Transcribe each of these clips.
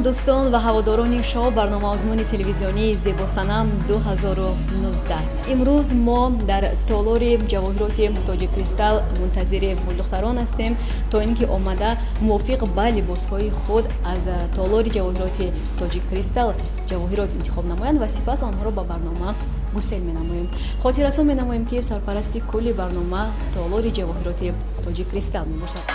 Дӯстон ва ҳаводорони шоу барнома озмуни телевизионии Зебосанам 2019. Имрӯз мо дар толори ҷавоҳироти Тоҷиккристал мунтазири гулдухтарон ҳастем, то ин ки омада мувофиқ ба либосҳои худ аз толори ҷавоҳироти Тоҷиккристал ҷавоҳирот интихоб намоянд ва сипас онҳоро ба барнома гусел менамоем. Хотиррасон менамоем, ки сарпарасти кулли барнома толори ҷавоҳироти Тоҷиккристал мебошад.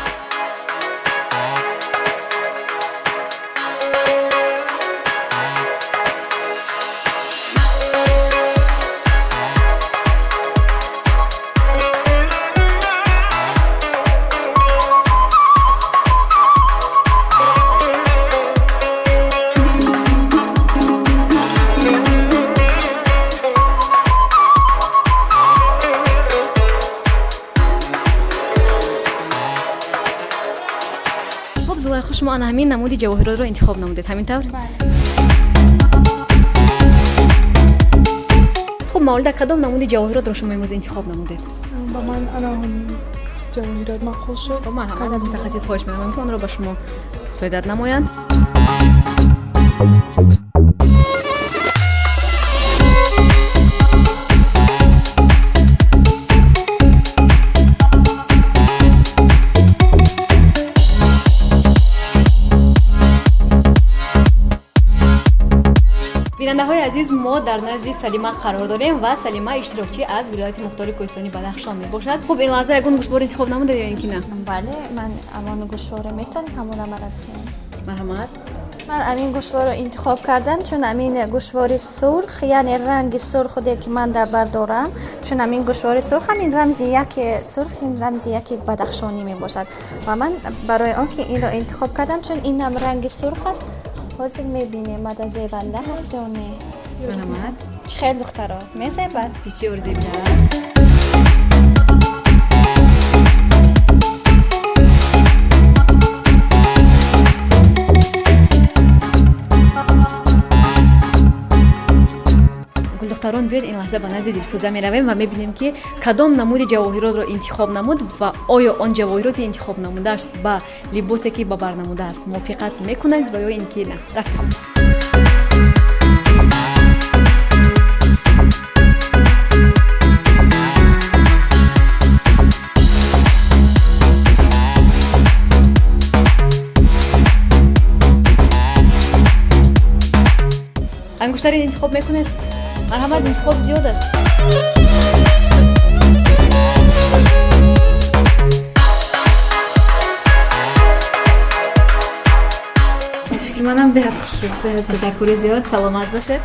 Хуб, Зулайхо, шумо ана ҳамин намуди ҷавоҳиротро интихоб намудед, ҳамин тавр? Хуб, Мавлуда, кадом намуди ҷавоҳиротро шумо имрӯз интихоб намудед? Ба ман ана ҷавоҳирот маъқул шуд. Марҳамат, аз мутахассис хоҳиш менамоям, ки онро ба шумо мусоидат намоянд. Бинандаҳои азиз, мо дар назди Салима қарор дорем ва Салима иштирокчӣ аз вилояти мухтори кӯҳистони Бадахшон мебошад. Хуб, ин лаҳза ягон гӯшвор интихоб намудед ё ин ки на? Бале, ман амон гӯшворо метавонем ҳамона мара диҳем. Марҳамат. Ман амин гӯшворо интихоб кардам, чун амин гӯшвори сурх, яъне ранги сурх худе ки ман дар бар дорам, чун амин гӯшвори сурх ҳамин рамзи яке сурх, ин рамзи яке бадахшонӣ мебошад ва ман барои он ки инро интихоб кардам, чун инам ранги сурх аст. Ҳозир мебинем, мада зебанда ҳаст ё не. Марҳамат. Чӣ хел, духтаро, мезебад? Бисёр зебида аст. Гулдухтарон, биёед, ин лаҳза ба назди Дилфӯза меравем ва мебинем, ки кадом намуди ҷавоҳиротро интихоб намуд ва оё он ҷавоҳироти интихоб намудааш ба либосе, ки ба бар намудааст, мувофиқат мекунад ва ё ин ки на. Рафтем. Ангуштарин интихоб мекунед? Марҳамат, интихоб зиёд аст. Фикри манам беҳад хушрӯ, беҳад. Ташаккури зиёд, саломат бошед.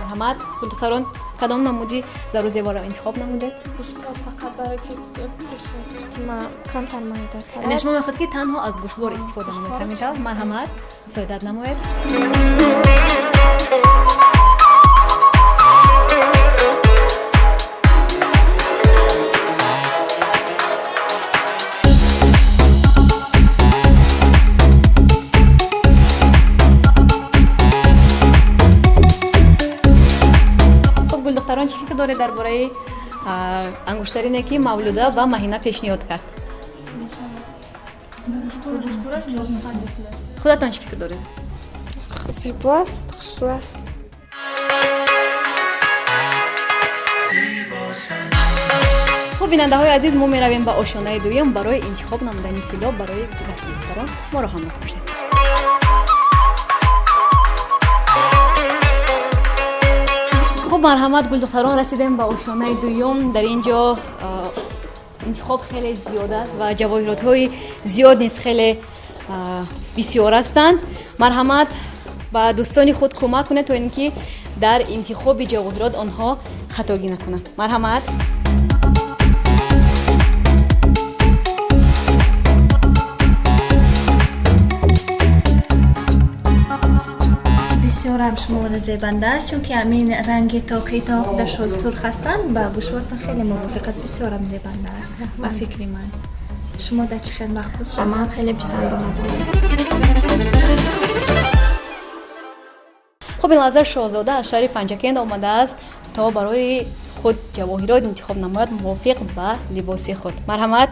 Марҳамат, гулдухтарон, кадом намуди зару зеворро интихоб намудед? Гӯшвор фақат барои ки ма камтар майдатар. Яъне шумо мехоҳед, ки танҳо аз гӯшвор истифода намоед, ҳамин тавр? Марҳамат, мусоидат намоед. Хуб, гулдухтарон, чӣ фикр доред дар бораи ангуштарине, ки Мавлуда ба Маҳина пешниҳод кард? Худатон чӣ фикр доред? Зебо аст, хушрӯ аст. Хуб, бинандаҳои азиз, мо меравем ба ошёнаи дуюм барои интихоб намудани тилло барои дигар гулдухтарон. Моро ҳамроҳ бошед. Хуб, марҳамат, гулдухтарон, расидем ба ошёнаи дуюм. Дар ин ҷо интихоб хеле зиёд аст ва ҷавоҳиротҳои зиёд низ хеле бисёр ҳастанд. Марҳамат, ба дӯстони худ кӯмак кунед, то ин ки дар интихоби ҷавоҳирот онҳо хатогӣ накунанд. Марҳамат. Бисёрам шуморо зебанда аст, чунки ҳамин ранги тоқи тоқдашо сурх ҳастанд, ба гӯшвортон хеле мувофиқат, бисёрам зебанда аст ба фикри ман. Шумо дар чӣ хел маъқул шуд? Ба ман хеле писанд омад. Хуб, ин лаҳза Шоҳзода аз шаҳри Панҷакент омадааст, то барои худ ҷавоҳирот интихоб намояд мувофиқ ба либоси худ. Марҳамат.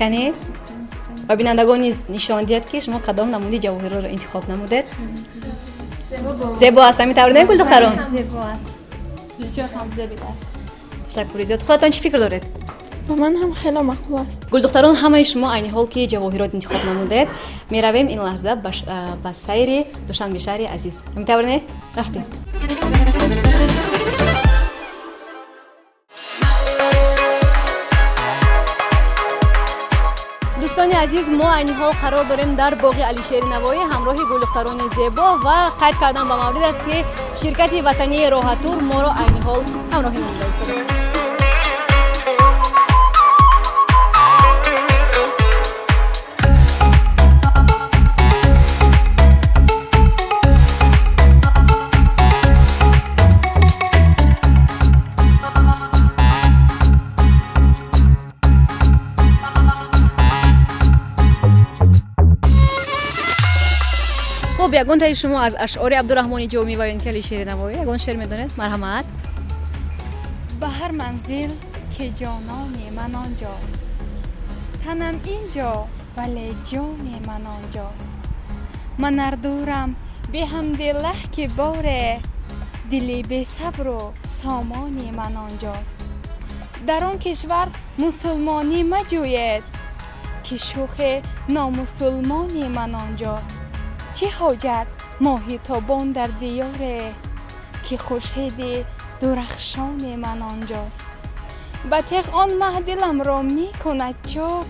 Кани ба бинандагон низ нишон диҳед, ки шумо кадом намуди ҷавоҳирро интихоб намудед. Зебо аст, ҳамин тавр не, гулдухтарон? Зебо аст, бисёр ҳам зебида аст. Ташаккури зиёд. Худатон чӣ фикр доред? Ба ман ҳам хеле маъқул аст. Гулдухтарон, ҳамаи шумо айни ҳол ки ҷавоҳирот интихоб намудед, меравем ин лаҳза ба сайри Душанбе шаҳри азиз. Ҳамин тавр не? Рафтем. Дӯстони азиз, мо айни ҳол қарор дорем дар боғи Алишери Навоӣ ҳамроҳи гулдухтарони зебо ва қайд кардан ба маврид аст, ки ширкати ватании Роҳатур моро айни ҳол ҳамроҳӣ намуда истодааст. Хуб, ягон таи шумо аз ашъори Абдураҳмони Ҷомӣ ва ё ин ки Алишери Навоӣ ягон шеър медонед? Марҳамат. Ба ҳар манзил ки ҷонони ман онҷост, танам инҷо, вале ҷони ман онҷост. Ман ардурам беҳамдиллаҳ, ки боре дили бесабру сомони ман онҷост. Дар он кишвар мусулмонӣ маҷӯед, ки шӯхе номусулмони ман онҷост. Чӣ ҳоҷат моҳи тобон дар диёре, ки хуршеди дурахшони ман онҷост. Ба теғ он маҳ диламро мекунад чок,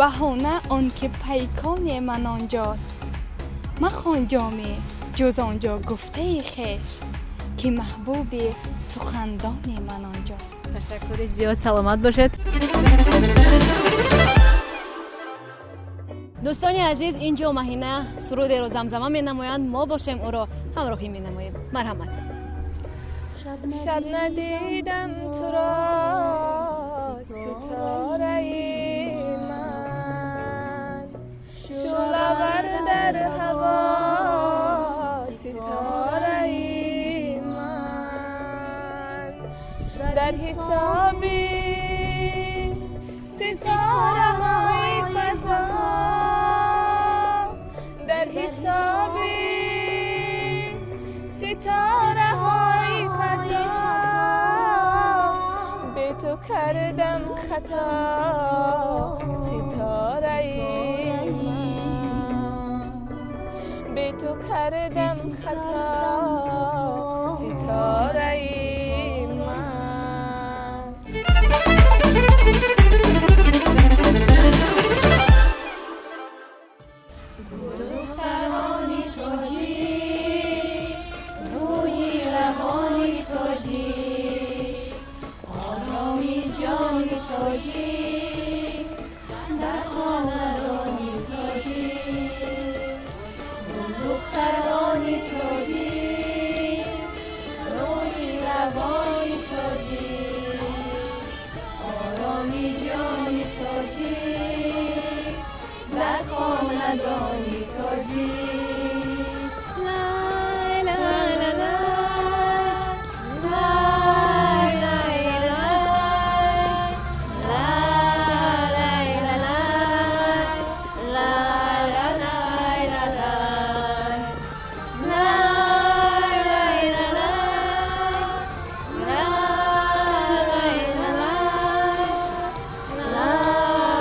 баҳона он ки пайкони ман онҷост. Махон ҷоме ҷуз он ҷо гуфтаи хеш, ки маҳбуби сухандони ман онҷост. Ташаккури зиёд, саломат бошед. Дӯстони азиз, ин ҷо Маҳина сурудеро замзама менамоянд, мо бошем ӯро ҳамроҳӣ менамоем. Марҳамат. Шаб надидам туро, ситораи ман, шӯълавар дар ҳаво, ситораи ман, дар ҳисоби ситораҳои фазо, дар ҳисоби ситораҳои фазо, бе ту кардам хато, ситораи ман, бе ту кардам хато, ситораи ман. Духтарони тоҷик, рӯи равони тоҷик, ороми ҷони тоҷик, дар хонадони тоҷик. Духтарони тоҷик, рӯи равони тоҷик, ороми ҷони тоҷик, дар хонадони тоҷик. Лай, лай, лай, лай, лай, лай, лай, лай, лай, лай, лай, лай, лай, лай, лай, лай,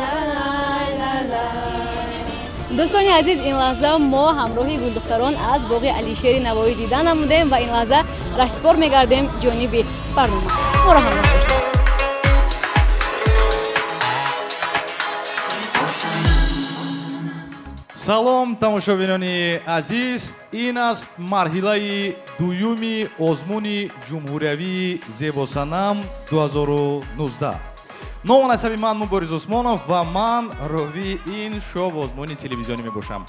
лай, лай, лай, лай. Дӯстони азиз, ин лаҳза мо ҳамроҳи гулдухтарон аз боғи Алишери Навоӣ дида намудем ва ин лаҳза раҳсипор мегардем ҷониби барнома. Моро ҳамроҳ бошед. Салом, тамошобинони азиз, ин аст марҳилаи дуюми озмуни ҷумҳуриявии Зебосанам 2019. Ному насаби ман Мубориз Усмонов ва ман ровии ин шоу озмуни телевизионӣ мебошам.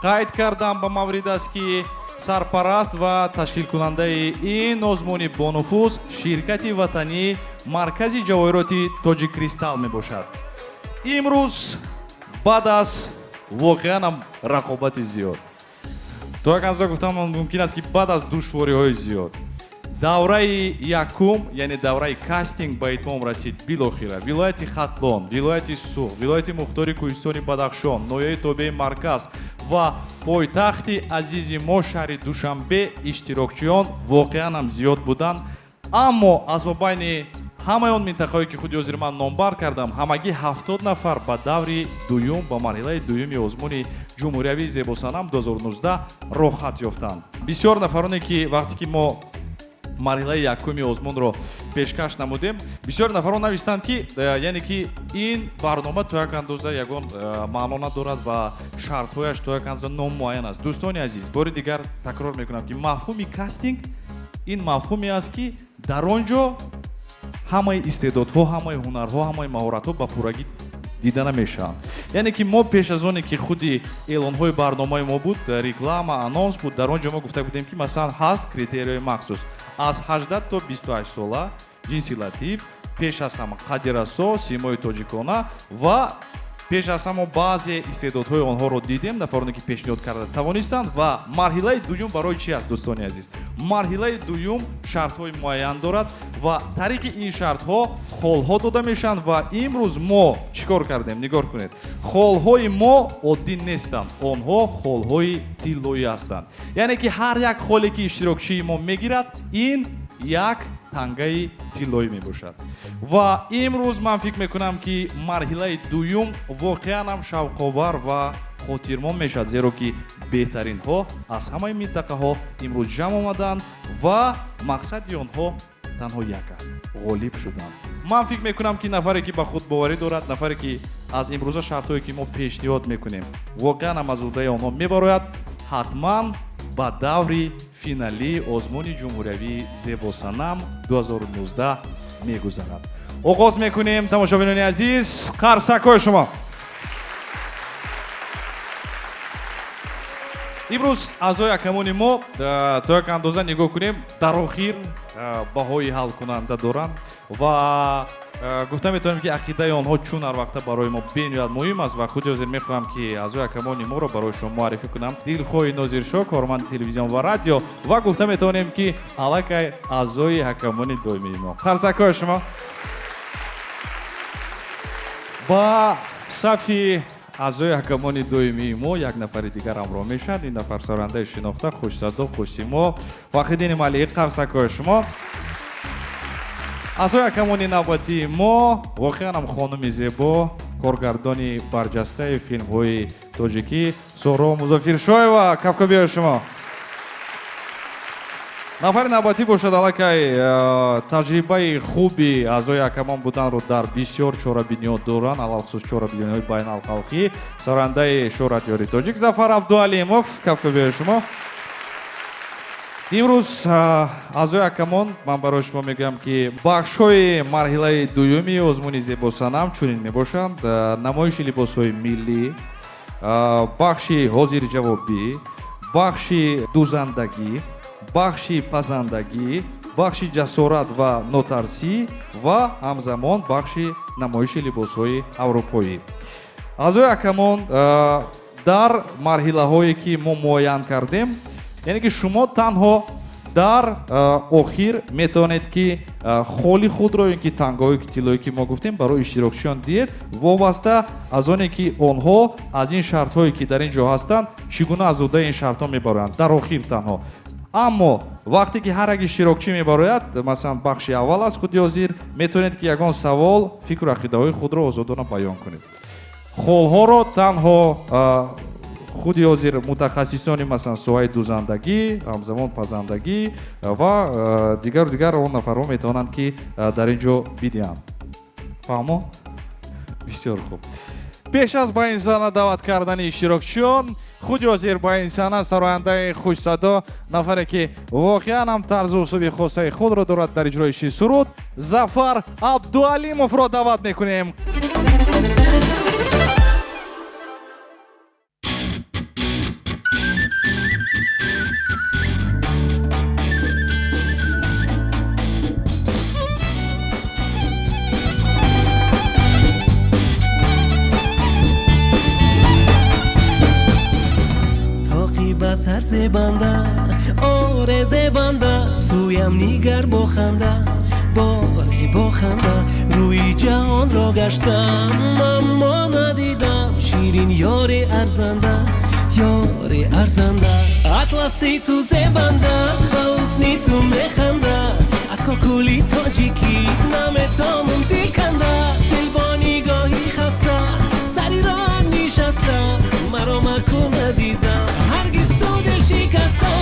Қайд кардам ба маврид аст, ки сарпараст ва ташкилкунандаи ин озмуни бонуфуз ширкати ватанӣ Маркази ҷавоҳироти Тоҷиккристал мебошад. Имрӯз баъд аз воқеан ҳам рақобати зиёд, то як андоза гуфтам мумкин аст, ки баъд аз душвориҳои зиёд Давраи якум, яъне давраи кастинг ба итмом расид. Билохира вилояти Хатлон, вилояти Суғд, вилояти Мухтори Кӯҳистони Бадахшон, ноҳияи тобеи марказ ва пойтахти азизи мо шаҳри Душанбе иштирокчиён воқеан ҳам зиёд буданд. Аммо аз мобайни ҳамаи он минтақаҳое ки худи ҳозир ман номбар кардам, ҳамагӣ 70 нафар ба даври дуюм, ба марҳилаи дуюми озмуни ҷумҳуриявии Зебосанам 2019 роҳхат ёфтанд. Бисёр нафароне ки вақте ки мо марҳилаи якуми озмунро пешкаш намудем, бисёр нафарон навистанд ки яъне ки ин барнома то як андоза ягон маъно надорад ва шартҳояш то як андоза номуайян аст. Дӯстони азиз, бори дигар такрор мекунам ки мафҳуми кастинг ин мафҳуме аст ки дар он ҷо ҳамаи истеъдодҳо, ҳамаи ҳунарҳо, ҳамаи маҳоратҳо ба пуррагӣ дида намешаванд. Яъне ки мо пеш аз оне ки худи эълонҳои барномаи мо буд, реклама, анонс буд, дар он ҷо мо гуфта будем ки масалан ҳаст критерияи махсус аз 18 то 28 сола, ҷинси латиф, пеш аз ҳама қадди расо, симои тоҷикона ва пеш аз ҳама баъзе истеъдодҳои онҳоро дидем, нафароне ки пешниҳод карда тавонистанд. Ва марҳилаи дуюм барои чи аст, дӯстони азиз? Марҳилаи дуюм шартҳои муайян дорад ва тариқи ин шартҳо холҳо дода мешаванд. Ва имрӯз мо чӣ кор кардем? Нигоҳ кунед, холҳои мо оддӣ нестанд, онҳо холҳои тиллоӣ ҳастанд. Яъне ки ҳар як холе ки иштирокчии мо мегирад, ин як тангаи тиллоӣ мебошад. Ва имрӯз ман фикр мекунам ки марҳилаи дуюм воқеан ҳам шавқовар ва хотирмон мешавад, зеро ки беҳтаринҳо аз ҳамаи минтақаҳо имрӯз ҷамъ омаданд ва мақсади онҳо танҳо як аст: ғолиб шудан. Ман фикр мекунам ки нафаре ки ба худ боварӣ дорад, нафаре ки аз имрӯза шартҳое ки мо пешниҳод мекунем воқеан ҳам аз уҳдаи онҳо мебарояд, ҳатман ба даври финалии озмуни ҷумҳуриявии Зебосанам 2019 мегузарад. Оғоз мекунем, тамошобинони азиз, қарсакҳои шумо. Имрӯз аъзои ҳакамони мо то як андоза нигоҳ кунем, дар охир баҳои ҳалкунанда доранд ва гуфта метавонем ки ақидаи онҳо чун ҳар вақта барои мо бениҳоят муҳим аст. Ва худи ҳозир мехоҳам ки аъзои ҳакамони моро барои шумо муаррифӣ кунам. Дилхоҳи Нозиршоҳ, корманди телевизион ва радио, ва гуфта метавонем ки аллакай аъзои ҳакамони доимии мо. Қарсакҳои шумо. Ба сафи аъзои ҳакамони доимии мо як нафари дигар ҳамроҳ мешавад. Ин нафар сарояндаи шинохта, хушсадо, хушсимо Ваҳиддини Малиқ. Қарсакҳои шумо. Аъзои ҳакамони навбатии мо воқеан ҳам хонуми зебо, коргардони барҷастаи филмҳои тоҷикӣ Соро Музофиршоева. Кафкобиҳои шумо. Нафари навбатӣ бошад аллакай таҷрибаи хуби аъзои ҳакамон буданро дар бисёр чорабиниҳо доранд, алалхусус чорабиниҳои байналхалқӣ, сарояндаи шӯҳратёри тоҷик Зафар Абдуалимов. Кафкобиҳои шумо. Имрӯз аъзои ҳакамон ман барои шумо мегӯям ки бахшҳои марҳилаи дуюми озмуни Зебосанам чунин мебошанд: намоиши либосҳои миллӣ, бахши ҳозирҷавобӣ, бахши дузандагӣ, бахши пазандагӣ, бахши ҷасорат ва нотарсӣ ва ҳамзамон бахши намоиши либосҳои аврупоӣ. Аъзои ҳакамон дар марҳилаҳое ки мо муайян кардем, яъне ки шумо танҳо дар охир метавонед ки холи худро ё ки тангаҳое ки тиллое ки мо гуфтем барои иштирокчиён диҳед, вобаста аз оне ки онҳо аз ин шартҳое ки дар ин ҷо ҳастанд чӣ гуна аз уҳдаи ин шартҳо мебароянд дар охир танҳо. Аммо вақте ки ҳар як иштирокчӣ мебарояд, масалан бахши аввал аз худи ҳозир, метавонед ки ягон савол, фикру ақидаҳои худро озодона баён кунед. Холҳоро танҳо худи ҳозир мутахассисони масалан соҳаи дузандагӣ, ҳамзамон пазандагӣ ва дигару дигар он нафарҳо метавонанд ки дар ин ҷо бидиҳанд. Фаҳмо? Бисёр хуб. Пеш аз ба ин саҳна даъват кардани иштирокчиён, худи ҳозир ба ин саҳна сарояндаи хушсадо, нафаре ки воқеан ҳам тарзу услуби хосаи худро дорад дар иҷроиши суруд, Зафар Абдуалимовро даъват мекунем. Сар зебанда, оре зебанда, Суям нигар бо ханда, боре бо ханда. Рӯи ҷаҳонро гаштам, аммо надидам ширин ёри арзанда, ёри арзанда. Атласи ту зебанда, ба ҳусни ту механда. Аз кокули тоҷикӣ наметонам диканда. Дил бо нигоҳи хаста, сари роҳ нишаста. Маро макун азизам, ҳаргиз ту дил шикаста.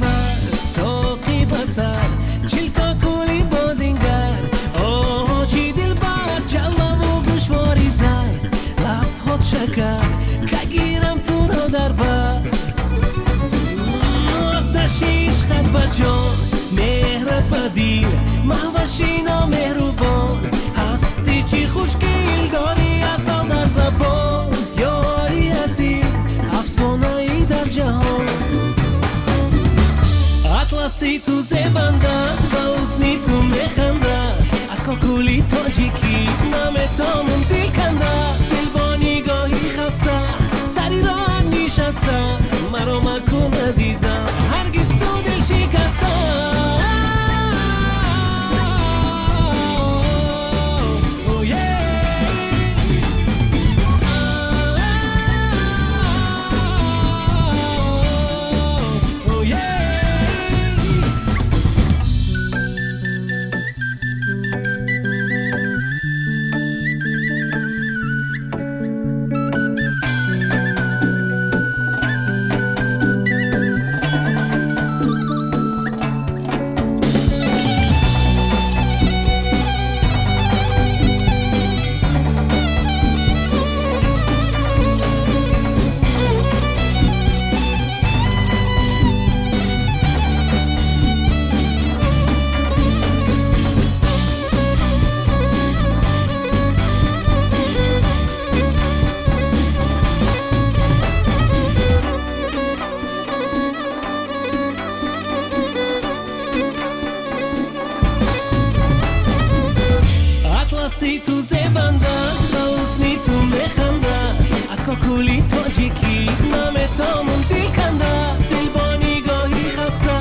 Бар тоқи басар, чилкокули бозингар. Оҳ, чӣ дилбар, чаллаву гӯшвори зар. Лабҳот шакар, кагирам туро дар бар. Оташи ишқат ба ҷон, меҳрат ба дил, маҳваши номеҳрубон. Ҳастӣ чӣ хушгил, дорӣ асал дар забон. Ёри асил, афсонаи дар ҷаҳон. Атласи ту зебанда, ба ҳусни ту механда. Аз кокули тоҷикӣ наметонам диканда. Дил бо нигоҳи хаста, сари роҳ нишаста. Маро макун азизам, ҳаргиз ту дил шикаста. Атласи ту зебанда, ба ҳусни ту механда. Аз кокули тоҷикӣ наметонам диканда. Дил бо нигоҳи хаста,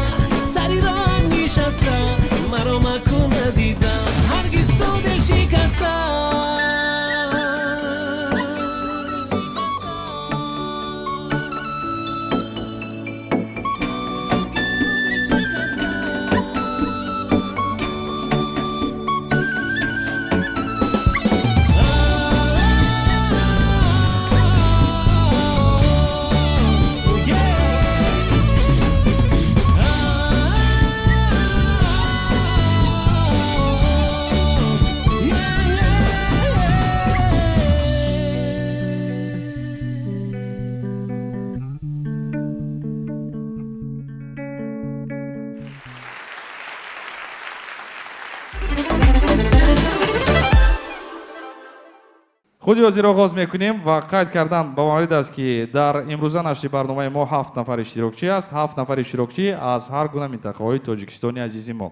сари роҳ нишаста. Маро макун азизам, ҳаргиз ту дил шикаста. Худи ҳозир оғоз мекунем ва қайд кардан ба маврид аст, ки дар имрӯза нашри барномаи мо 7 нафар иштирокчӣ аст. 7 нафар иштирокчӣ аз ҳар гуна минтақаҳои Тоҷикистони азизи мо.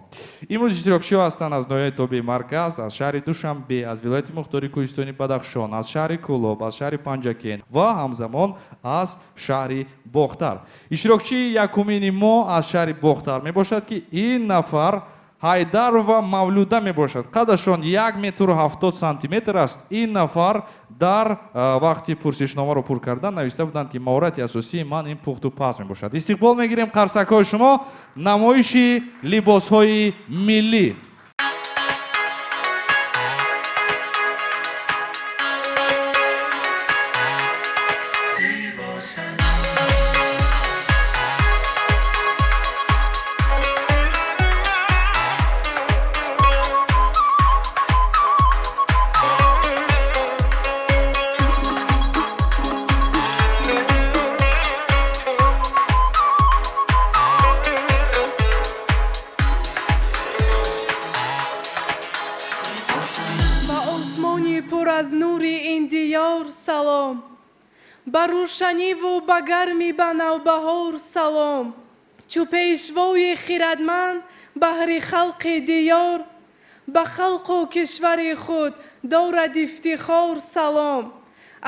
Имрӯз иштирокчиҳо ҳастанд аз ноҳияи тобеи марказ, аз шаҳри Душанбе, аз вилояти мухтори Кӯҳистони Бадахшон, аз шаҳри Кӯлоб, аз шаҳри Панҷакент ва ҳамзамон аз шаҳри Бохтар. Иштирокчии якумини мо аз шаҳри Бохтар мебошад, ки ин нафар Ҳайдарова Мавлуда мебошад. Қадашон 1 метру 70 сантиметр аст. Ин нафар дар вақти пурсишномаро пур кардан нависта буданд, ки маҳорати асосии ман ин пухту паз мебошад. Истиқбол мегирем қарсакҳои шумо. Намоиши либосҳои миллӣ. Ба рӯшаниву ба гарми ба навбаҳор салом. Чу пешвои хирадманд баҳри халқи диёр, ба халқу кишвари худ дорад ифтихор. Салом.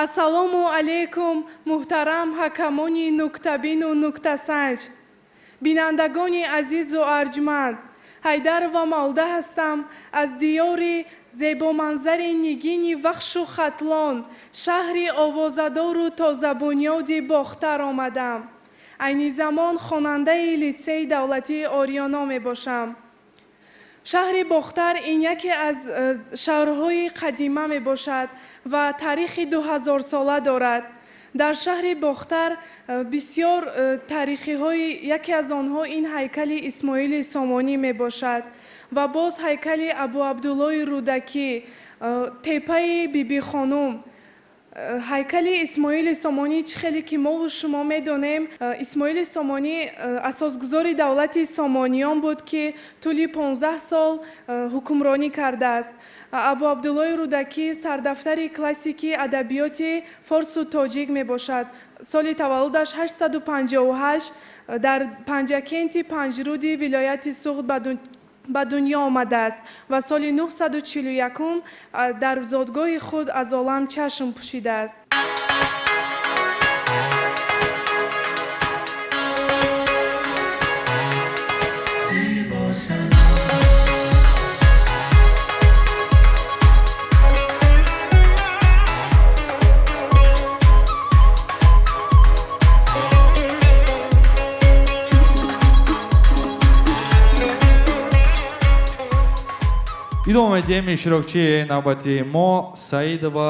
Ассалому алайкум, муҳтарам ҳакамони нуктабину нуктасанҷ, бинандагони азизу арҷманд. Ҳайдарова Мавлуда ҳастам аз диёри зебоманзари нигини Вахшу Хатлон, шаҳри овозадору тозабунёди Бохтар омадам. Айни замон хонандаи литсейи давлатии Ориёно мебошам. Шаҳри Бохтар ин яке аз шаҳрҳои қадима мебошад ва таърихи 2000-сола дорад. Дар шаҳри Бохтар бисёр таърихиҳои, яке аз онҳо ин ҳайкали Исмоили Сомонӣ мебошад ва боз ҳайкали Абу Абдуллои Рӯдакӣ, теппаи Бибихонум. Ҳайкали Исмоили Сомонӣ, чӣ хеле ки мову шумо медонем, Исмоили Сомонӣ асосгузори давлати Сомониён буд, ки тӯли 15 сол ҳукмронӣ кардааст. Абу Абдуллои Рӯдакӣ сардафтари классикии адабиёти форсу тоҷик мебошад. Соли таваллудаш 858 дар Панҷакенти Панҷруди вилояти Суғд ба дунё омадааст ва соли 941 дар зодгоҳи худ аз олам чашм пӯшидааст. Идома медиҳем. Иштирокчии навбати мо Саидова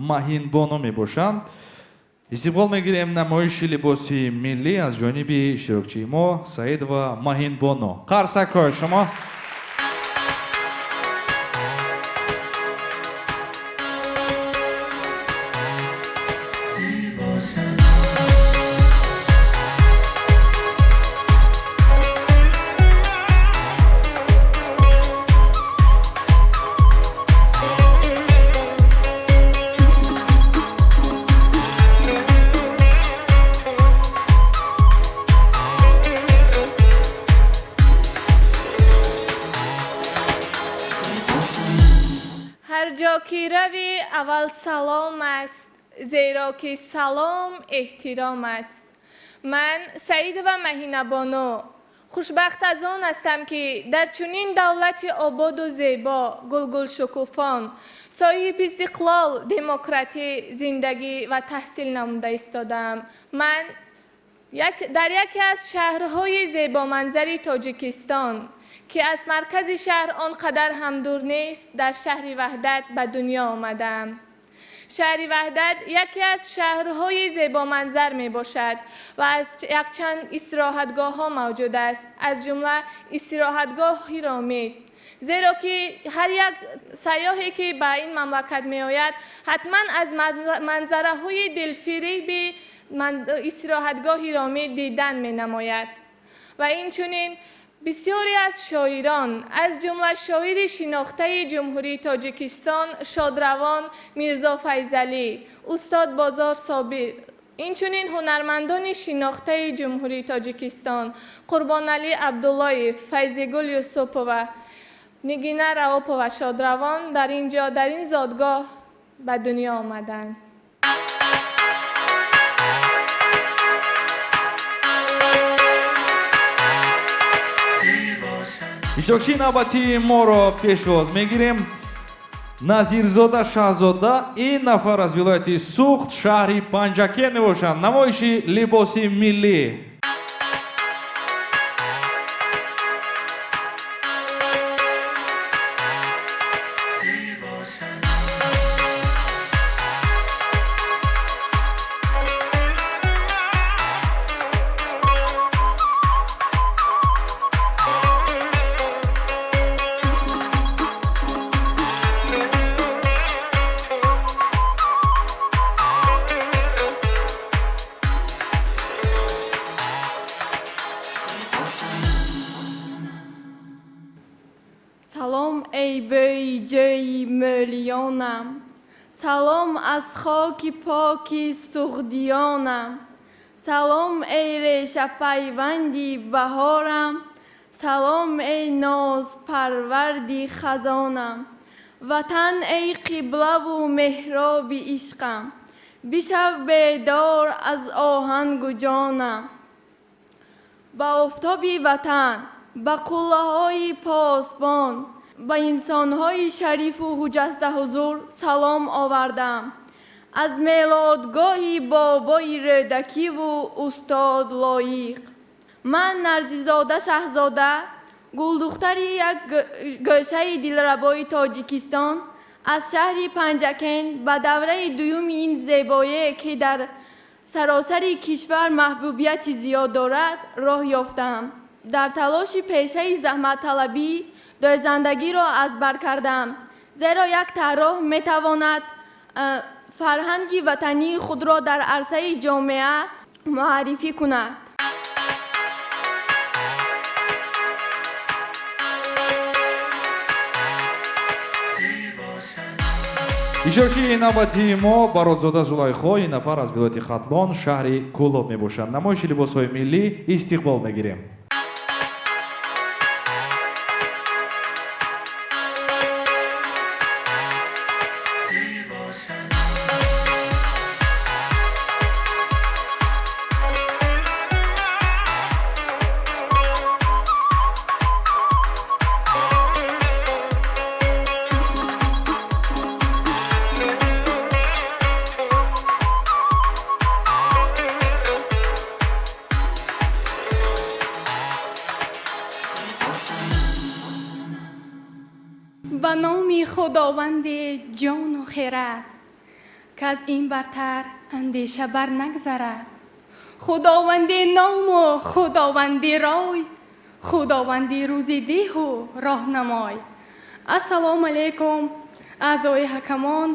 Маҳинбоно мебошанд. Истиқбол мегирем намоиши либоси миллӣ аз ҷониби иштирокчии мо Саидова Маҳинбоно. Қарсакҳои шумо. Аввал салом аст, зеро ки салом эҳтиром аст. Ман Саидова Маҳинабоно хушбахт аз он ҳастам, ки дар чунин давлати ободу зебо, гулгулшукуфон, соҳиби истиқлол, демократӣ зиндагӣ ва таҳсил намуда истодаам. Ман дар яке аз шаҳрҳои зебоманзари Тоҷикистон, ки аз маркази шаҳр он қадар ҳам дур нест, дар шаҳри Ваҳдат ба дунё омадаам. Шаҳри Ваҳдат яке аз шаҳрҳои зебоманзар мебошад ва аз якчанд истироҳатгоҳҳо мавҷуд аст, аз ҷумла истироҳатгоҳи Ромид. Зеро ки ҳар як сайёҳе ки ба ин мамлакат меояд, ҳатман аз манзараҳои дилфиреби истироҳатгоҳи Ромид дидан менамояд. Ва инчунин бисёре аз шоирон, аз ҷумла шоири шинохтаи Ҷумҳурии Тоҷикистон шодравон Мирзо Файзалӣ, устод Бозор Собир, инчунин ҳунармандони шинохтаи Ҷумҳурии Тоҷикистон Қурбоналӣ Абдуллоев, Файзигул Юсупова, Нигина Раопова шодравон дар ин ҷо, дар ин зодгоҳ ба дунё омаданд. Иштирокчии навбатии моро пешвоз мегирем. Назирзода Шаҳзода, ин нафар аз вилояти Суғд, шаҳри Панҷакент мебошанд. Намоиши либоси миллӣ. Салом, эй бӯи ҷӯи мӯлиёнам, салом аз хоки поки суғдиёнам, Салом эй решапайванди баҳорам, салом эй нозпарварди хазонам. Ватан эй қиблаву меҳроби ишқам, бишав бедор аз оҳангу ҷонам. Ба офтоби ватан, ба қуллаҳои посбон, ба инсонҳои шарифу ҳуҷҷастаҳузур салом овардам. Аз мелодгоҳи бобои Рӯдакиву устод Лоиқ. Ман Нарзизода Шаҳзода, гулдухтари як гӯшаи дилрабои Тоҷикистон, аз шаҳри Панҷакент ба давраи дуюми ин зебое, ки дар саросари кишвар маҳбубияти зиёд дорад, роҳ ёфтам. Дар талоши пешаи заҳматталабӣ дӯзандагиро аз бар кардам, зеро як тарроҳ метавонад фарҳанги ватании худро дар арсаи ҷомеа муаррифӣ кунад. Иштирокчии навбатии мо Баротзода Зулайхо, ин нафар аз вилояти Хатлон, шаҳри Кӯлоб мебошад. Намоиши либосҳои миллӣ истиқбол мегирем. Ба номи Худованди ҷону хирад, ки аз ин бартар андеша бар нагзарад. Худованди ному Худованди рой, Худованди рӯзи деҳу роҳнамой. Ассалому алайкум аъзои ҳакамон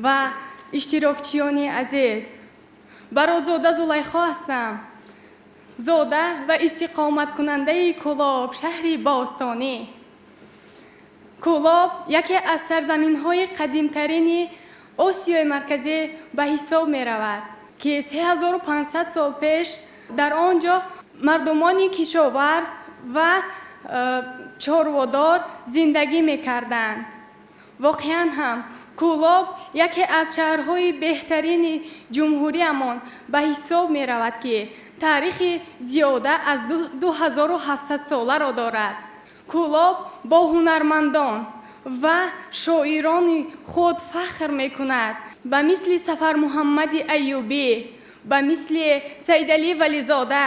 ва иштирокчиёни азиз. Баротзода Зулайхо ҳастам, зода ва истиқоматкунандаи Кӯлоб, шаҳри бостонӣ. Кӯлоб яке аз сарзаминҳои қадимтарини Осиёи Марказӣ ба ҳисоб меравад, ки 3500 сол пеш дар он ҷо мардумони кишоварз ва чорводор зиндагӣ мекарданд. Воқеан ҳам Кӯлоб яке аз шаҳрҳои беҳтарини ҷумҳуриямон ба ҳисоб меравад, ки таърихи зиёда аз 2700 соларо дорад. Кӯлоб бо ҳунармандон ва шоирони худ фахр мекунад. Ба мисли Сафармуҳаммади Аюбӣ, ба мисли Саидалӣ Вализода,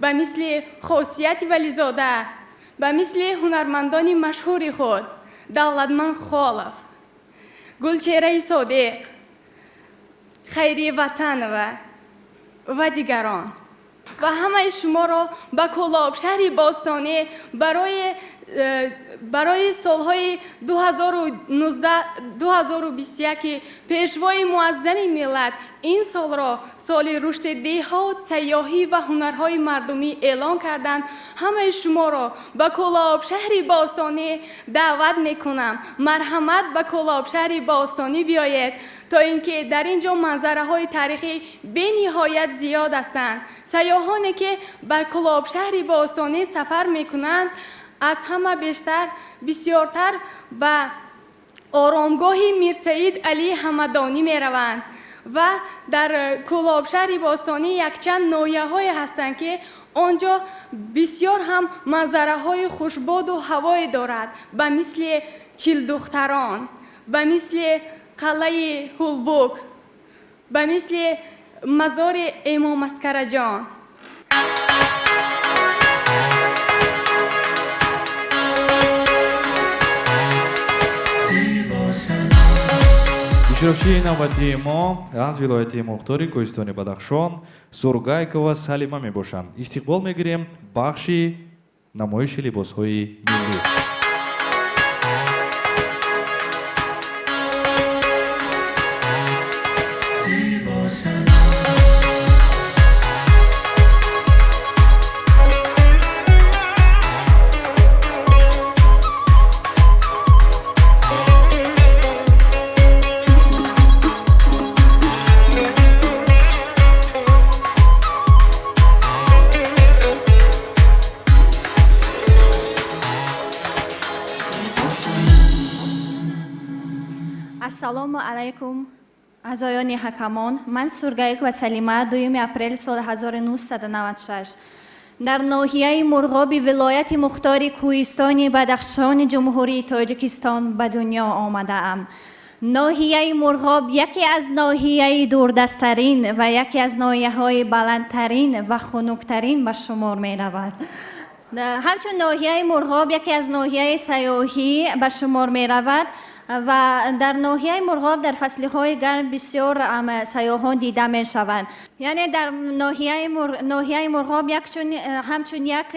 ба мисли Хосияти Вализода, ба мисли ҳунармандони машҳури худ Давлатман Холов, Гулчеҳраи Содиқ, Хайри Ватанова ва дигарон. Ва ҳамаи шуморо ба Кӯлоб, шаҳри бостонӣ, барои солҳои 2019-2021 пешвои муаззами миллат ин солро соли рушди деҳот, сайёҳӣ ва ҳунарҳои мардумӣ эълон карданд. Ҳамаи шуморо ба Кӯлоб, шаҳри бостонӣ даъват мекунам. Марҳамат, ба Кӯлоб, шаҳри бостонӣ биёед, то ин ки дар ин ҷо манзараҳои таърихӣ бениҳоят зиёд ҳастанд. Сайёҳоне ки ба Кӯлоб, шаҳри бостонӣ сафар мекунанд, аз ҳама бештар бисёртар ба оромгоҳи Мирсаид Алӣ Ҳамадонӣ мераванд ва дар Кӯлоб, шаҳри бостонӣ якчанд ноҳияҳое ҳастанд, ки он ҷо бисёр ҳам манзараҳои хушбоду ҳавое дорад, ба мисли Чилдухтарон, ба мисли қалъаи Ҳулбук, ба мисли мазори Имом Маскараҷон. Иштирокчии навбатии мо аз вилояти Мухтори Кӯҳистони Бадахшон Сургайкова Салима мебошанд. Истиқбол мегирем бахши намоиши либосҳои миллӣ. Ассалому алайкум, аъзоёни ҳакамон. Ман Сургаикова Салима, 2 апрели соли 1996 дар ноҳияи Мурғоби вилояти мухтори Кӯҳистони Бадахшони Ҷумҳурии Тоҷикистон ба дунё омадаам. Ноҳияи Мурғоб яке аз ноҳияи дурдасттарин ва яке аз ноҳияҳои баландтарин ва хунуктарин ба шумор меравад. Ҳамчун ноҳияи Мурғоб яке аз ноҳияи сайёҳӣ ба шумор меравад ва дар ноҳияи Мурғоб дар фаслҳои гарм бисёр сайёҳон дида мешаванд. Яъне дар ноҳияи Мурғоб ҳамчун як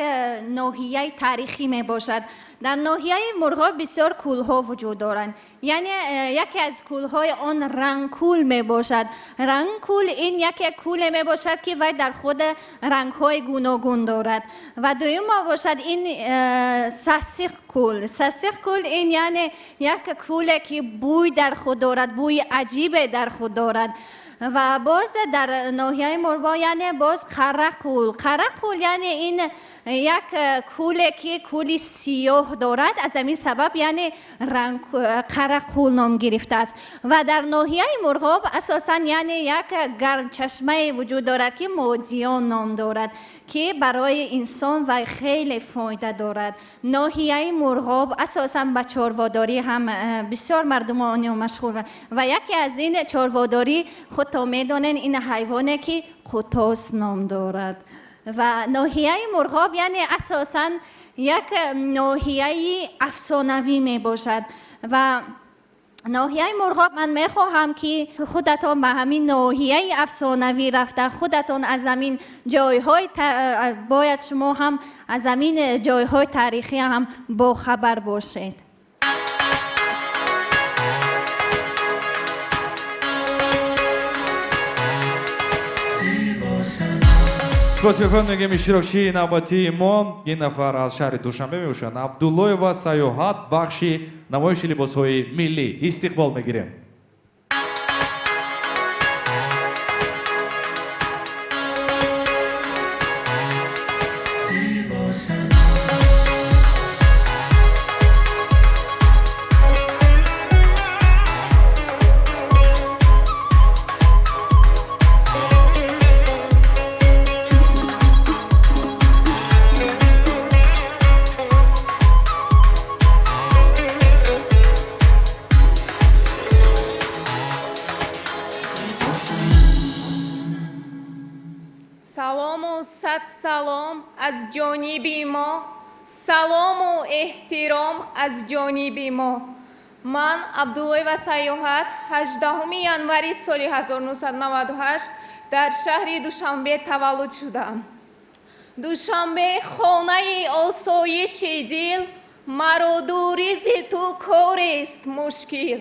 ноҳияи таърихӣ мебошад. Дар ноҳияи Мурғоб бисёр кӯлҳо вуҷуд доранд. Яъне яке аз кӯлҳои он Рангкӯл мебошад. Рангкӯл ин яке кӯле мебошад, ки вай дар худ рангҳои гуногун дорад. Ва дуюм мебошад ин Сасиқкӯл. Сасиқкӯл ин яъне як кӯле ки бӯй дар худ дорад, бӯи аҷибе дар худ дорад. Ва боз дар ноҳияи Мурғоб яъне боз Қарақӯл. Қарақӯл яъне ин як кӯле ки кӯли сиёҳ дорад, аз ҳамин сабаб яъне Қарақӯл ном гирифтааст. Ва дар ноҳияи Мурғоб асосан яъне як гармчашмае вуҷуд дорад, ки Модиён ном дорад, ки барои инсон вай хеле фоида дорад. Ноҳияи Мурғоб асосан ба чорводорӣ ҳам бисёр мардумони он машғуланд ва яке аз ин чорводорӣ худто медонед ин ҳайвоне ки қутос ном дорад. Ва ноҳияи Мурғоб яъне асосан як ноҳияи афсонавӣ мебошад. Ва ноҳияи Мурғоб ман мехоҳам, ки худатон ба ҳамин ноҳияи афсонавӣ рафта, худатон аз ҳамин ҷойҳои бояд шумо ҳам аз ҳамин ҷойҳои таърихӣ ҳам бохабар бошед. Спасибо мегӯем иштирокчии навбатии мо. Ин нафар аз шаҳри Душанбе мебошанд. Абдуллоева Саёҳат, бахши намоиши либосҳои миллӣ. Истиқбол мегирем. Салому сад салом аз ҷониби мо, салому эҳтиром аз ҷониби мо. Ман Абдуллоева Саёҳат 18 январи соли 1998 дар шаҳри Душанбе таваллуд шудам. Душанбе хонаи осоиши дил, маро дури зи ту корест мушкил.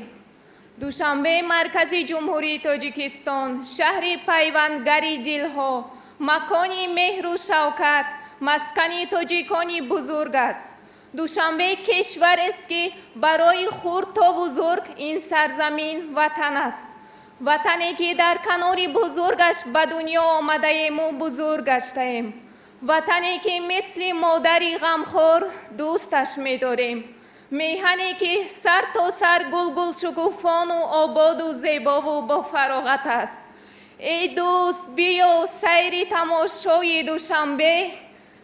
Душанбе маркази Ҷумҳурии Тоҷикистон, шаҳри пайвандгари дилҳо, макони меҳру шавкат, маскани тоҷикони бузург аст. Душанбе кишварест, ки барои хурд то бузург ин сарзамин ватан аст. Ватане ки дар канори бузургаш ба дунё омадаему бузург гаштаем. Ватане ки мисли модари ғамхор дӯсташ медорем. Меҳане ки сар то сар гулгулшукуфону ободу зебову бофароғат аст. Эй дӯст, биё сайри тамошои Душанбе,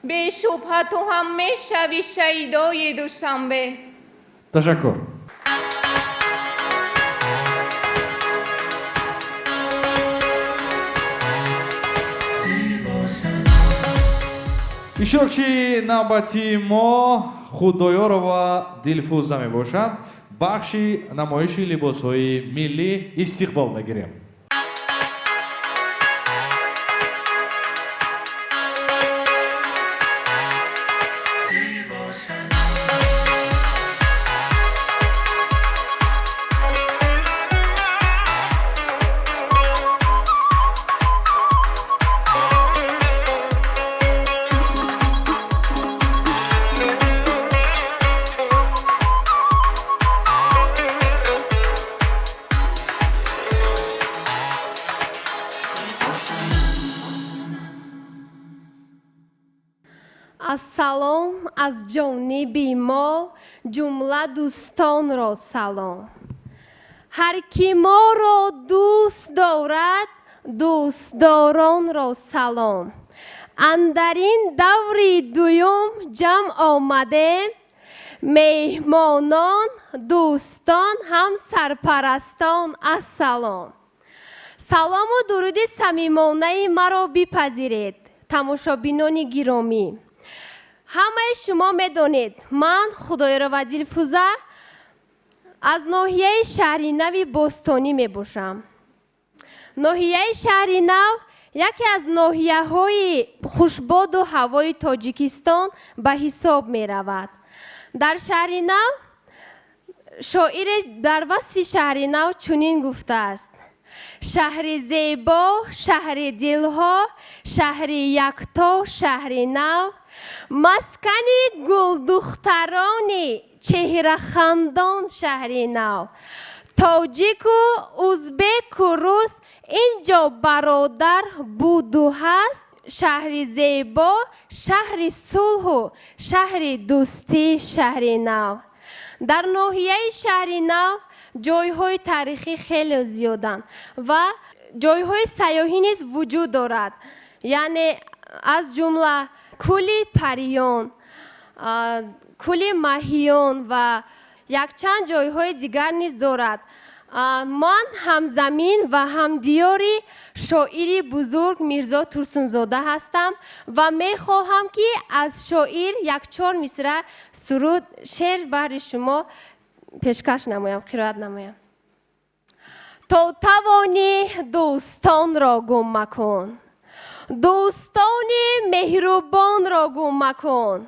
бешубҳа ту ҳам мешавӣ шайдои Душанбе. Ташаккур. Иштирокчии навбатии мо Худоёрова Дилфуза мебошад. Бахши намоиши либосҳои миллӣ истиқбол мегирем. Ассалом аз ҷониби мо ҷумла дӯстонро салом. Ҳар ки моро дӯст дорад, дӯстдоронро салом. Андар ин даври дуюм ҷамъ омадем, меҳмонон, дӯстон ҳам сарпарастон ассалом. Салому дуруди самимонаи маро бипазиред, тамошобинони гиромӣ. Ҳамаи шумо медонед, ман Худоёрова Дилфуза аз ноҳияи шаҳри нави Бостонӣ мебошам. Ноҳияи шаҳри нав яке аз ноҳияҳои хушбоду ҳавои Тоҷикистон ба ҳисоб меравад. Дар шаҳри нав шоире дар васфи шаҳри нав чунин гуфтааст: шаҳри зебо, шаҳри дилҳо, шаҳри якто, шаҳри нав, маскани гулдухтарони чеҳрахандон шаҳри нав. Тоҷику узбеку рус инҷо бародар буду ҳаст, шаҳри зебо, шаҳри сулҳу шаҳри дӯстӣ, шаҳри нав. Дар ноҳияи шаҳри нав ҷойҳои таърихӣ хеле зиёданд ва ҷойҳои сайёҳӣ низ вуҷуд дорад, яъне аз ҷумла кӯли Париён, кӯли Маҳиён ва якчанд ҷойҳои дигар низ дорад. Ман ҳамзамин ва ҳамдиёри шоири бузург Мирзо Турсунзода ҳастам ва мехоҳам, ки аз шоир якчор мисра суруд шеър баҳри шумо пешкаш намоям, қироат намоям. То тавонӣ дӯстонро гум макун, дӯстони меҳрубонро гум макун.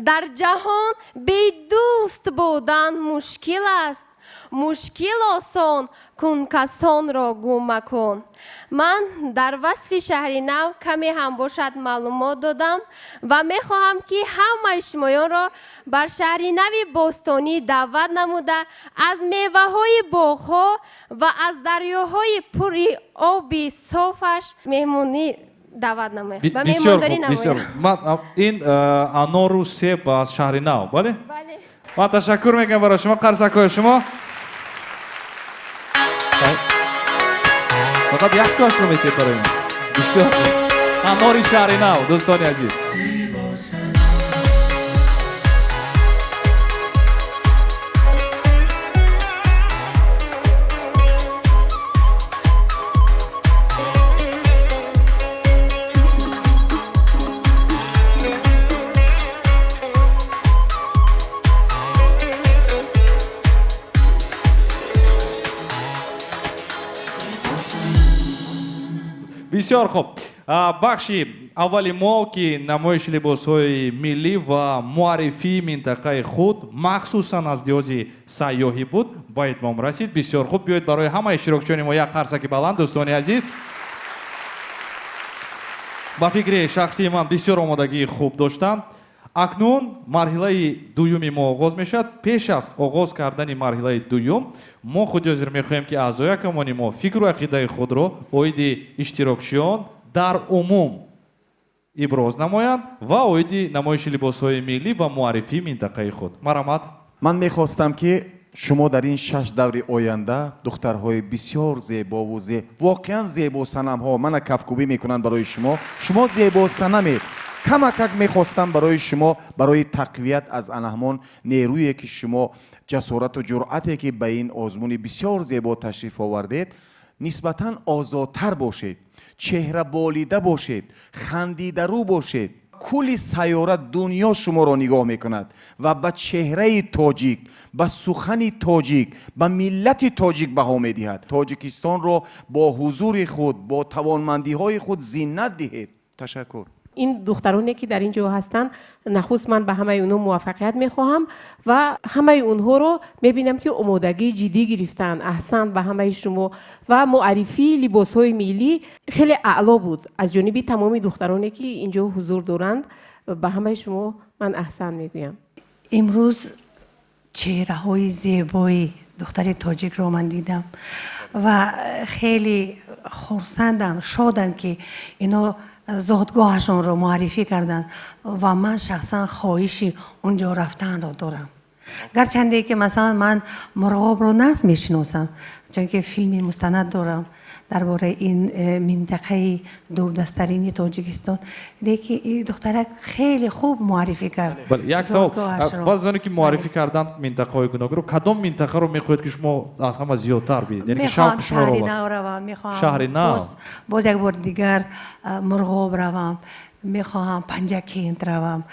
Дар ҷаҳон бедӯст будан мушкил аст, мушкил осон кун касонро гум макун. Ман дар васфи шаҳри нав каме ҳам бошад маълумот додам ва мехоҳам, ки ҳамаи шумоёнро бар шаҳри нави Бостонӣ даъват намуда, аз меваҳои боғҳо ва аз дарёҳои пури оби софаш меҳмонӣ даъват намоям. Ба меҳмондорӣ намоям. Ин анору себ аз шаҳри нав, бале? Бале. Ман ташаккур мекунам барои шумо, қарсакҳои шумо. Фақат як тоашро метиҳед барои мо. Бисёр хуб. Анори шаҳри нав, дӯстони азиз. Бисёр хуб. Бахши аввали мо, ки намоиши либосҳои миллӣ ва муаррифии минтақаи худ, махсусан аз лиҳози сайёҳӣ буд, ба итмом расид. Бисёр хуб. Биёед барои ҳамаи иштирокчиёни мо як қарсаки баланд, дӯстони азиз. Ба фикри шахсии ман бисёр омодагии хуб доштанд. Акнун марҳилаи дуюми мо оғоз мешавад. Пеш аз оғоз кардани марҳилаи дуюм, мо худи ҳозир мехоҳем, ки аъзои ҳакамони мо фикру ақидаи худро оиди иштирокчиён дар умум иброз намоянд ва оиди намоиши либосҳои миллӣ ва муаррифии минтақаи худ. Марҳамат. Ман мехостам, ки шумо дар ин 6 даври оянда духтарҳои бисёр зебову воқеан зебосанамҳо мана кафкӯбӣ мекунанд барои шумо. Шумо зебосанамед. Камакак мехостам барои шумо, барои тақвият аз анаҳмон нерӯе ки шумо, ҷасорату ҷуръате ки ба ин озмуни бисёр зебо ташриф овардед, нисбатан озодтар бошед, чеҳраболида бошед, хандидарӯ бошед. Кулли сайёра дунё шуморо нигоҳ мекунад ва ба чеҳраи тоҷик, ба сухани тоҷик, ба миллати тоҷик баҳо медиҳад. Тоҷикистонро бо ҳузури худ, бо тавонмандиҳои худ зинат диҳед. Ташаккур. Ин духтароне ки дар ин ҷо ҳастанд, нахуст ман ба ҳамаи онҳо муваффақият мехоҳам ва ҳамаи онҳоро мебинам, ки омодагии ҷиддӣ гирифтанд. Аҳсан ба ҳамаи шумо. Ва муаррифии либосҳои миллӣ хеле аъло буд аз ҷониби тамоми духтароне ки ин ҷо ҳузур доранд. Ба ҳамаи шумо ман аҳсан мегӯям. Имрӯз чеҳраҳои зебои духтари тоҷикро ман дидам ва хеле хурсандам, шодам, ки ино зодгоҳашонро муаррифӣ карданд ва ман шахсан хоҳиши онҷо рафтанро дорам. Гарчанде ки масалан ман Мурғобро нағз мешиносам, Чунки филми мустанад дорам дар бораи ин минтақаи дурдасттарини Тоҷикистон. Лекин ин духтарак хеле хуб муаррифӣ кард. Як савол, баъд аз оне ки муаррифӣ карданд минтақаҳои гуногунро, кадом минтақаро мехоҳед ки шумо аз ҳама зиёдтар бинед? Яъне ки шавқи шуморо Мехоҳам шаҳри нав равам, мехоҳам шаҳри нав. Боз як бор дигар Мурғоб равам, мехоҳам Панҷакент равам,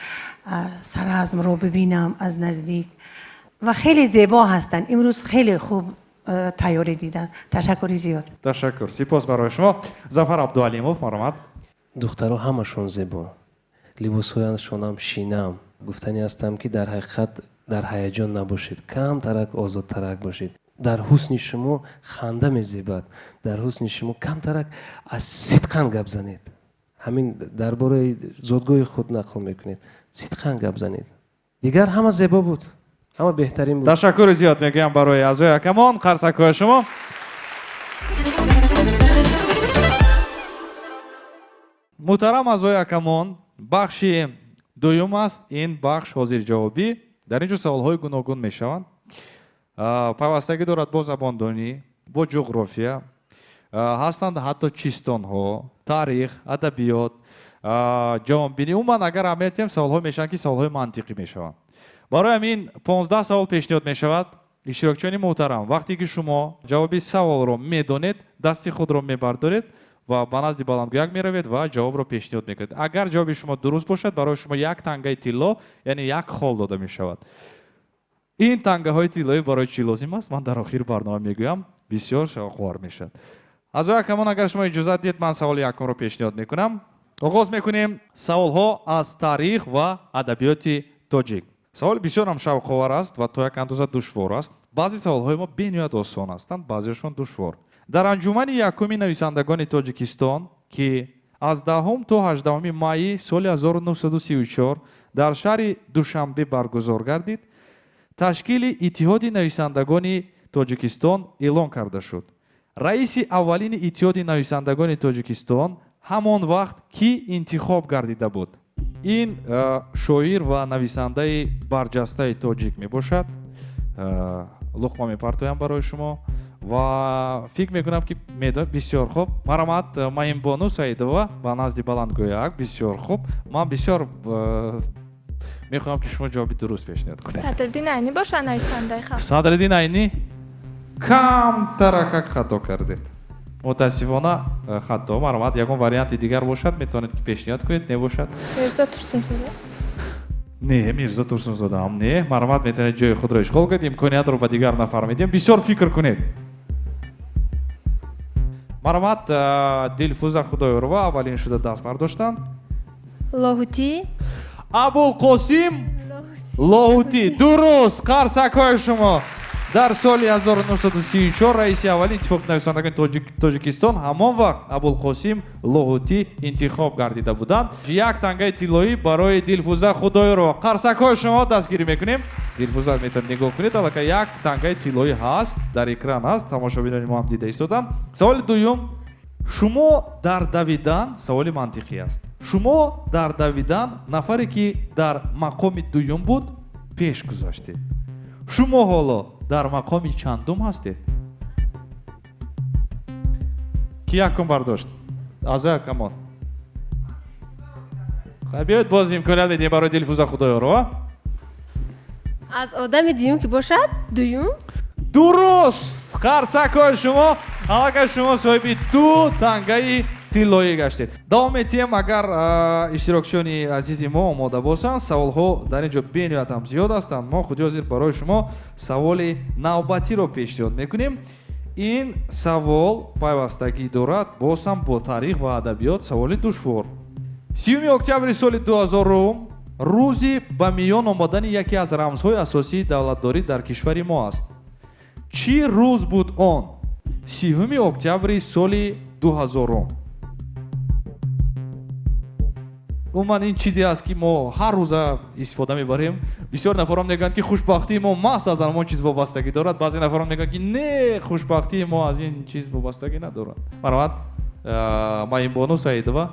Саразмро бибинам аз наздик. Ва хеле зебо ҳастанд. Имрӯз хеле хуб тайёрӣ дидан. Ташаккури зиёд. Ташаккур. Сипос барои шумо. Зафар Абдуалимов, марҳамат. Духтаро ҳамашон зебо. Либосҳояшонам шинам. Гуфтанӣ ҳастам ки дар ҳақиқат дар ҳаяҷон набошед. Камтарак озодтарак бошед. Дар ҳусни шумо ханда мезебад. Дар ҳусни шумо камтарак аз сидқан гап занед. Ҳамин дар бораи зодгоҳи худ нақл мекунед. Сидқан гап занед. Дигар ҳама зебо буд. Ҳама беҳтарин буд. Ташаккури зиёд мегӯям барои аъзои ҳакамон. Қарсакҳои шумо. Муҳтарам аъзои ҳакамон, бахши дуюм аст. Ин бахш ҳозирҷавобӣ. Дар ин ҷо саволҳои гуногун мешаванд. Пайвастагӣ дорад бо забондонӣ, бо ҷуғрофия. Ҳастанд ҳатто чистонҳо, таърих, адабиёт, ҷаҳонбинӣ. Умуман агар аҳамият диҳем, саволҳо мешаванд ки саволҳои мантиқӣ мешаванд. Барои ҳамин 15 савол пешниҳод мешавад. Иштирокчиёни муҳтарам, вақте ки шумо ҷавоби саволро медонед, дасти худро мебардоред ва ба назди баландгӯяк меравед ва ҷавобро пешниҳод мекунед. Агар ҷавоби шумо дуруст бошад, барои шумо як тангаи тилло, яъне як хол дода мешавад. Ин тангаҳои тиллоӣ барои чӣ лозим аст? Ман дар охири барнома мегӯям, бисёр шавқовар мешавад. Аъзои ҳакамон, агар шумо иҷозат диҳед, ман саволи якумро пешниҳод мекунам. Оғоз мекунем саволҳо аз таърих ва адабиёти тоҷик. Савол бисёр ҳам шавқовар аст ва то як андоза душвор аст. Баъзе саволҳои мо бениҳоят осон ҳастанд, баъзеашон душвор. Дар анҷумани якуми нависандагони Тоҷикистон, ки аз 10 то 18 майи соли 1934 дар шаҳри Душанбе баргузор гардид, ташкили Иттиҳоди нависандагони Тоҷикистон эълон карда шуд. Раиси аввалини Иттиҳоди нависандагони Тоҷикистон ҳамон вақт кӣ интихоб гардида буд? Ин шоир ва нависандаи барҷастаи тоҷик мебошад. Луқма мепартоям барои шумо ва фикр мекунам ки медонед. Бисёр хуб. Марҳамат, Маҳинбону Саидова ба назди баландгӯяк. Бисёр хуб. Ман бисёр мехоҳам ки шумо ҷавоби дуруст пешниҳод кунед. Садриддин Айнӣ бошад нависандаи халқ. Садриддин Айнӣ? Камтаракак хато кардед. Мутаассифона хато. Марҳамат, ягон варианти дигар бошад, метавонед ки пешниҳод кунед, небошад? Мирзо Турсунзода. Не, Мирзо Турсунзода ҳам не. Марҳамат, метавонед ҷои худро ишғол кунед, имкониятро ба дигар нафар медиҳем. Бисёр фикр кунед. Марҳамат, Дилфуза Худоёрова аввалин шуда даст бардоштанд. Лоҳутӣ. Абулқосим Лоҳутӣ. Дуруст, қарсакҳои шумо. Дар соли 1934 раиси аввали Иттифоқи нависандагони Тоҷикистон ҳамон вақт Абулқосим Лоҳутӣ интихоб гардида буданд. Як тангаи тиллоӣ барои Дилфуза Худоёрова. Қарсакҳои шумо дастгирӣ мекунем. Дилфуза, метавонед нигоҳ кунед, аллакай як тангаи тиллоӣ ҳаст, дар экран ҳаст, тамошобинони мо ҳам дида истоданд. Саволи дуюм. Шумо дар давидан, саволи мантиқӣ аст. Шумо дар давидан нафаре ки дар мақоми дуюм буд, пеш гузаштед. Шумо ҳоло дар мақоми чандум ҳастед? Ки якум бардошт? Аъзои ҳакамон. Биёед боз имконият медиҳем барои Дилфуза Худоёрова. Аз одами дуюм ки бошад, дуюм? Дуруст! Қарсакҳои шумо, аллакай шумо соҳиби ду тангаи тиллоӣ гаштед. Давом метиҳем, агар иштирокчиёни азизи мо омода бошанд. Саволҳо дар ин ҷо бениҳоят ҳам зиёд ҳастанд. Мо худи ҳозир барои шумо саволи навбатиро пешниҳод мекунем. Ин савол пайвастагӣ дорад боз ҳам бо таърих ва адабиёт, саволи душвор. 30 октябри соли 2000 рӯзи ба миён омадани яке аз рамзҳои асосии давлатдорӣ дар кишвари мо аст. Чӣ рӯз буд он? 30 октябри соли 2000. Умуман ин чизе аст ки мо ҳар рӯза истифода мебарем. Бисёр нафарон мегӯянд ки хушбахтии мо маҳз аз ҳамон чиз вобастагӣ дорад. Баъзе нафарон мегӯянд ки не, хушбахтии мо аз ин чиз вобастагӣ надорад. Марҳамат, Маҳинбону Саидова.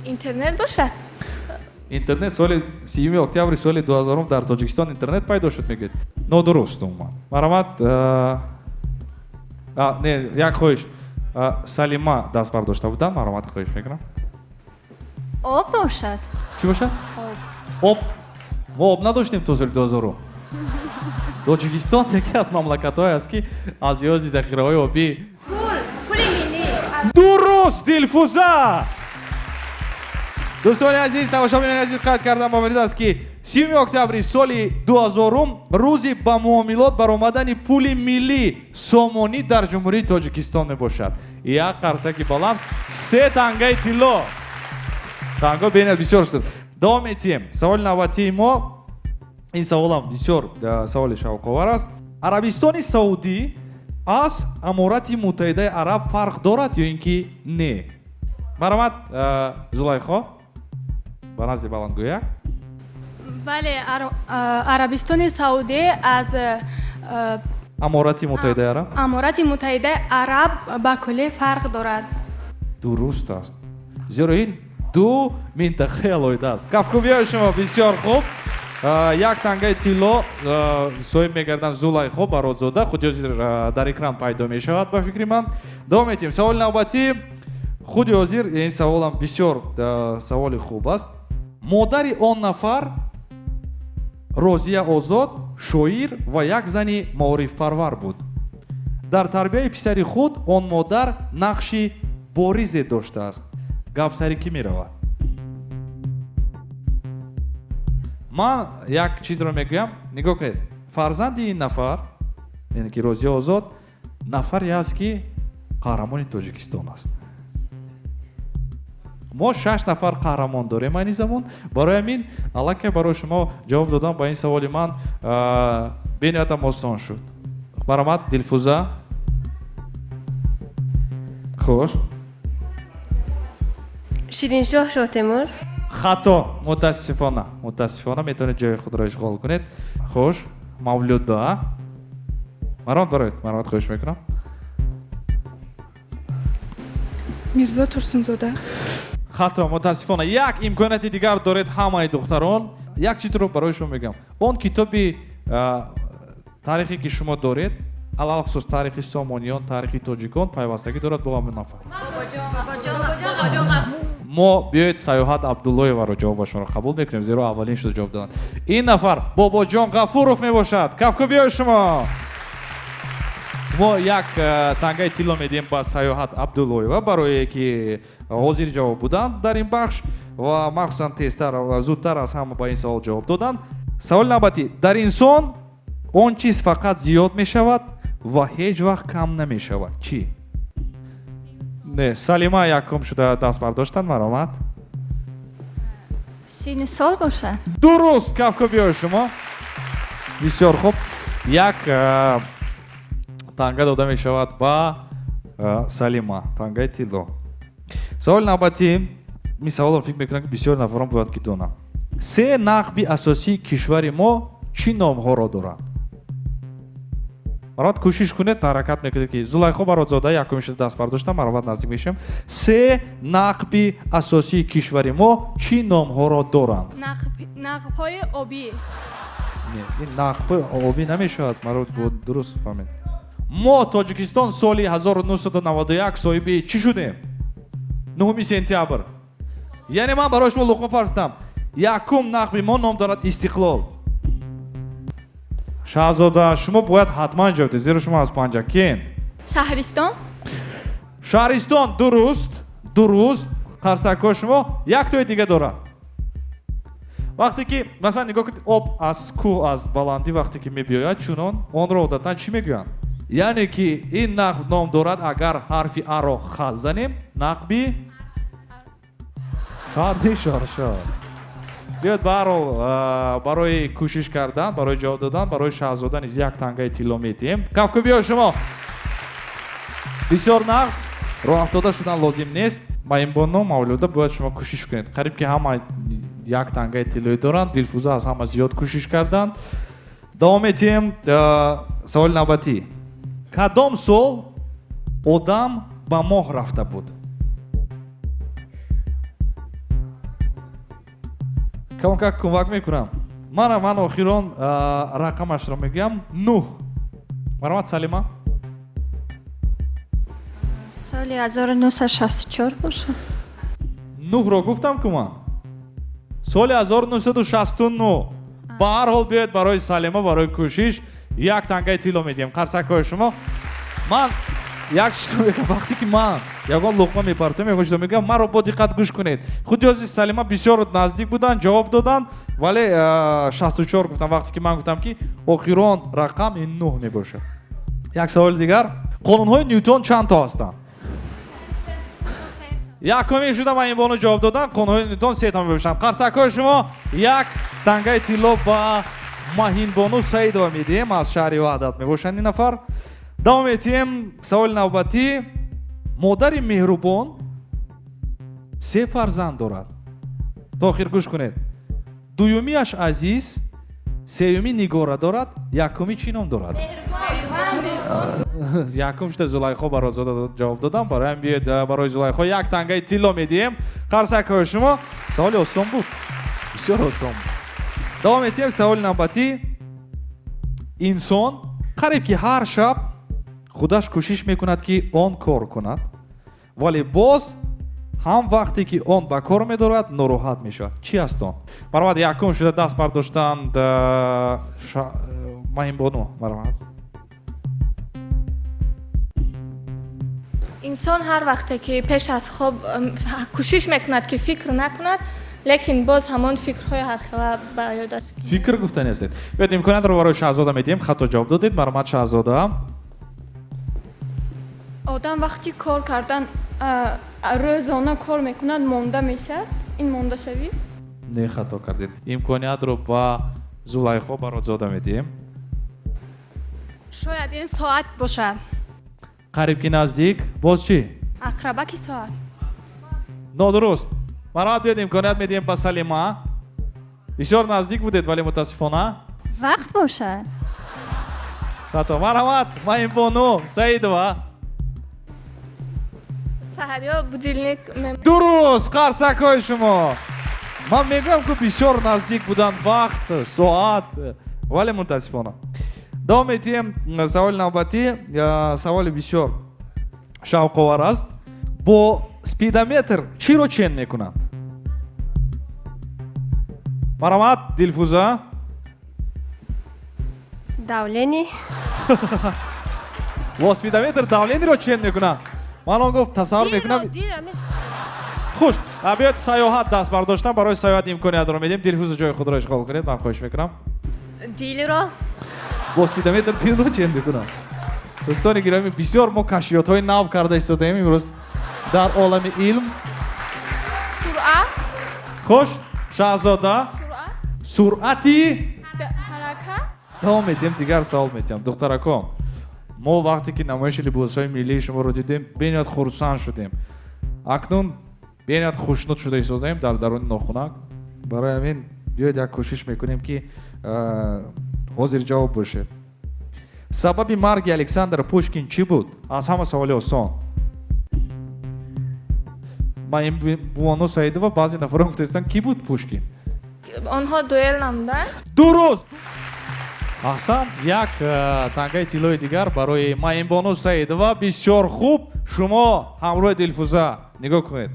Интернет бошад? Интернет соли 7 октябри соли 2000 дар Тоҷикистон интернет пайдо шуд, мегӯяд. Нодуруст умуман. Марҳамат, не, як хоҳиш. Салима даст бардошта буданд, марҳамат, хоҳиш мекунам. Об бошад. Чӣ бошад? Об. Мо об надоштем то соли 2000. Тоҷикистон яке аз мамлакатҳое аст, ки аз лиҳози захираҳои обӣ. Пул, пули миллӣ. Дуруст, Дилфуза! Дӯстони азиз, тамошобинони азиз, қайд кардам ба маврид аст, ки 7 октябри соли 2000 рӯзи ба муомилот баромадани пули миллӣ сомонӣ дар Ҷумҳурии Тоҷикистон мебошад. Як қарсаки баланд, 3 тангаи тилло. Танго бениҳоят бисёр шуд. Давом метиҳем. Саволи навбатии мо, ин саволам бисёр саволи шавқовар аст. Арабистони Саудӣ аз Аморати Муттаҳидаи Араб фарқ дорад ё ин ки не? Марҳамат, Зулайхо, ба назди баландгӯяк. Бале, Арабистони Саудӣ аз Аморати Муттаҳидаи Араб, Аморати Муттаҳидаи Араб ба куллӣ фарқ дорад. Дуруст аст, зеро ин ду минтақаи алоҳида аст. Кафкӯбиҳои шумо бисёр хуб. Як тангаи тилло соҳиб мегарданд Зулайхо Баротзода, худи ҳозир дар экран пайдо мешавад ба фикри ман. Давом метиҳем. Саволи навбатӣ, худи ҳозир ин саволам бисёр саволи хуб аст. Модари он нафар Розия Озод шоир ва як зани маорифпарвар буд. Дар тарбияи писари худ он модар нақши боризе доштааст. Гап сари кӣ меравад? Ман як чизро мегӯям, нигоҳ кунед. Фарзанди ин нафар, яъне ки Розия Озод, нафаре аст, ки қаҳрамони Тоҷикистон аст. Мо 6 нафар қаҳрамон дорем айни замон. Барои ҳамин аллакай барои шумо ҷавоб додам ба ин саволи ман бениҳоятам осон шуд. Марҳамат, Дилфуза. Хуш. Шириншоҳ Шоҳтемур. Хато, мутаассифона. Мутаассифона метавонед ҷои худро ишғол кунед. Хуш, Мавлюда. Марҳамат, бароед. Марҳамат, хоҳиш мекунам. Мирзо Турсунзода. Хато, мутаассифона. Як имконияти дигар доред ҳамаи духтарон. Як чизро барои шумо мегӯям. Он китоби таърихе ки шумо доред, алалхусус таърихи сомониён, таърихи тоҷикон пайвастагӣ дорад бо ҳамин нафар. Мо биёед Саёҳат Абдуллоеваро ҷавобашонро қабул мекунем, зеро аввалин шуда ҷавоб доданд. Ин нафар Бобоҷон Ғафуров мебошад. Кафкӯбиҳои шумо. Мо як тангаи тилло медиҳем ба Саёҳат Абдуллоева барое ки ҳозир ҷавоб буданд дар ин бахш ва махсусан тезтар ва зудтар аз ҳама ба ин савол ҷавоб доданд. Саволи навбатӣ: дар инсон он чиз фақат зиёд мешавад ва ҳеҷ вақт кам намешавад. Чӣ? Не, Салима якум шуда даст бардоштанд, марҳамат. Сину сол бошад. Дуруст, кафкӯбиҳои шумо. Бисёр хуб. Як танга дода мешавад ба Салима, тангаи тилло. Саволи навбатӣ, ин саволро фикр мекунам, ки бисёр нафарон бояд ки донанд. 3 нақби асосии кишвари мо чӣ номҳоро доранд? Марҳамат, кӯшиш кунед, ҳаракат мекунед, ки Зулайхо Баротзода якум шуда даст бардошта, марҳамат, наздик мешавем. 3 нақби асосии кишвари мо чӣ номҳоро доранд? Нақбҳои обӣ. Не, ин нақбҳои обӣ намешавад, марҳамат, дуруст фаҳмед. Мо Тоҷикистон соли 1991 соҳиби чӣ шудем? 9 сентябр. Яъне ман барои шумо луқма партам. Якум нақби мо ном дорад Истиқлол. Шаҳзода, шумо бояд ҳатман ҷавоб диҳед, зеро шумо аз Панҷакент. Шаҳристон. Шаҳристон, дуруст, дуруст. Қарсакҳои шумо як тои дига дорад. Вақте ки масалан нигоҳ кунед, об аз кӯҳ, аз баландӣ вақте ки мебиёяд, чунон онро одатан чӣ мегӯянд? Яъне ки ин нақб ном дорад, агар ҳарфи аро хат занем, нақби шарди шаршар. Биёед ба ҳар ҳол барои кӯшиш кардан, барои ҷавоб додан, барои Шаҳзода низ як тангаи тилло медиҳем. Кафкӯбиҳои шумо. Бисёр нағз, роҳафтода шудан лозим нест. Маимбону, Мавлюда, бояд шумо кӯшиш кунед. Қариб ки ҳама як тангаи тиллоӣ доранд. Дилфуза аз ҳама зиёд кӯшиш карданд. Давом метиҳем. Саволи навбатӣ: кадом сол одам ба моҳ рафта буд? Камакак кӯмак мекунам. Ман охирон рақамашро мегӯям 9. Марҳамат Салима. Соли 1964 бошад. 9-ро гуфтам ку ман. Соли 1969. Ба ҳар ҳол биёед барои Салима, барои кӯшиш як тангаи тилло медиҳем. Қарсакҳои шумо. Ман як чиз мегӯям, вақте ки ман ягон луқма мепартоям, ягон чиз мегӯям, маро бо диққат гӯш кунед. Худи ҳозир Салима бисёр наздик буданд, ҷавоб доданд, вале 64 гуфтам, вақте ки ман гуфтам ки охирон рақам ин 9 мебошад. Як саволи дигар. Қонунҳои Нютон чанд то ҳастанд? Якумин шуда ман ин бону ҷавоб додам. Қонунҳои Нютон 3 то мебошанд. Қарсакҳои шумо як тангаи тилло ба Маҳинбону Саидова медиҳем, аз шаҳри Ваҳдат мебошанд ин нафар. Давом метиҳем. Саволи навбатӣ. Модари меҳрубон 3 фарзанд дорад. То охир гӯш кунед. Дуюмиаш Азиз, сеюми Нигора дорад, якуми чӣ ном дорад? Якум шуда Зулайхо Барозода ҷавоб додам. Барои ҳам биёед барои Зулайхо як тангаи тилло медиҳем. Қарсакҳои шумо. Саволи осон буд. Бисёр осон буд. Давом метиҳем. Саволи навбатӣ. Инсон қариб ки ҳар шаб худаш кӯшиш мекунад ки он кор кунад, вале боз ҳам вақте ки он ба кор медорад нороҳат мешавад. Чӣ аст он? Марҳамат, якум шуда даст бардоштанд Маҳинбону. Марҳамат. Инсон ҳар вақте ки пеш аз хоб кӯшиш мекунад ки фикр накунад, лекин боз ҳамон фикрҳои ҳархела ба ёдаш. Фикр гуфтани ҳастед. Биёед имкониятро барои Шаҳзода медиҳем. Хато ҷавоб додед. Марҳамат Шаҳзода. Одам вақти кор кардан рӯзона кор мекунад, монда мешавад. Ин мондашавӣ? Не, хато кардед. Имкониятро ба Зулайхо Баротзода медиҳем. Шояд ин соат бошад. Қариб ки наздик. Боз чӣ? Ақрабаки соат. Нодуруст. Марҳамат, биёед имконият медиҳем ба Салима. Бисёр наздик будед, вале мутаассифона. Вақт бошад. Хато. Марҳамат, Маҳинбону Саидова. Саҳарё будильник. Дуруст, қарсакҳои шумо. Ман мегӯям ки бисёр наздик буданд вақт, соат, вале мутаассифона. Давом метиҳем. Саволи навбатӣ, саволи бисёр шавқовар аст. Бо спидометр чиро чен мекунанд? Марҳамат, Дилфуза. Давление. Бо спидометр давлениро чен мекунанд. Ман он гуфт тасаввур мекунам. Хуш, биёед саёҳат даст бардоштан. Барои саёҳат имкониятро медиҳем. Дилфуза ҷои худро ишғол кунед, ман хоҳиш мекунам. Дилро. Бо спидометр дилро чен мекунам. Дӯстони гиромӣ, бисёр мо кашфиётҳои нав карда истодаем имрӯз дар олами илм. Суръат. Хуш, Шаҳзода. Суръати ҳаракат. Давом медиҳем, дигар савол медиҳам. Духтаракон, мо вақте ки намоиши либосҳои миллии шуморо дидем, бениҳоят хурсанд шудем. Акнун бениҳоят хушнуд шуда истодаем дар даруни нохунак. Барои ҳамин биёед як кӯшиш мекунем ки ҳозир ҷавоб бошед. Сабаби марги Александр Пушкин чӣ буд? Аз ҳама саволи осон. Маҳинбону Саидова, баъзе нафарон гуфтаистанд, кӣ буд Пушкин? Онҳо дуэл намуданд. Дуруст. Аҳсан, як тангаи тиллои дигар барои Маҳинбону Саидова. Бисёр хуб. Шумо ҳамроҳи Дилфуза нигоҳ кунед.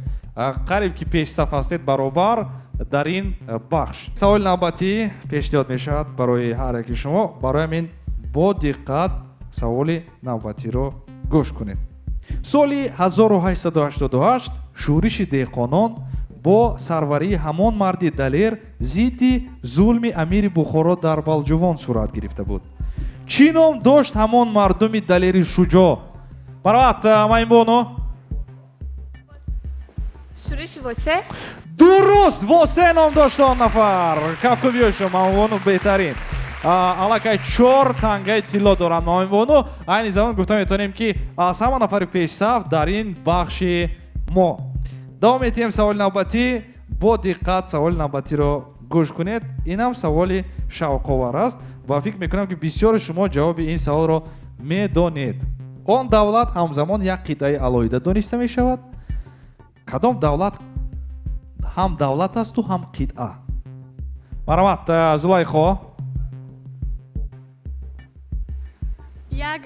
Қариб ки пешсаф ҳастед баробар дар ин бахш. Саволи навбатӣ пешниҳод мешавад барои ҳар яки шумо. Барои ҳамин бо диққат саволи навбатиро гӯш кунед. Соли 1888 шӯриши деҳқонон бо сарварии ҳамон марди далер зидди зулми амири Бухоро дар Балҷувон сурат гирифта буд. Чӣ ном дошт ҳамон мардуми далери шуҷоъ? Марҳамат, Маҳинбону. Шӯриши Восе. Дуруст, Восе ном дошт он нафар. Кафкӯбиҳои шумо, Маҳинбону беҳтарин. Аллакай 4 тангаи тилло доранд Маҳинбону. Айни замон гуфта метавонем ки аз ҳама нафари пешсаф дар ин бахши мо. Давом метиҳем саволи навбатӣ. Бо диққат саволи навбатиро гӯш кунед. Инам саволи шавқовар аст ва фикр мекунам ки бисёри шумо ҷавоби ин саволро медонед. Он давлат ҳамзамон як қитъаи алоҳида дониста мешавад. Кадом давлат ҳам давлат асту ҳам қитъа? Марҳамат, Зулайхо. Як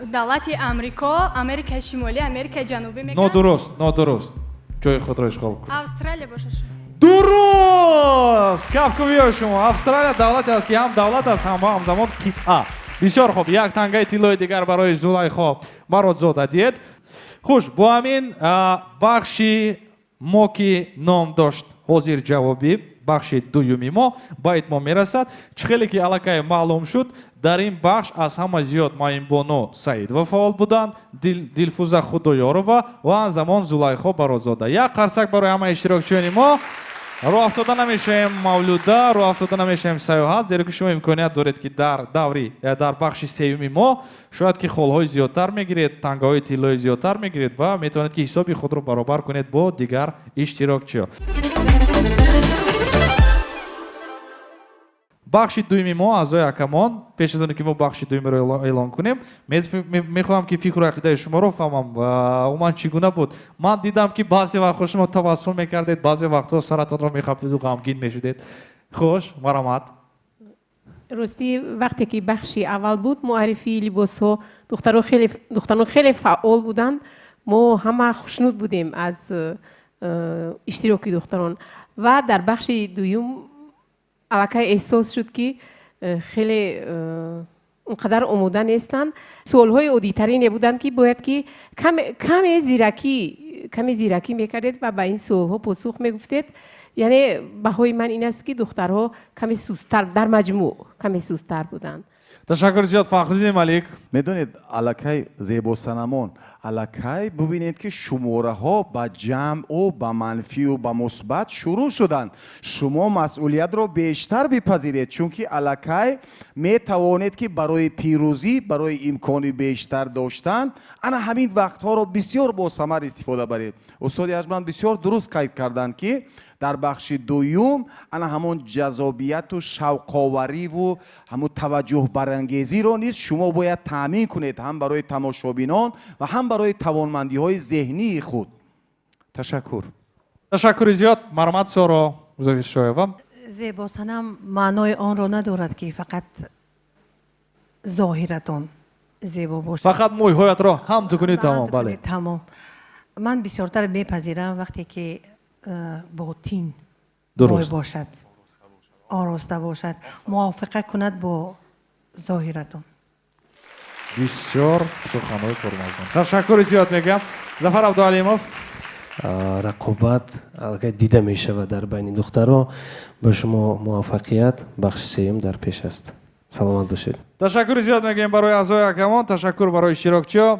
давлати Амрико, Америкаи Шимолӣ, Америкаи Ҷанубӣ мегӯянд. Нодуруст, нодуруст. Ҷои худро ишғол кунед. Австралия бошад. Дуруст! Кафкӯбиҳои шумо. Австралия давлате аст, ки ҳам давлат аст, ҳам ҳамзамон қитъа. Бисёр хуб, як тангаи тиллои дигар барои Зулайхо Баротзода диҳед. Хуш, бо ҳамин бахши мо, ки ном дошт ҳозир ҷавобӣ, бахши дуюми мо ба итмом мерасад. Чӣ хеле ки аллакай маълум шуд, дар ин бахш аз ҳама зиёд Маинбону Саидова фаъол буданд, Дилфуза Худоёрова ва ҳамзамон Зулайхо Баротзода. Як қарсак барои ҳама иштирокчиёни мо. Роҳ афтода намешавем Мавлуда, роҳ афтода намешавем Саёҳат, зеро ки шумо имконият доред, ки дар даври дар бахши сеюми мо шояд ки холҳои зиёдтар мегиред, тангаҳои тиллои зиёдтар мегиред ва метавонед, ки ҳисоби худро баробар кунед бо дигар иштирокчиён. Бахши дуюми мо, аъзои ҳакамон, пеш аз оне ки мо бахши дуюмиро эълон кунем, мехоҳам, ки фикру ақидаи шуморо фаҳмам. Умуман чӣ гуна буд? Ман дидам, ки баъзе вақтҳо шумо табассум мекардед, баъзе вақтҳо саратонро мехапидеду ғамгин мешудед. Хуш, марҳамат. Ростӣ, вақте ки бахши аввал буд, муаррифии либосҳо, духтарон хеле фаъол буданд. Мо ҳама хушнуд будем аз иштироки духтарон ва дар бахши дуюм аллакай эҳсос шуд, ки хеле он қадар омода нестанд. Суолҳои оддитарине буданд, ки бояд ки каме зиракӣ мекардед ва ба ин суолҳо посух мегуфтед. Яъне баҳои ман ин аст, ки духтарҳо каме сусттар, дар маҷмӯъ каме сусттар буданд. Ташаккур зиёд, Фахриддин Малик. Медонед, аллакай зебосанамон, аллакай бубинед, ки шумораҳо ба ҷамъу ба манфию ба мусбат шурӯъ шуданд. Шумо масъулиятро бештар бипазиред, чунки аллакай метавонед, ки барои пирӯзӣ, барои имкони бештар доштан ана ҳамин вақтҳоро бисёр босамар истифода баред. Устоди арҷманд бисёр дуруст қайд карданд, ки дар бахши дуюм ана ҳамон ҷазобияту шавқовариву ҳамон таваҷҷӯҳбарангезиро низ шумо бояд таъмин кунед, ҳам барои тамошобинон ва ҳам барои тавонмандиҳои зеҳнии худ. Ташаккур. Ташаккури зиёд. Марҳамат, Соро Зоҳиршоева. Зебосанам маънои онро надорад, ки фақат зоҳиратон зебо бошад, фақат мӯйҳоятро ҳам ту кунӣ, тамом. Бале, тамом. Ман бисёртар мепазирам, вақте ки ботин бой бошад, ороста бошад, мувофиқа кунад бо зоҳиратон. Бисёр суханҳои пурмазмун, ташаккури зиёд мегӯям. Зафар Абдуалимов. Рақобат аллакай дида мешавад дар байни духтаро. Ба шумо муваффақият, бахши сеюм дар пеш аст, саломат бошед. Ташаккури зиёд мегӯем барои аъзои ҳакамон, ташаккур барои иштирокчиҳо.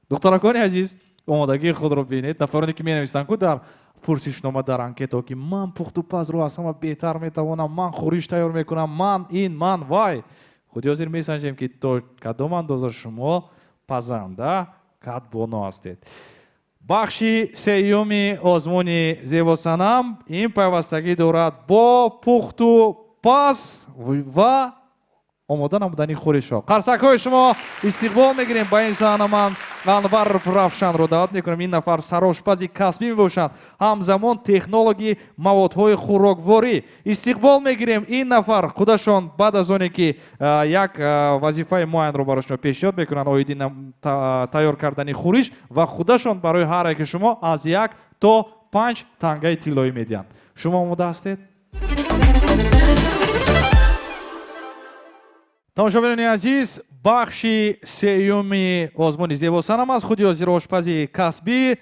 Духтаракони азиз, омодагии худро бинед. Нафароне ки менависанд ку дар пурсишнома, дар анкета, ки ман пухтупазро аз ҳама беҳтар метавонам, ман хӯриш тайёр мекунам, ман ин, ман вай, худи ҳозир месанҷем, ки то кадом андоза шумо пазанда кадбоно ҳастед. Бахши сеюми озмуни зебосанам ин пайвастагӣ дорад бо пухту паз ва омода намудани хӯришҳо. Қарсакҳои шумо истиқбол мегирем. Ба ин саҳна ман Анвар Равшанро даъват мекунам. Ин нафар сарошпази касбӣ мебошанд, ҳамзамон технологи маводҳои хӯрокворӣ. Истиқбол мегирем ин нафар худашон баъд аз оне ки як вазифаи муайянро барои шумо пешниҳод мекунанд оиди тайёр кардани хӯриш ва худашон барои ҳар яки шумо аз 1 то 5 тангаи тиллоӣ медиҳанд. Шумо омода ҳастед? Тамошобинони азиз, бахши сеюми озмуни зебосанам аст. Худи ҳозир ошпази касбӣ,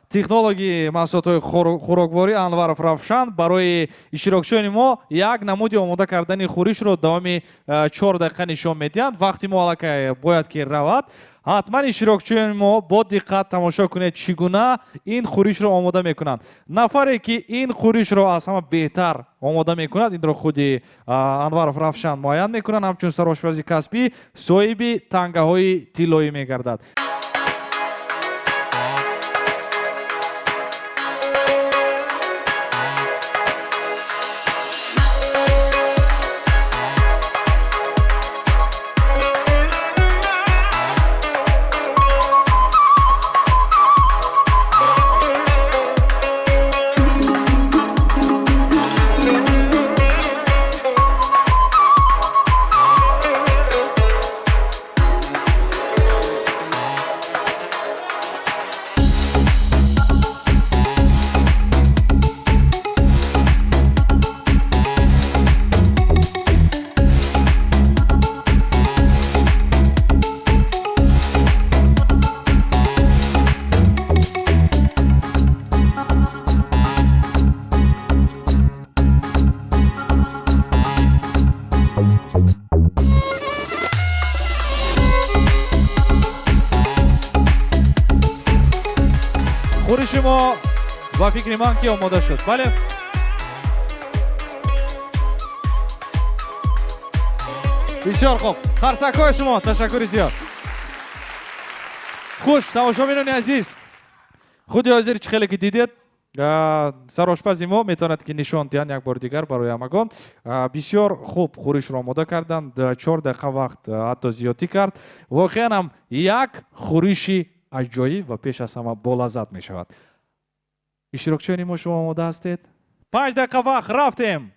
технологи маҳсулотҳои хӯрокворӣ Анваров Равшан барои иштирокчиёни мо як намуди омода кардани хӯришро давоми 4 дақиқа нишон медиҳанд. Вақти мо аллакай бояд ки равад. Ҳатман иштирокчиёни мо бо диққат тамошо кунед, чӣ гуна ин хӯришро омода мекунанд. Нафаре ки ин хӯришро аз ҳама беҳтар омода мекунад, инро худи Анваров Равшан муайян мекунанд, ҳамчун сарошпази касбӣ соҳиби тангаҳои тиллоӣ мегардад. Хӯриши мо ба фикри ман ки омода шуд. Бале? Бисёр хуб. Қарсакҳои шумо, ташаккури зиёд. Хуш, тамошобинони азиз, худи ҳозир чӣ хеле ки дидед, сарошпази мо метавонад ки нишон диҳанд як бори дигар барои ҳамагон. Бисёр хуб хӯришро омода карданд, 4 дақиқа вақт ҳатто зиёдтӣ кард. Воқеан ҳам як хӯриши аҷоиб ва пеш аз ҳама болаззат мешавад. Иштирокчиёни мо, шумо омода ҳастед? 5 дақиқа вақт, рафтем.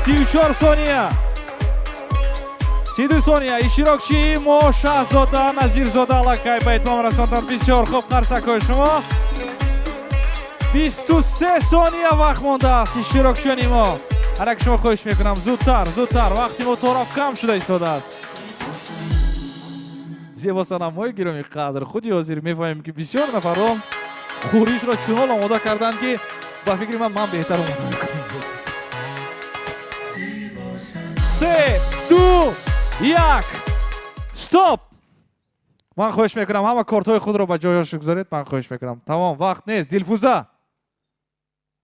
34 сония. 32 сония. Иштирокчии мо Шаҳзода Назирзода аллакай ба итмом расонданд. Бисёр хуб, қарсакҳои шумо. 23 сония вақт мондааст иштирокчиёни мо. Ҳар як шумо хоҳиш мекунам зудтар, зудтар. Вақти мо тораф кам шуда истодааст. Зебосанамҳои гиромӣ қадр, худи ҳозир мефаҳмем ки бисёр нафарон хӯришро чунон омода карданд ки ба фикри ман беҳтар омода мекунам. 3, 2, 1. Стоп! Ман хоҳиш мекунам ҳама кортҳои худро ба ҷояш гузоред. Ман хоҳиш мекунам. Тамом, вақт нест. Дилфуза.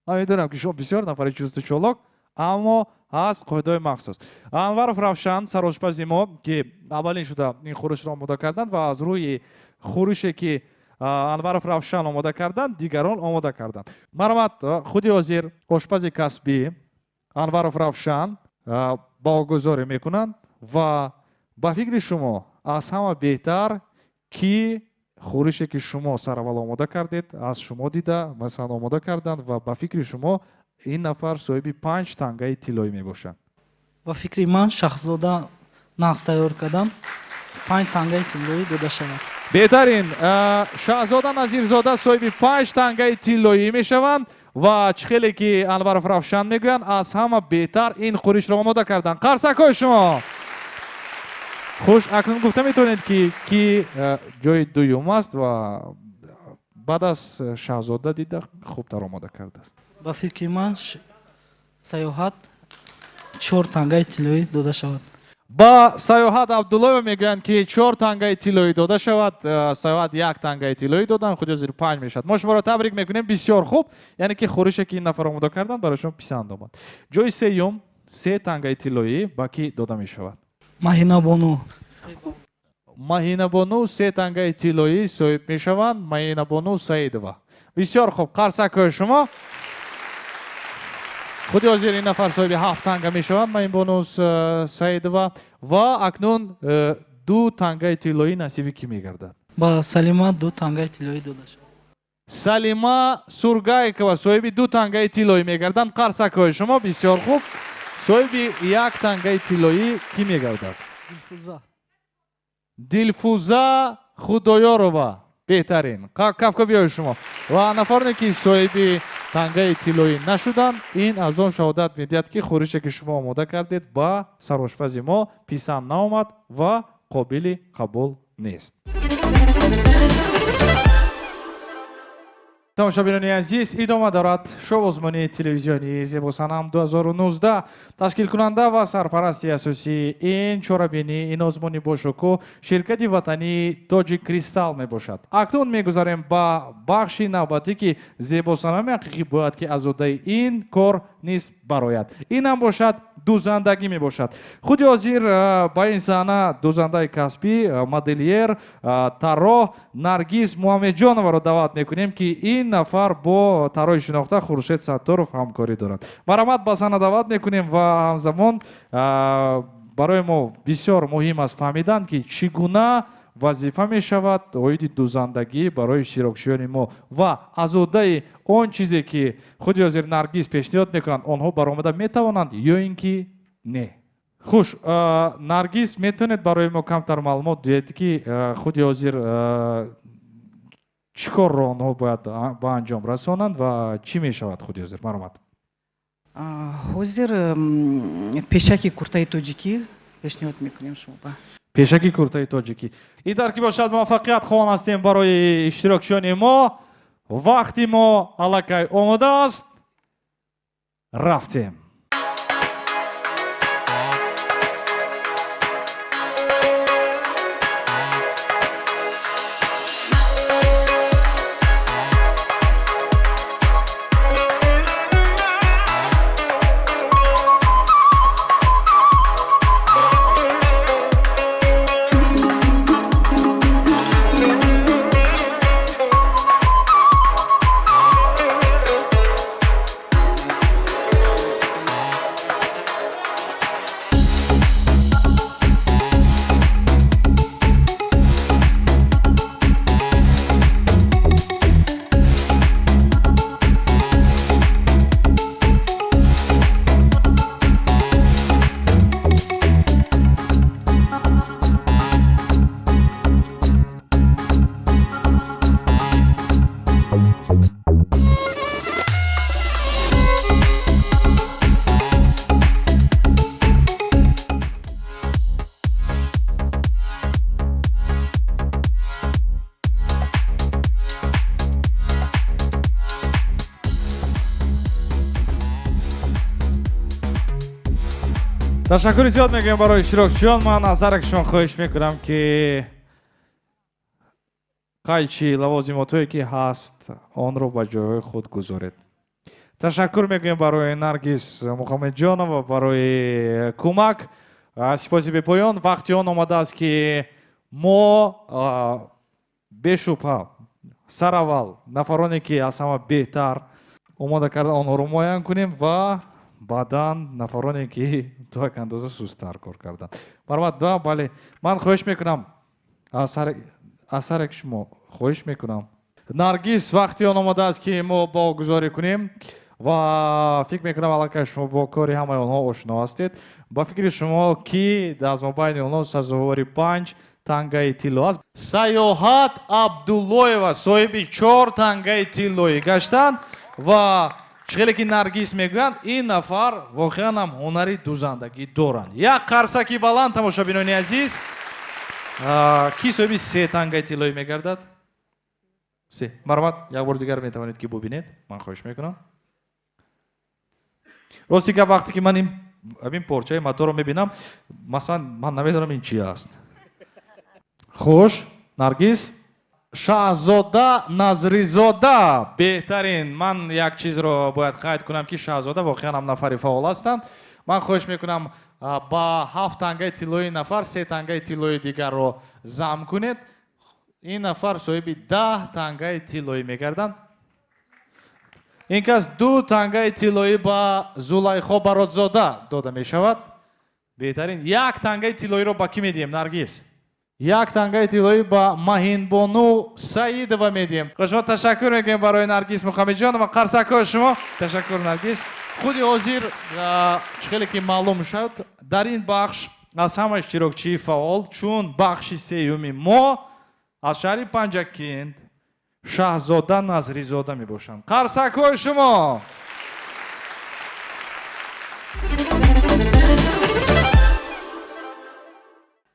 Ман медонам ки шумо бисёр нафари чусту чолок, аммо ҳаст қоидаҳои махсус. Анваров Равшан, сарошпази мо, ки аввалин шуда ин хӯришро омода карданд ва аз рӯи хӯрише ки Анваров Равшан омода карданд, дигарон омода карданд. Марҳамат, худи ҳозир ошпази касбӣ Анваров Равшан баҳогузорӣ мекунанд ва ба фикри шумо аз ҳама беҳтар ки хӯрише ки шумо сараввал омода кардед, аз шумо дида, масалан, омода карданд ва ба фикри шумо ин нафар соҳиби 5 тангаи тиллоӣ мебошад. Ба фикри ман Шаҳзода нағз тайёр кардам, 5 тангаи тиллоӣ дода шавад. Беҳтарин, Шаҳзода Назирзода соҳиби 5 тангаи тиллоӣ мешаванд ва чӣ хеле ки Анваров Равшан мегӯянд, аз ҳама беҳтар ин хӯришро омода карданд. Қарсакҳои шумо. Хуш, акнун гуфта метавонед ки ҷои дуюм аст ва Баъд аз Шаҳзода дида хубтар омода кардааст. Ба фикри ман, Саёҳат 4 тангаи тиллоӣ дода шавад. Ба Саёҳат Абдуллоева мегӯянд, ки 4 тангаи тиллоӣ дода шавад. Саёҳат 1 тангаи тиллоӣ доданд, худи зир 5 мешавад. Мо шуморо табрик мекунем, бисёр хуб. Яъне ки хӯрише ки ин нафар омода карданд, барои шумо писанд омад. Ҷои сеюм 3 тангаи тиллоӣ ба кӣ дода мешавад? Маҳинабону. Маҳинабону 3 тангаи тиллоӣ соҳиб мешаванд. Маҳинабону Саидова. Бисёр хуб, қарсакҳои шумо. Худи ҳозир ин нафар соҳиби 7 танга мешаванд, Маҳинабону Саидова. Ва акнун 2 тангаи тиллоӣ насиби кӣ мегардад? Ба Салима 2 тангаи тиллоӣ дода шавад. Салима Сургайкова соҳиби 2 тангаи тиллоӣ мегарданд. Қарсакҳои шумо, бисёр хуб. Соҳиби 1 тангаи тиллоӣ кӣ мегардад? Дилфуза. Дилфуза Худоёрова. Беҳтарин. Кафкобиҳои шумо. Ва нафароне ки соҳиби тангаи тиллоӣ нашуданд, ин аз он шаҳодат медиҳад, ки хӯрише ки шумо омода кардед ба сарошпази мо писанд наомад ва қобили қабул нест. Тамошобинони азиз, идома дорад шоу-озмуни телевизионии Зебосанам 2019. Ташкилкунанда ва сарпарасти асосии ин чорабинӣ, ин озмуни бошукӯҳ ширкати ватании Тоҷик Кристал мебошад. Акнун мегузарем ба бахши навбатӣ, ки Зебосанами ҳақиқӣ бояд ки аз уҳдаи ин кор низ барояд. Ин ҳам бошад дузандагӣ мебошад. Худи ҳозир ба ин саҳна дузандаи касбӣ, модельер, тарроҳ Наргиз Муҳаммедҷоноваро даъват мекунем, ки ин нафар бо тарроҳи шинохта Хуршед Сатторов ҳамкорӣ дорад. Марҳамат, ба саҳна даъват мекунем ва ҳамзамон барои мо бисёр муҳим аст фаҳмидан, ки чӣ гуна вазифа мешавад оиди дузандагӣ барои иштирокчиёни мо ва аз уҳдаи он чизе ки худи ҳозир Наргиз пешниҳод мекунанд, онҳо баромада метавонанд ё ин ки не. Хуш, Наргиз, метавонед барои мо камтар маълумот диҳед, ки худи ҳозир чӣ корро онҳо бояд ба анҷом расонанд ва чӣ мешавад худи ҳозир? Марҳамат. Ҳозир пешаки куртаи тоҷикӣ пешниҳод мекунем шумо ба. Пешаки куртаи тоҷикӣ. Ин дар ки бошад муваффақият хоҳон ҳастем барои иштирокчиёни мо. Вақти мо аллакай омода аст. Рафтем. Ташаккури зиёд мегӯям барои иштирокчиён. Ман аз ҳар як шумо хоҳиш мекунам, ки қайчи лавозимотҳое ки ҳаст, онро ба ҷойҳои худ гузоред. Ташаккур мегӯям барои Наргиз Муҳаммедҷонова барои кӯмак. Сипоси бепоён. Вақти он омадааст, ки мо бешубҳа сараввал нафароне ки аз ҳама беҳтар омода карда онҳоро муайян кунем ва баъдан нафароне ки то як андоза сусттар кор карданд. Марҳамат, да, бале. Ман хоҳиш мекунам, аз ҳар як шумо хоҳиш мекунам. Наргиз, вақти он омадааст, ки мо богузорӣ кунем ва фикр мекунам аллакай шумо бо кори ҳамаи онҳо ошно ҳастед. Ба фикри шумо ки аз мобайни онҳо сазовори 5 тангаи тилло аст? Саёҳат Абдуллоева соҳиби 4 тангаи тиллоӣ гаштанд ва чӣ хеле ки Наргиз мегӯянд, ин нафар воқеан ҳам ҳунари дузандагӣ доранд. Як қарсаки баланд, тамошобинони азиз. Ки соҳиби 3 тангаи тиллоӣ мегардад? Се. Марҳамат, як бор дигар метавонед ки бубинед. Ман хоҳиш мекунам. Рости гап, вақте ки ман ин порчаи маторо мебинам, масалан, ман намедонам ин чи аст. Хуш, Наргиз. Шаҳзода Назризода беҳтарин. Ман як чизро бояд қайд кунам, ки Шаҳзода воқеан ҳам нафари фаъол ҳастанд. Ман хоҳиш мекунам, ба 7 тангаи тиллоии нафар 3 тангаи тиллоии дигарро зам кунед. Ин нафар соҳиби 10 тангаи тиллоӣ мегарданд. Ин кас 2 тангаи тиллоӣ ба Зулайхо Баротзода дода мешавад. Беҳтарин. 1 тангаи тиллоиро ба кӣ медиҳем, Наргиз? 1 тангаи тиллоӣ ба Маҳинбону Саидова медиҳем. Шумо ташаккур мекунем барои Наргиз Муҳаммадҷонова. Қарсакҳои шумо. Ташаккур, Наргиз. Худи ҳозир чӣ хеле ки маълум шуд, дар ин бахш аз ҳама иштирокчии фаъол, чун бахши сеюми мо аз шаҳри Панҷакент Шаҳзода Назризода мебошанд. Қарсакҳои шумо.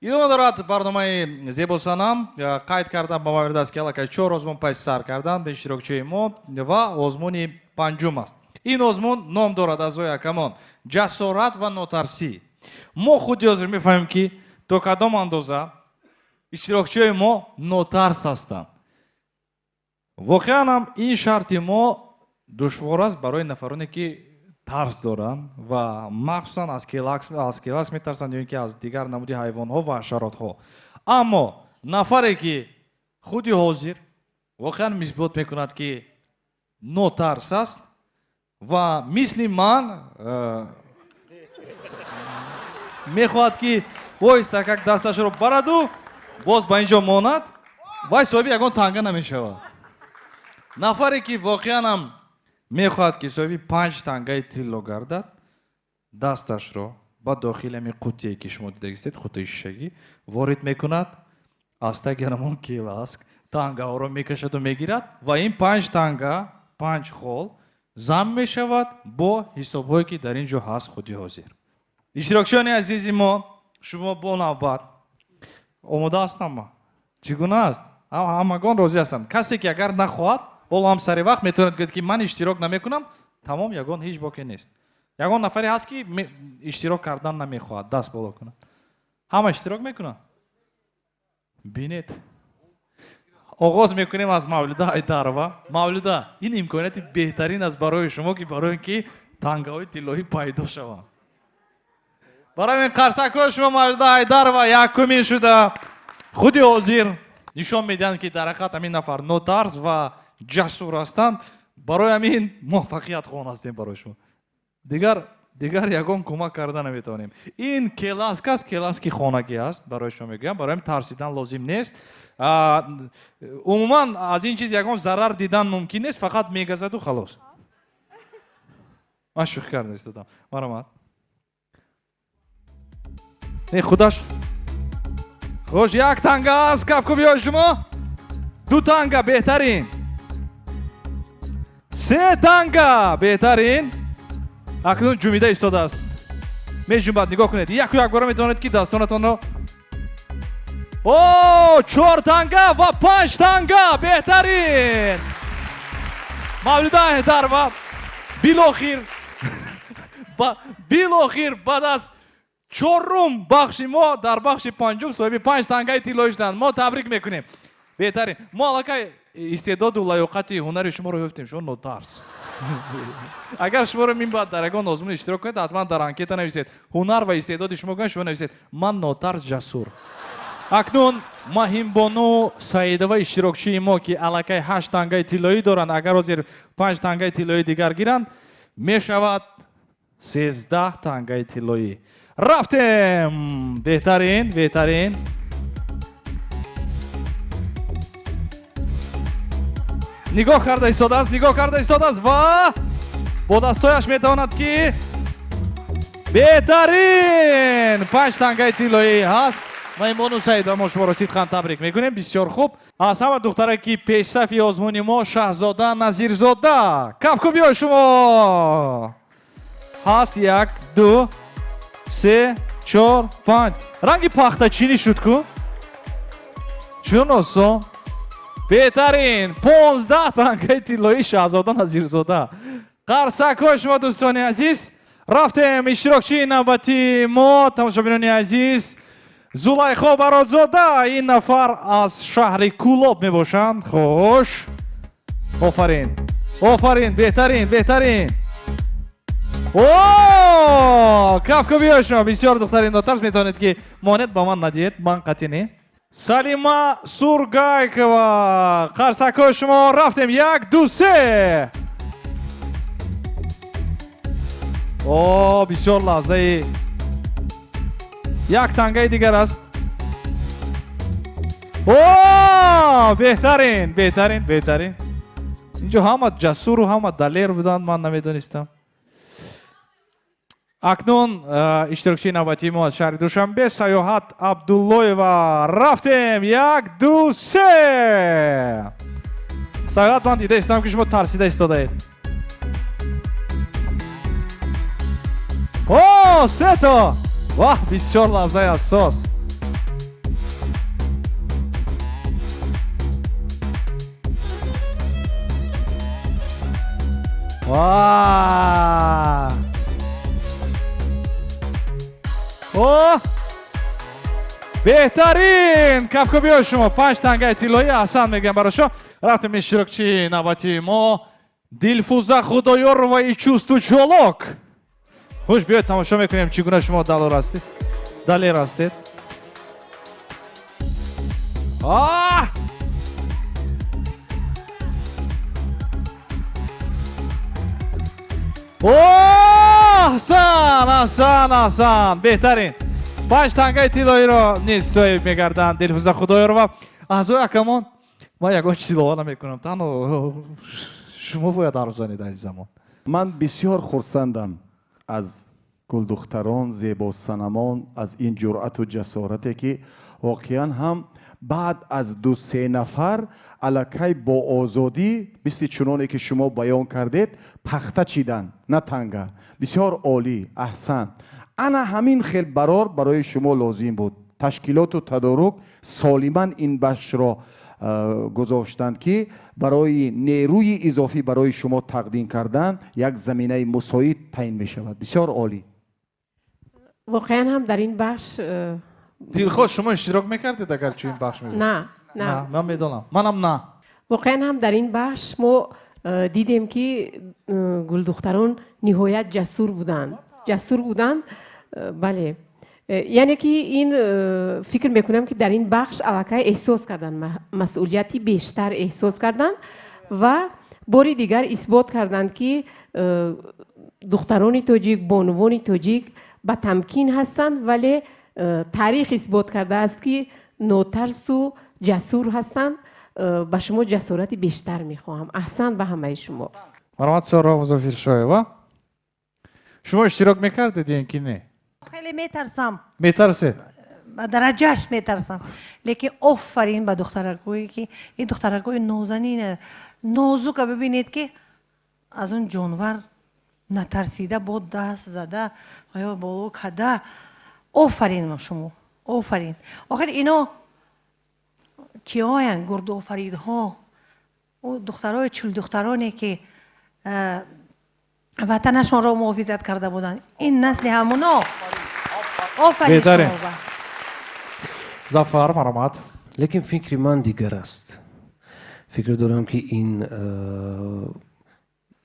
Идома дорад барномаи Зебосанам. Қайд кардам ба маврид аст, ки аллакай 4 озмун паси сар карданд иштирокчиҳои мо ва озмуни панҷум аст. Ин озмун ном дорад аъзои ҳакамон ҷасорат ва нотарсӣ. Мо худи ҳозир мефаҳмем, ки то кадом андоза иштирокчиҳои мо нотарс ҳастанд. Воқеан ҳам ин шарти мо душвор аст барои нафароне, ки тарс доранд ва махсусан аз келакс метарсанд ё ин ки аз дигар намуди ҳайвонҳо ва ҳашаротҳо. Аммо нафаре, ки худи ҳозир воқеан исбот мекунад, ки нотарс аст ва мисли ман мехоҳад, ки оҳиста как дасташро бараду боз ба ин ҷо монад, вай соҳиби ягон танга намешавад. Нафаре, ки воқеан ҳам мехоҳад, ки соҳиби 5 тангаи тилло гардад, дасташро ба дохили ҳамин қуттие, ки шумо дидагистед, қуттии шишагӣ, ворид мекунад, аз таги ҳамон келаск тангаҳоро мекашаду мегирад ва ин 5 танга, 5 хол зам мешавад бо ҳисобҳое, ки дар ин ҷо ҳаст худи ҳозир. Иштирокчиёни азизи мо, шумо бо навбат омода ҳастам? Чӣ гуна аст? Ҳамагон розӣ ҳастанд. Касе, ки агар нахоҳад, ҳоло ҳам сари вақт метавонад гӯяд, ки ман иштирок намекунам, тамом, ягон ҳеҷ боке нест. Ягон нафаре ҳаст, ки иштирок кардан намехоҳад, даст боло кунад. Ҳама иштирок мекунанд? Бинед. Оғоз мекунем аз Мавлуда Ҳайдарова. Мавлуда, ин имконияти беҳтарин аст барои шумо, ки барои ин ки тангаҳои тиллоӣ пайдо шаванд. Барои ин қарсакҳои шумо Мавлуда Ҳайдарова якумин шуда худи ҳозир нишон медиҳанд, ки дар ҳақиқат ҳамин нафар нотарс ва ҷасур ҳастанд. Барои ҳамин муваффақият хоҳон ҳастем барои шумо. Дигар ягон кӯмак карда наметавонем. Ин келаск аст, келаски хонагӣ аст, барои шумо мегӯям. Барои ҳамин тарсидан лозим нест. Умуман аз ин чиз ягон зарар дидан мумкин нест, фақат мегазаду халос. Ман шӯхӣ карда истодам. Марҳамат. Не, худаш. Хуш, 1 танга аст, кафкӯбиҳои шумо. 2 танга беҳтарин. 3 танга беҳтарин. Акнун ҷумида истодааст. Меҷумбад, нигоҳ кунед. Яку якбора метавонед, ки дастонатонро. О, 4 танга ва 5 танга беҳтарин. Мавлуда Ҳайдарова билохир баъд аз 4-ум бахши мо дар бахши 5-ум соҳиби 5 тангаи тиллоӣ шуданд. Мо табрик мекунем. Беҳтарин. Мо аллакай истеъдоду лаёқати ҳунари шуморо ёфтем. Шумо нотарс. Агар шуморо мин баъд дар ягон озмун иштирок кунед, ҳатман дар анкета нависед ҳунар ва истеъдоди шумо кунед, шумо нависед ман нотарс ҷасур. Акнун Маҳинбону Саидова иштирокчии мо, ки аллакай 8 тангаи тиллоӣ доранд, агар ҳозир 5 тангаи тиллоии дигар гиранд, мешавад 13 тангаи тиллоӣ. Рафтем! Беҳтарин, беҳтарин. Нигоҳ карда истодааст, нигоҳ карда истодааст ва бо дастҳояш метавонад, ки беҳтарин 5 тангаи тиллоӣ ҳаст. Маҳинбону Саидова, мо шуморо сидқан табрик мекунем. Бисёр хуб. Аз ҳама духтаре, ки пешсафи озмуни мо Шаҳзода Назирзода. Кафкӯбиҳои шумо ҳаст. 1, 2, 3, 4, 5. Ранги пахтачинӣ шуд ку? Чун осон. Беҳтарин 15 тангаи тиллоии Шаҳзода Назирзода. Қарсакҳои шумо дӯстони азиз. Рафтем иштирокчии навбатии мо, тамошобинони азиз, Зулайхо Баротзода. Ин нафар аз шаҳри Кӯлоб мебошанд. Хуш, офарин, офарин, беҳтарин, беҳтарин. О, кафкӯбиҳои шумо бисёр духтари нотарс. Метавонед ки монед ба ман надиҳед, ман қатъӣ не. Салима Сургайкова. Қарсакҳои шумо. Рафтем, 1, 2, 3. О, бисёр лаҳзаи як тангаи дигар аст. О, беҳтарин, беҳтарин, беҳтарин. Инҷо ҳама ҷасуру ҳама далер буданд, ман намедонистам. Акнун иштирокчии навбатии мо аз шаҳри Душанбе, Саёҳат Абдуллоева. Рафтем, 1, 2, 3. Саёҳат, ман дида истам ки шумо тарсида истодаед. О, сето! Ваҳ, бисёр лаҳзаи ҳассос. Ва! О! Беҳтарин! Кафкӯбиҳои шумо, 5 тангаи тиллоӣ. Аҳсан мегӯям барои шумо. Рафтем иштирокчии навбатии мо, Дилфуза Худоёрова и Чусту Чолок. Хуш, биёед тамошо мекунем чӣ гуна шумо далер ҳастед. Далер ҳастед. Аҳсан, аҳсан, аҳсан, беҳтарин. 5 тангаи тиллоиро низ соҳиб мегарданд Дилфуза Худоёрова. Аъзои акамон, ман ягон чиз илова намекунам, танҳо шумо бояд ҳарф занед азизамон. Ман бисёр хурсандам аз гулдухтарон, зебосанамон, аз ин ҷуръату ҷасорате ки воқеан ҳам баъд аз 2-3 нафар аллакай бо озодӣ, мисли чуноне ки шумо баён кардед, пахта чидан, на танга. Бисёр олӣ, аҳсан. Ана ҳамин хел барор барои шумо лозим буд. Ташкилоту тадорук солиман ин бахшро гузоштанд ки барои нерӯи изофӣ барои шумо тақдим кардан як заминаи мусоид таъин мешавад. Бисёр олӣ. Воқеан ҳам дар ин бахш Дилхоҳ, шумо иштирок мекардед агар чунин бахш мебуд? На, на. Ман медонам, манам на. Воқеан ҳам дар ин бахш мо дидем ки гулдухтарон ниҳоят ҷасур буданд. Ҷасур буданд, бале. Яъне ки ин фикр мекунам ки дар ин бахш аллакай эҳсос карданд, масъулияти бештар эҳсос карданд ва бори дигар исбот карданд ки духтарони тоҷик, бонувони тоҷик ба тамкин ҳастанд, вале таърих исбот кардааст ки нотарсу ҷасур ҳастанд. Ба шумо ҷасорати бештар мехоҳам. Аҳсан ба ҳамаи шумо. Марҳамат, Соро Музаффаршоева. Шумо иштирок мекардед ё ин ки не? Хеле метарсам. Метарсед? Ба дараҷааш метарсам. Лекин офарин ба духтаракое ки ин духтаракои нозанин нозука бибинед ки аз он ҷонвар натарсида бо даст зада ва ё боло када. Офарин шумо, офарин. Охир ино киҳоянд? Гурдофаридҳо, духтарои чилдухтароне ки ватанашонро муҳофизат карда буданд. Ин насли ҳамуно. Офарин шумо. Зафар, марҳамат. Лекин фикри ман дигар аст. Фикр дорам ки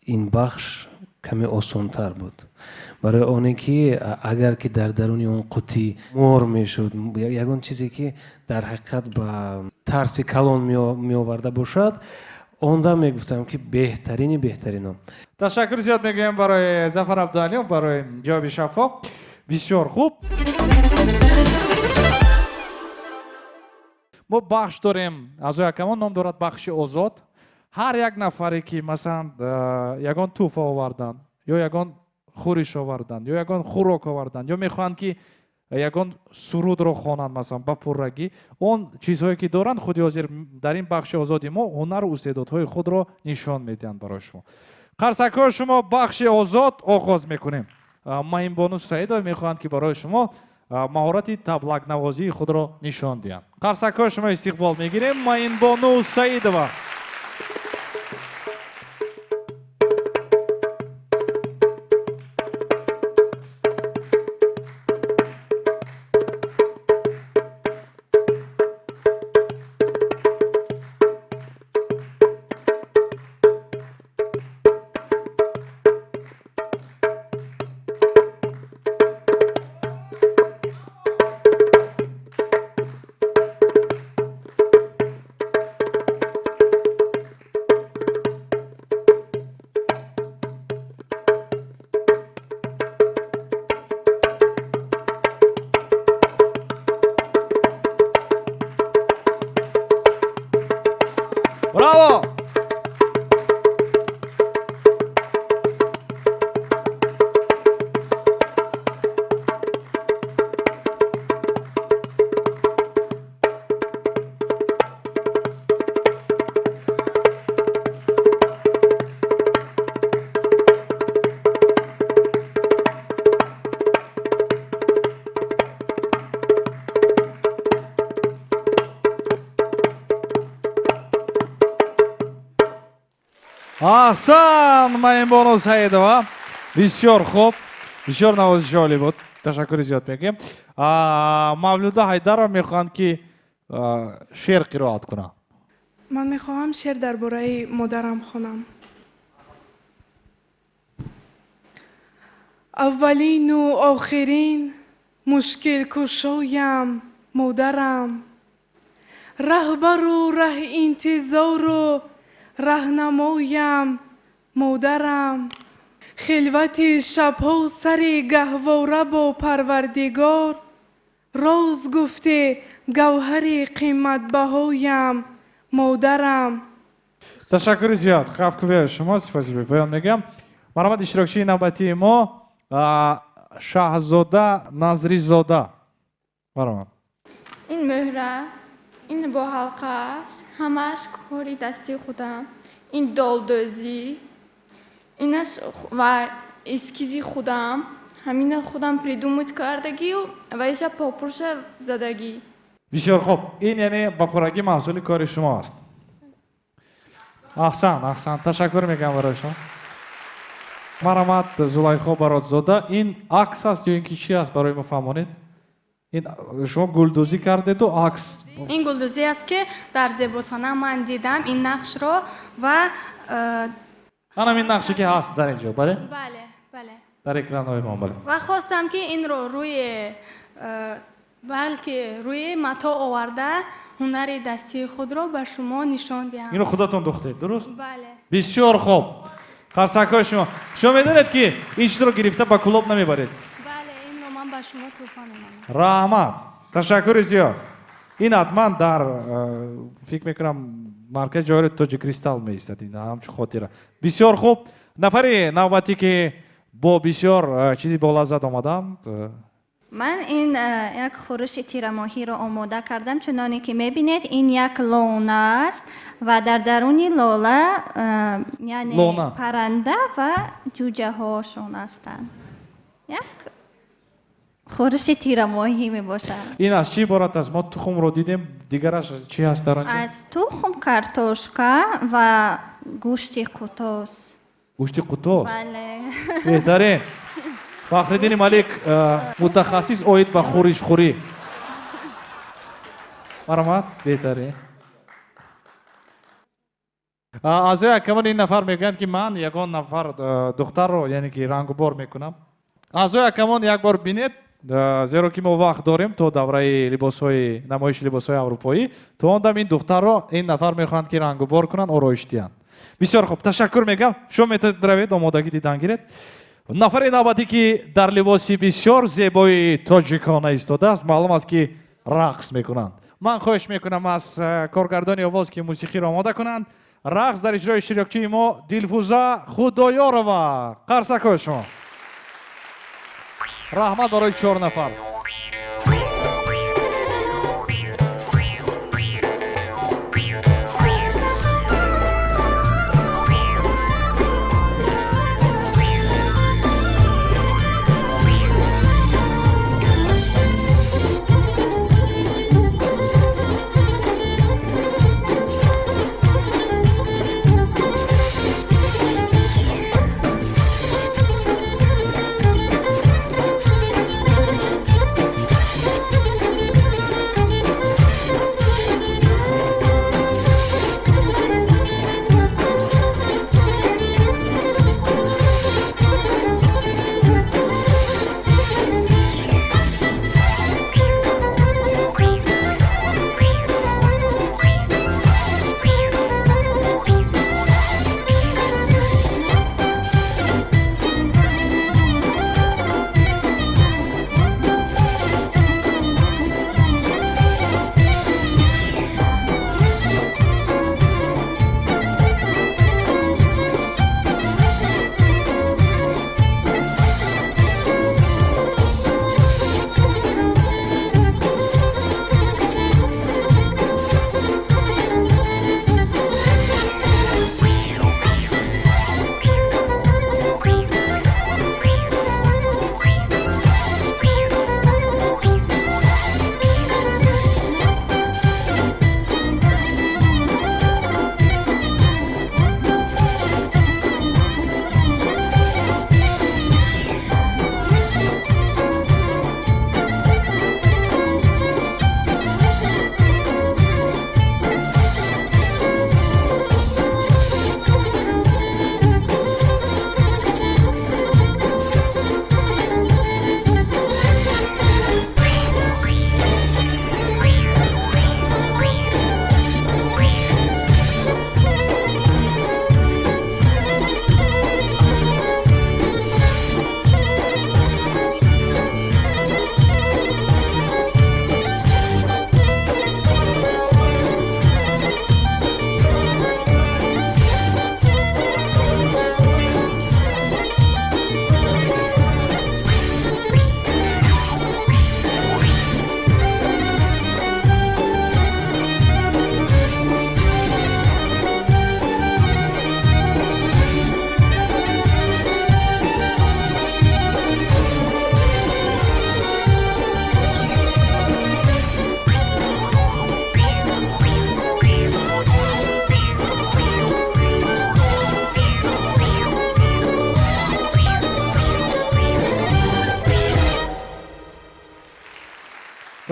ин бахш каме осонтар буд. Барои оне ки агар ки дар даруни он қутӣ мор мешуд, ягон чизе ки дар ҳақиқат ба тарси калон меоварда бошад, онда мегуфтам ки беҳтарини беҳтаринам. Ташаккур зиёд мегӯям барои Зафар Абдуалиев барои ҷавоби шаффоф. Бисёр хуб. Мо бахш дорем, аъзои ҳакамон, ном дорад бахши озод. Ҳар як нафаре ки масалан ягон тӯҳфа оварданд ё ягон хӯриш оварданд ё ягон хӯрок оварданд ё мехоҳанд ки ягон сурудро хонанд масалан ба пуррагӣ, он чизҳое ки доранд худи ҳозир дар ин бахши озоди мо ҳунару истеъдодҳои худро нишон медиҳанд барои шумо. Қарсакҳои шумо, бахши озод оғоз мекунем. Маҳинбону Саидова мехоҳанд ки барои шумо маҳорати таблакнавозии худро нишон диҳанд. Қарсакҳои шумо истиқбол мегирем. Маинбону Саидова. Браво! Аҳсан, Маинбону Саидова. Бисёр хуб, бисёр навозиши олӣ буд. Ташаккури зиёд мегӯем. Мавлуда Ҳайдарова мехоҳанд ки шеър қироат кунанд. Ман мехоҳам шеър дар бораи модарам хонам. Аввалину охирин мушкилкушоям модарам, раҳбару раҳ интизору раҳнамоям модарам, хилвати шабҳо сари гаҳвора бо Парвардигор, роз гуфте гавҳари қиматбаҳоям модарам. Ташаккури зиёд. Қафкӯбии шумо спасибо. Поён мегӯям. Марҳамат, иштирокчии навбатии мо Шаҳзода Назризода. Марҳамат. Ин мӯҳра, ин бо ҳалқааш, ҳамааш кори дасти худам, ин долдӯзӣ, инаш ва эскизи худам, ҳамина худам придумать кардагию ва иша попурша задагӣ. Бисёр хуб. Ин яъне ба пуррагӣ маҳсули кори шумо аст. Аҳсан, аҳсан. Ташаккур мегӯям барои шумо. Марҳамат, Зулайхо Баротзода. Ин акс аст ё ин ки чӣ аст, барои мо фаҳмонед? Ин шумо гулдӯзӣ кардеду акс? Ин гулдӯзӣ аст, ки дар Зебосанам ман дидам ин нақшро ва анам ин нақше ки ҳаст дар ин ҷо, бале? Бале, бале. Дар экранҳои мо, бале. Ва хостам, ки инро рӯи балки рӯи матоъ оварда ҳунари дастии худро ба шумо нишон диҳам. Инро худатон духтед, дуруст? Бале. Бисёр хуб. Қарсакҳои шумо. Шумо медонед, ки ин чизро гирифта ба клуб намебаред? Бале, инро ман ба шумо тӯҳфа менамоям. Раҳмат. Ташаккури зиёд. Ин ҳатман дар фикр мекунам маркази ҷавоҳироти Тоҷиккристал меистад, ин ҳамчун хотира. Бисёр хуб. Нафари навбатӣ, ки бо бисёр чизи болаззат омаданд. Ман ин як хӯриши тирамоҳиро омода кардам. Чуноне ки мебинед, ин як лона аст ва дар даруни лола, яъне парранда ва ҷуҷаҳошон ҳастанд. Як хӯриши тирамоҳӣ мебошад. Ин аз чӣ иборат аст? Мо тухмро дидем, дигараш чӣ ҳаст дар он ҷо? Аз тухм, картошка ва гӯшти қутоз. Гӯшти қутоз? Бале. Беҳтарин. Фахриддини Малик, мутахассис оид ба хӯришхӯрӣ. Марҳамат, беҳтарин. Аъзои ҳакамон ин нафар мегӯянд, ки ман ягон нафар духтарро, яъне ки рангубор мекунам. Аъзои ҳакамон як бор бинед, зеро ки мо вақт дорем то давраи либосҳои намоиши либосҳои аврупоӣ, то он дам ин духтарро ин нафар мехоҳанд, ки рангубор кунанд, ороиш диҳанд. Бисёр хуб, ташаккур мегӯям. Шумо метавонед равед, омодагӣ дидан гиред. Нафари навбатӣ, ки дар либоси бисёр зебои тоҷикона истодааст, маълум аст, ки рақс мекунанд. Ман хоҳиш мекунам аз коргардони овоз, ки мусиқиро омода кунанд. Рақс дар иҷрои иштирокчии мо Дилфуза Худоёрова. Қарсакҳои шумо. Раҳмат барои 4 нафар.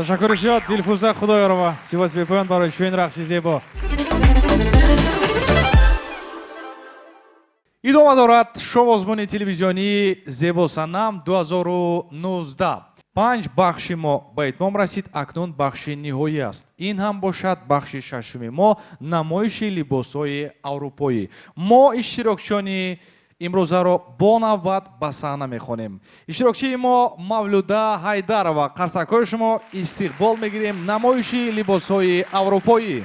Ташаккури зиёд, Дилфуза Худоёрова. Сипос бепоён барои чунин рақси зебо. Идома дорад шоу-озмуни телевизионии Зебосанам 2019. 5 бахши мо ба итмом расид, акнун бахши ниҳоӣ аст. Ин ҳам бошад бахши шашуми мо, намоиши либосҳои аврупоӣ. Мо иштирокчиёни имрӯзаро бо навбат ба саҳна мехонем. Иштирокчии мо Мавлуда Ҳайдарова. Қарсакҳои шумо истиқбол мегирем намоиши либосҳои аврупоӣ.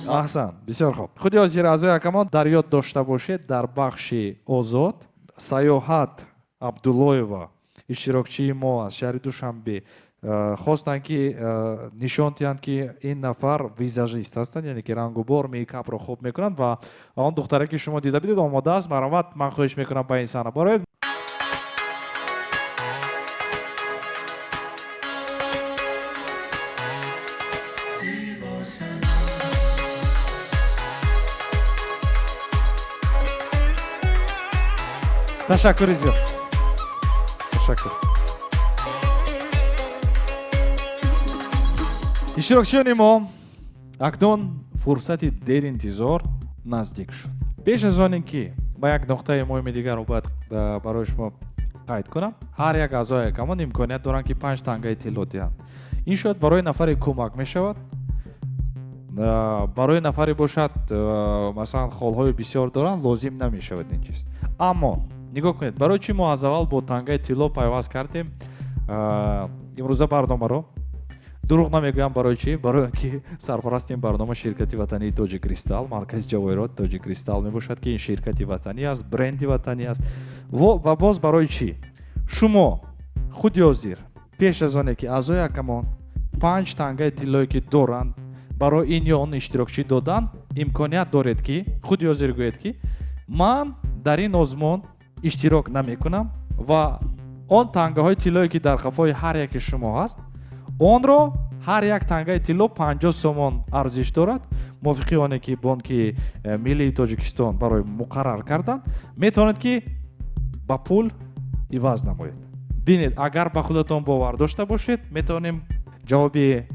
Аҳсан, бисёр хуб. Худи ҳозир аъзои ҳакамон дар ёд дошта бошед, дар бахши озод Саёҳат Абдуллоева, иштирокчии мо аз шаҳри Душанбе, хостанд ки нишон диҳанд, ки ин нафар визажист ҳастанд, яъне ки рангубор мейкапро хуб мекунанд ва он духтаре ки шумо дида будед омода аст. Марҳамат, ман хоҳиш мекунам ба ин саҳна бароед. Ташаккури зиёд, ташаккур. Иштирокчиёни мо, акнун фурсати деринтизор наздик шуд. Пеш аз он ин ки ба як нуқтаи муҳими дигарро бояд барои шумо қайд кунам, ҳар як аъзои ҳакамон имконият доранд, ки 5 тангаи тилло диҳанд. Ин шояд барои нафаре кӯмак мешавад, барои нафаре бошад, масалан, холҳои бисёр доранд, лозим намешавад ин чиз. Аммо нигоҳ кунед, барои чӣ мо аз аввал бо тангаи тилло пайваст кардем имрӯза барномаро? Дурӯғ намегӯям, барои чӣ? Барои он ки сарпарасти ин барнома ширкати ватании Тоҷи Кристалл, маркази ҷавоҳирот Тоҷи Кристалл мебошад, ки ин ширкати ватанӣ аст, бренди ватанӣ аст. Ва боз барои чӣ? Шумо худи ҳозир пеш аз оне ки аъзои ҳакамон 5 тангаи тиллое ки доранд барои ин ё он иштирокчӣ додан, имконият доред, ки худи ҳозир гӯед, ки ман дар ин озмун иштирок намекунам ва он тангаҳои тиллое ки дар қафои ҳар яки шумо ҳаст, онро ҳар як тангаи тилло 50 сомон арзиш дорад. Мувофиқи оне ки Бонки Миллии Тоҷикистон барои муқаррар кардан, метавонед ки ба пул иваз намоед. Бинед, агар ба худатон бовар дошта бошед, метавонем ҷавоби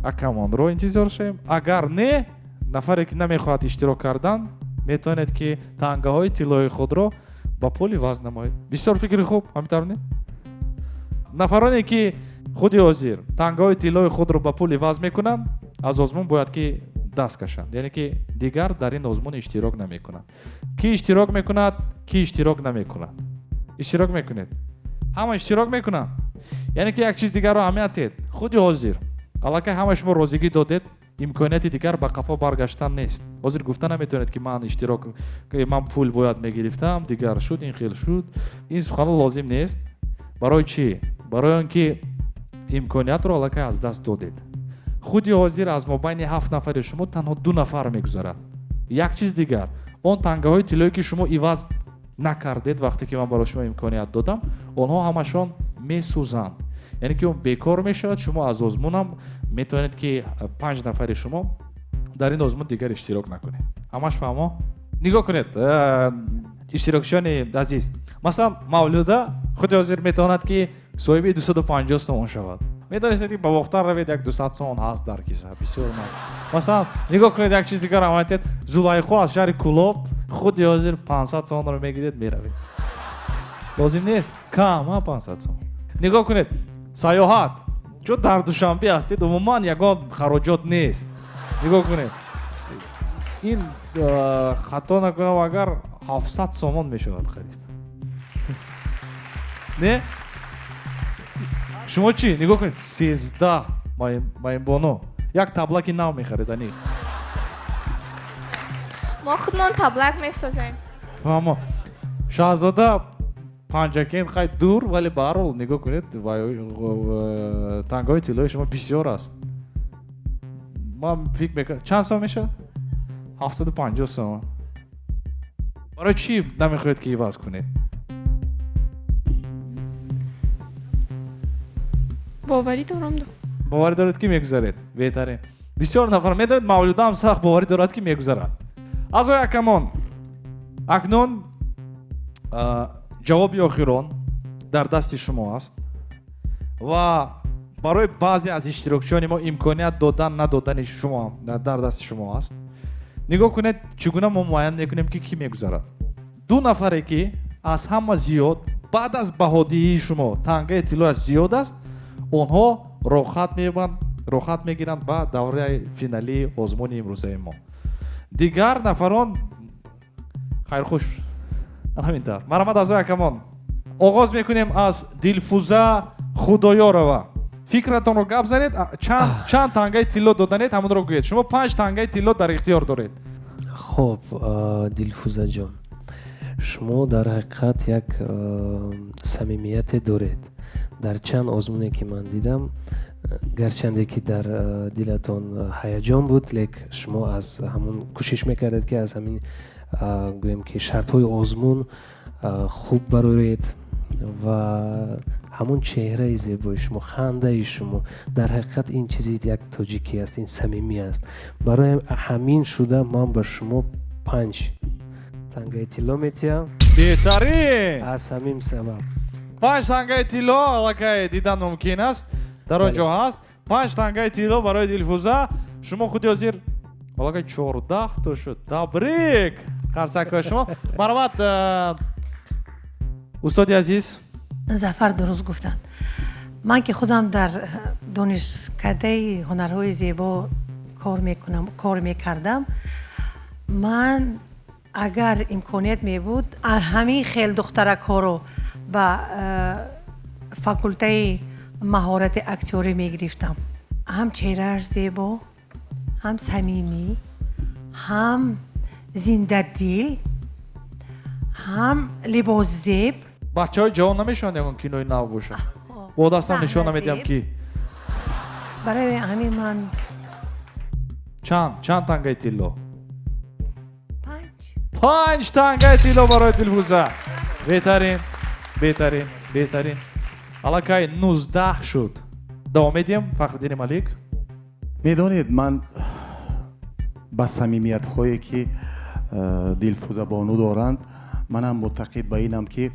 акамонро интизор шавем. Агар не, нафаре ки намехоҳад иштирок кардан, метавонед ки тангаҳои тиллои худро ба пул иваз намоед. Бисёр фикри хуб, ҳамин тавр не? Нафароне ки худи ҳозир тангаҳои тиллои худро ба пул иваз мекунанд, аз озмун бояд ки даст кашанд, яъне ки дигар дар ин озмун иштирок намекунанд. Ки иштирок мекунад, ки иштирок намекунад? Иштирок мекунед? Ҳама иштирок мекунанд? Яъне ки як чиз дигарро аҳамият диҳед. Худи ҳозир аллакай ҳама шумо розигӣ додед, имконияти дигар ба қафо баргаштан нест. Ҳозир гуфта наметавонед, ки ман иштирок, ман пул бояд мегирифтам, дигар шуд, ин хел шуд. Ин сухан лозим нест. Барои чӣ? Барои он ки имкониятро аллакай аз даст додед. Худи ҳозир аз мобайни 7 нафари шумо танҳо 2 нафар мегузарад. Як чиз дигар, он тангаҳои тиллое ки шумо иваз накардед вақте ки ман барои шумо имконият додам, онҳо ҳамашон месӯзанд. Яъне ки он бекор мешавад, шумо аз озмунам метавонед ки 5 нафари шумо дар ин озмун дигар иштирок накунед. Ҳамаш фаҳмо? Нигоҳ кунед, иштирокчиёни азиз, масалан, Мавлуда худи ҳозир метавонад ки соҳиби 250 сомон шавад. Метавонистед ки ба Бохтар равед, як 200 сомон ҳаст дар киса, бисёр ман. Масалан, нигоҳ кунед, як чиз дигар аҳамият диҳед, Зулайхо аз шаҳри Кӯлоб худи ҳозир 500 сомонро мегиред, меравед. Лозим нест? Кам, 500 сомон. Нигоҳ кунед, сайёҳат. Чун дар Душанбе ҳастед, умуман ягон хароҷот нест. Нигоҳ кунед, ин хато накунам, агар 700 сомон мешавад харид. Не? Шумо чӣ? Нигоҳ кунед, 13 маимбоно. Як таблаки нав мехаред, ани. Мо худмон таблак месозем. Фаҳмо. Шаҳзода Панҷакент хай дур, вале ба ҳар ҳол нигоҳ кунед, тангаҳои тиллои шумо бисёр аст. Ман фикр мекунам, чанд сом мешавад? 750 сом. Барои чӣ намехоҳед ки иваз кунед? Боварӣ дорам. Боварӣ доред ки мегузаред? Беҳтарин. Бисёр нафар медонед, Мавлуда ҳам сахт боварӣ дорад ки мегузарад. Аъзои ҳакамон, акнун ҷавоби охирон дар дасти шумо аст ва барои баъзе аз иштирокчиёни мо имконият додан надодани шумо дар дасти шумо аст. Нигоҳ кунед, чӣ гуна мо муайян мекунем ки кӣ мегузарад. 2 нафаре ки аз ҳама зиёд баъд аз баҳодиҳии шумо тангаи тиллояш зиёд аст, онҳо роҳат мегиранд ба давраи финалии озмуни имрӯзаи мо. Дигар нафарон хайрхуш. Ҳамин тавр. Марҳамат, аъзои ҳакамон. Оғоз мекунем аз Дилфуза Худоёрова. Фикратонро гап занед, чанд тангаи тилло доданед, ҳамонро гӯед. Шумо 5 тангаи тилло дар ихтиёр доред. Хоб, Дилфузаҷон, шумо дар ҳақиқат як самимияте доред. Дар чанд озмуне ки ман дидам, гарчанде ки дар дилатон ҳаяҷон буд, лек шумо аз ҳамон кӯшиш мекардед, ки аз ҳамин гӯем ки шартҳои озмун хуб бароед ва ҳамон чеҳраи зебои шумо, хандаи шумо, дар ҳақиқат ин чизи як тоҷикӣ аст, ин самимӣ аст. Барои ҳамин шуда ман ба шумо 5 тангаи тилло метиҳам. Беҳтарин. Аз ҳамин сабаб. 5 тангаи тилло аллакай дидан мумкин аст. Дар он ҷо ҳаст. 5 тангаи тилло барои Дилфуза. Шумо худи ҳозир аллакай 14 то шуд. Табрик! Қарсакҳои шумо. Марҳамат, устоди азиз. Зафар дуруст гуфтанд. Ман ки худам дар донишкадаи ҳунарҳои зебо кор мекунам, кор мекардам, ман агар имконият мебуд, ҳамин хел духтаракҳоро ба факултаи маҳорати актёрӣ мегирифтам. Ҳам чеҳрааш зебо, ҳам самимӣ, ҳам зиндадил, ҳам либосзеб. Бачаҳои ҷавон намешаванд ягон кинои нав бошад. Бо дастам нишон намедиҳам ки. Барои ҳамин ман чанд тангаи тилло? 5. 5 тангаи тилло барои Дилфуза. Беҳтарин, беҳтарин, беҳтарин. Аллакай 19 шуд. Давом медиҳем, Фахриддини Малик. Медонед, ман ба самимиятҳое ки Дилфуза бону доранд, манам муътақид ба инам ки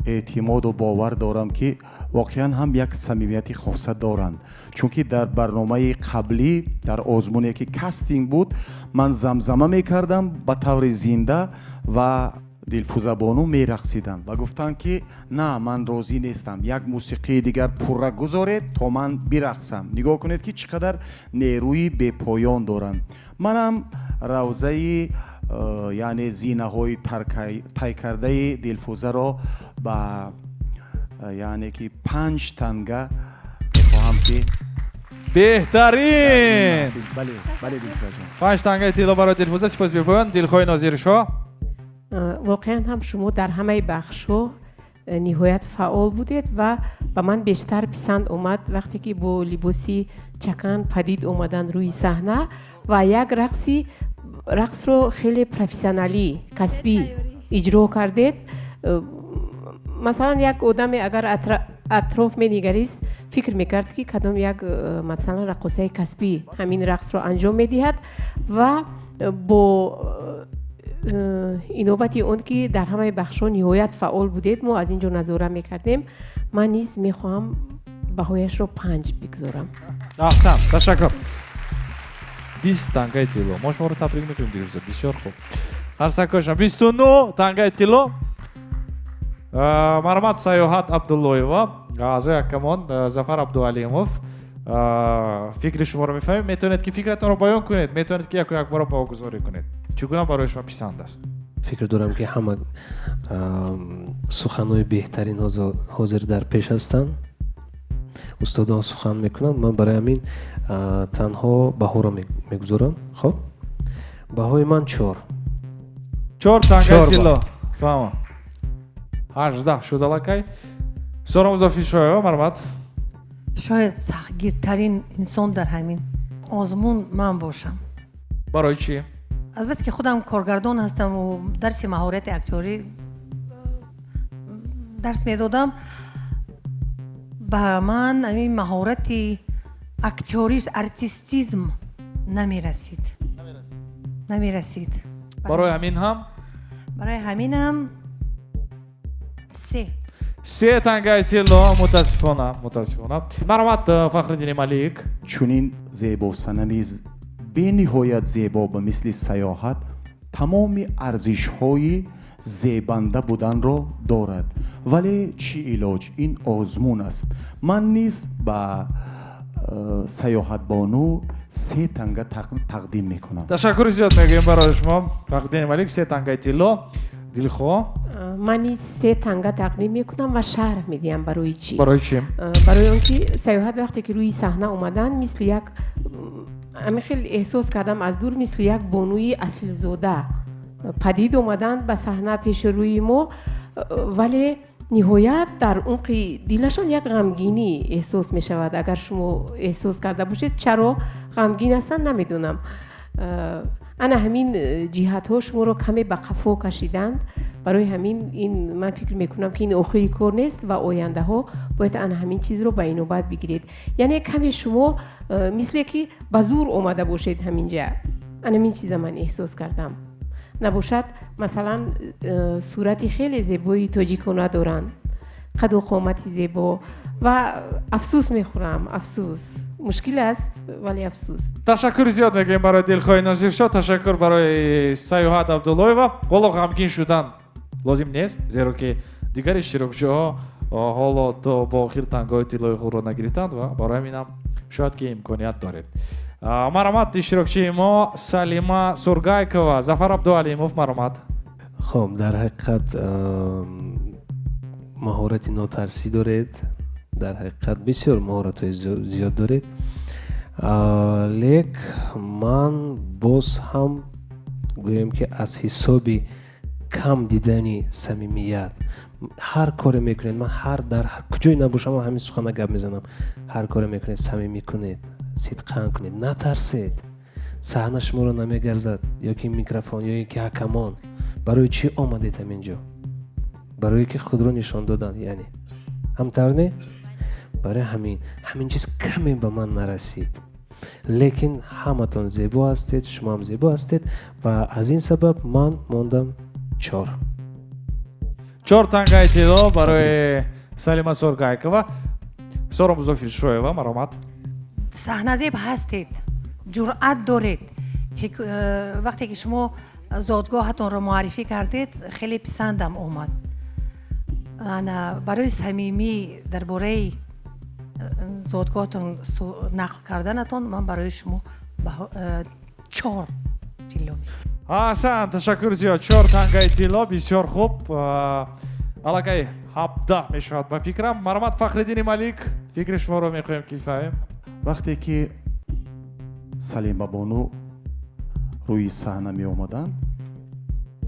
эътимоду бовар дорам ки воқеан ҳам як самимияти хоса доранд. Чунки дар барномаи қаблӣ, дар озмуне ки кастинг буд, ман замзама мекардам ба таври зинда ва Дилфуза бону мерақсиданд ва гуфтанд ки на, ман розӣ нестам, як мусиқии дигар пурра гузоред то ман бирақсам. Нигоҳ кунед ки чӣ қадар нерӯи бепоён доранд. Манам равзаи яъне зинаҳои тай кардаи Дилфузаро ба яъне ки 5 танга мехоҳам ки Беҳтарин! Бале, бале, Дилфузаҷон. 5 тангаи тилло барои Дилфуза. Сипос бепоён. Дилхоҳи Нозиршоҳ. Воқеан ҳам шумо дар ҳамаи бахшҳо ниҳоят фаъол будед ва ба ман бештар писанд омад вақте ки бо либоси чакан падид омадан рӯи саҳна ва як рақсро хеле профессионалӣ, касбӣ иҷро кардед. Масалан, як одаме агар атроф менигарист, фикр мекард ки кадом як масалан раққосаи касбӣ ҳамин рақсро анҷом медиҳад ва бо инобати он ки дар ҳамаи бахшҳо ниҳоят фаъол будед, мо аз ин ҷо назора мекардем. Ман низ мехоҳам баҳояшро 5 бигзорам. Аҳсан, ташаккур. 20 тангаи тилло. Мо шуморо табрик мекунем, Дилфуза. Бисёр хуб. Қарсакҳояшон. 29 тангаи тилло. Марҳамат, Саёҳат Абдуллоева, аъзои ҳакамон Зафар Абдуалимов. Фикри шуморо мефаҳмем. Метавонед ки фикратонро баён кунед, метавонед ки яку якбора баҳогузорӣ кунед. Чӣ гуна барои шумо писанд аст? Фикр дорам ки ҳама суханҳои беҳтарин ҳозир дар пеш ҳастанд. Устодон сухан мекунанд. Ман барои ҳамин танҳо баҳоро мегузорам. Хоб, баҳои ман 4. 4 тангаи тилло. Фаҳмам. 18 шуд аллакай. Сора Музаффаршоева, марҳамат. Шояд сахтгиртарин инсон дар ҳамин озмун ман бошам. Барои чӣ? Аз бас ки худам коргардон ҳастаму дарси маҳорати актёрӣ дарс медодам, ба ман ҳамин маҳорати актёриш, артистизм намерасид. Намерасид. Барои ҳамин ҳам? Барои ҳамин ҳам 3. 3 тангаи тилло, мутаассифона, мутаассифона. Марҳамат, Фахриддини Малик. Чунин зебосанами бениҳоят зебо ба мисли Саёҳат тамоми арзишҳои зебанда буданро дорад. Вале чӣ илоҷ, ин озмун аст. Ман низ ба Саёҳатбону 3 танга тақдим мекунам. Ташаккури зиёд мегӯем барои шумо, Фахриддини Малик, 3 тангаи тилло. Дилхоҳ? Ман низ 3 танга тақдим мекунам ва шарҳ медиҳам барои чӣ. Барои чӣ? Барои он ки Саёҳат вақте ки рӯи саҳна омаданд, мисли як ҳамин хел эҳсос кардам аз дур, мисли як бонуи асилзода падид омаданд ба саҳна пеши рӯи мо, вале ниҳоят дар умқи дилашон як ғамгинӣ эҳсос мешавад. Агар шумо эҳсос карда бошед, чаро ғамгин ҳастанд, намедонам. Ана ҳамин ҷиҳатҳо шуморо каме ба қафо кашиданд. Барои ҳамин ин ман фикр мекунам ки ин охири кор нест ва ояндаҳо бояд ана ҳамин чизро ба инобат бигиред. Яъне каме шумо мисле ки ба зур омада бошед ҳаминҷа. Ана ҳамин чиза ман эҳсос кардам. Набошад, масалан, сурати хеле зебои тоҷикона доранд, қаду қомати зебо, ва афсӯс мехӯрам, афсӯс. Мушкил аст, вале афсӯс. Ташаккури зиёд мегӯем барои Дилхоҳи Нозиршоҳ, ташаккур барои Саёҳат Абдуллоева. Ҳоло ғамгин шудан лозим нест, зеро ки дигар иштирокчиҳо ҳоло то бо охир тангаҳои тиллои худро нагирифтанд ва барои ҳаминам шояд ки имконият доред. Маромат, иштирокчии мо Салима Сургайкова, Зафар Абдуалимов, маромат. Хоб, дар ҳақиқат маҳорати нотарсӣ доред, дар ҳақиқат бисёр маҳоратҳои зиёд доред, лек ман боз ҳам гӯем ки аз ҳисоби кам дидани самимият ҳар коре мекунед, ман ҳар дар ҳар куҷое набошам ҳамин сухана гап мезанам, ҳар коре мекунед самимӣ кунед, сидқан кунед, натарсед, саҳна шуморо намегарзад, ё ки микрофон, ё ки ҳакамон. Барои чӣ омадед ҳамин ҷо? Барое ки худро нишон додан, яъне ҳамтар не? Барои ҳамин чиз каме ба ман нарасид, лекин ҳаматон зебо ҳастед, шумо ҳам зебо ҳастед ва аз ин сабаб ман мондам 4. 4 тангаи тилло барои Салима Сургайкова. Сором Зофиршоева, маромат. Саҳназеб ҳастед, ҷуръат доред. Вақте ки шумо зодгоҳатонро муаррифӣ кардед, хеле писандам омад. Ана барои самимӣ дар бораи зодгоҳатон нақл карданатон ман барои шумо 4 тилло. Аҳсан, ташаккур зиёд. 4 тангаи тилло, бисёр хуб. Аллакай 17 мешавад ба фикрам. Маромат, Фахриддини Малик, фикри шуморо мехоҳем ки фаҳмем. Вақте ки Салимабону рӯи саҳна меомаданд,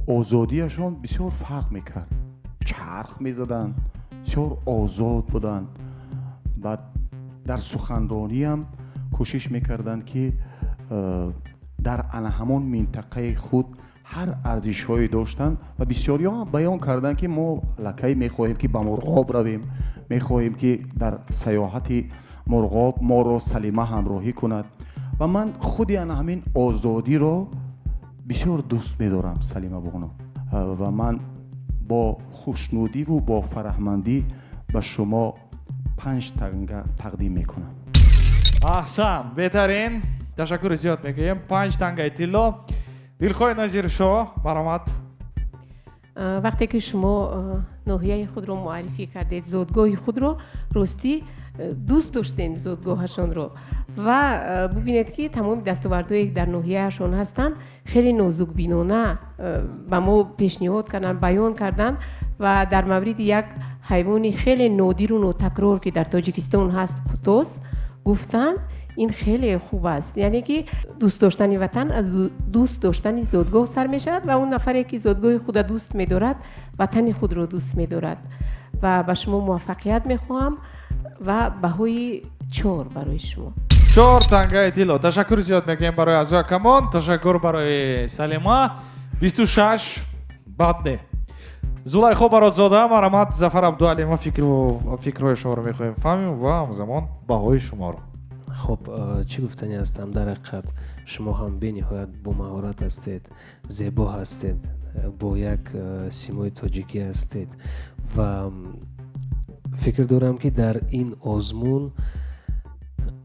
озодиашон бисёр фарқ мекард, чарх мезаданд, бисёр озод буданд. Баъд дар суханрониам кӯшиш мекарданд ки дар ана ҳамон минтақаи худ ҳар арзишҳое доштанд ва бисёриҳо баён карданд ки мо аллакай мехоҳем ки ба Мурғоб равем, мехоҳем ки дар саёҳати Мурғоб моро Салима ҳамроҳӣ кунад. Ва ман худи ана ҳамин озодиро бисёр дӯст медорам, Салима бону, ва ман бо хушнудиву бо фараҳмандӣ ба шумо 5 танга тақдим мекунам. Аҳсан, беҳтарин, ташаккури зиёд мегӯем. 5 тангаи тилло. Дилхоҳи Назиршоҳ, маромат. Вақте ки шумо ноҳияи худро муаррифӣ кардед, зодгоҳи худро, ростӣ дӯст доштем зодгоҳашонро ва бубинед ки тамоми дастовардҳое ки дар ноҳияашон ҳастанд хеле нозукбинона ба мо пешниҳод карданд, баён карданд ва дар мавриди як ҳайвони хеле нодиру нотакрор ки дар Тоҷикистон ҳаст, қутос, гуфтанд. Ин хеле хуб аст, яъне ки дӯст доштани ватан аз дӯст доштани зодгоҳ сар мешавад ва он нафаре ки зодгоҳи худро дӯст медорад, ватани худро дӯст медорад. Ва ба шумо муваффақият мехоҳам ва баҳои 4 барои шумо. 4 тангаи тилло. Ташаккури зиёд мегӯем барои аъзои ҳакамон, ташаккур барои Салима. 26 бад не. Зулайхо Баротзода, маромат. Зафар Абдуалимов, фикрҳои шуморо мехоҳем фаҳмем ва ҳамзамон баҳои шуморо. Хоб, чӣ гуфтанӣ ҳастам? Дар ҳақиқат шумо ҳам бениҳоят бомаҳорат ҳастед, зебо ҳастед, бо як симои тоҷикӣ ҳастед ва фикр дорам ки дар ин озмун,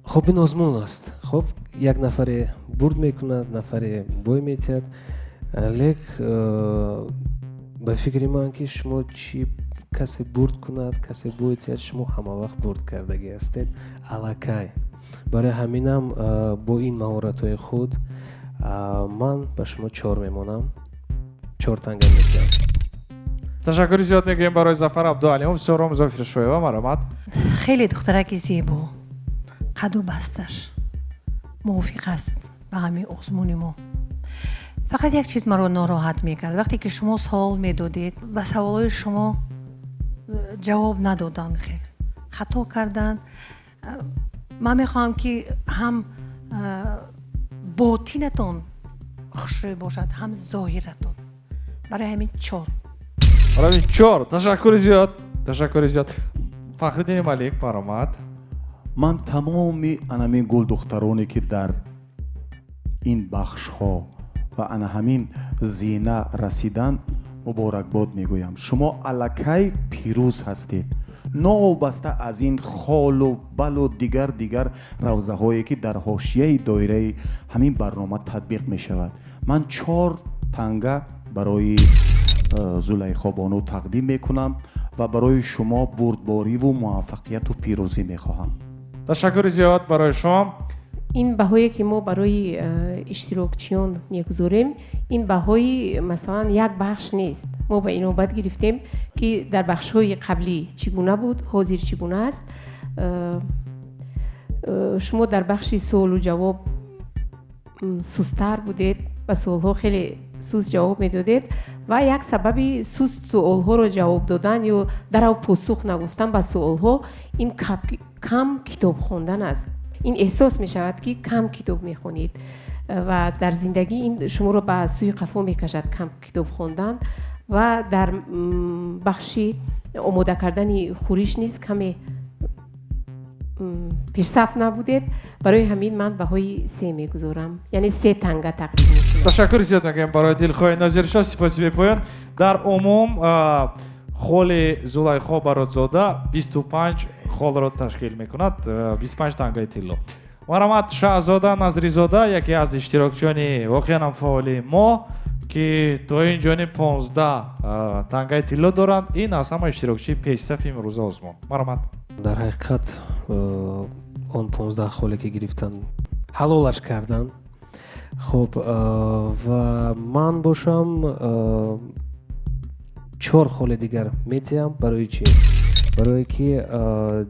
хоб, ин озмун аст, хоб, як нафаре бурд мекунад, нафаре бой метиҳад, лек ба фикри ман ки шумо чӣ касе бурд кунад, касе бой диҳад, шумо ҳама вақт бурд кардагӣ ҳастед аллакай. Барои ҳаминам бо ин маҳоратҳои худ ман ба шумо 4 мемонам, 4 танга медиҳам. Ташаккури зиёд мегӯем барои Зафар Абдуалимов. Сором Зофиршоева, маромат. Хеле духтараки зебо, қаду басташ мувофиқ аст ба ҳамин озмуни мо. Фақат як чиз маро нороҳат мекард: вақте ки шумо савол медодед, ба саволҳои шумо ҷавоб надоданд, хеле хато карданд. Ман мехоҳам ки ҳам ботинатон хушрӯй бошад, ҳам зоҳиратон. Барои ҳамин 4. Барои 4. Ташаккури зиёд, ташаккури зиёд. Фахриддини Малик, маромат. Ман тамоми анамин гулдухтароне ки дар ин бахшҳо ва ана ҳамин зина расидан муборакбод мегӯям. Шумо аллакай пирӯз ҳастед, новобаста аз ин холу балу дигар равзаҳое ки дар ҳошияи доираи ҳамин барнома татбиқ мешавад. Ман 4 танга барои Зулайхо бону тақдим мекунам ва барои шумо бурдбориву муваффақияту пирӯзӣ мехоҳам. Ташаккури зиёд барои шумо. Ин баҳое ки мо барои иштирокчиён мегузорем, ин баҳои масалан як бахш нест. Мо ба инобат гирифтем ки дар бахшҳои қаблӣ чӣ гуна буд, ҳозир чӣ гуна аст. Шумо дар бахши суолу ҷавоб сусттар будед, ба суолҳо хеле суст ҷавоб медодед ва як сабаби суст суолҳоро ҷавоб додан ё дарав посух нагуфтан ба суолҳо ин кам китоб хондан аст. Ин эҳсос мешавад ки кам китоб мехонед ва дар зиндагӣ ин шуморо ба сӯи қафо мекашад, кам китоб хондан. Ва дар бахши омода кардани хӯриш низ каме пешсаф набудед. Барои ҳамин ман баҳои 3 мегузорам, яъне 3 танга тақдим мекунам. Ташаккури зиёд мегӯям барои Дилхоҳи Нозиршоҳ. Сипоси бепоён. Дар умум холи Зулайхо Баротзода 25 холро ташкил мекунад, 25 тангаи тилло. Марҳамат, Шаҳзода Назризода, яке аз иштирокчиёни воқеан ҳам фаъоли мо, ки то ин ҷониб 15 тангаи тилло доранд, ин аз ҳама иштирокчии пешсафи имрӯза озмун. Марҳамат. Дар ҳақиқат он 15 холе ки гирифтанд ҳалолаш карданд. Хуб, ва ман бошам 4 холи дигар метиҳам. Барои чӣ? Барое ки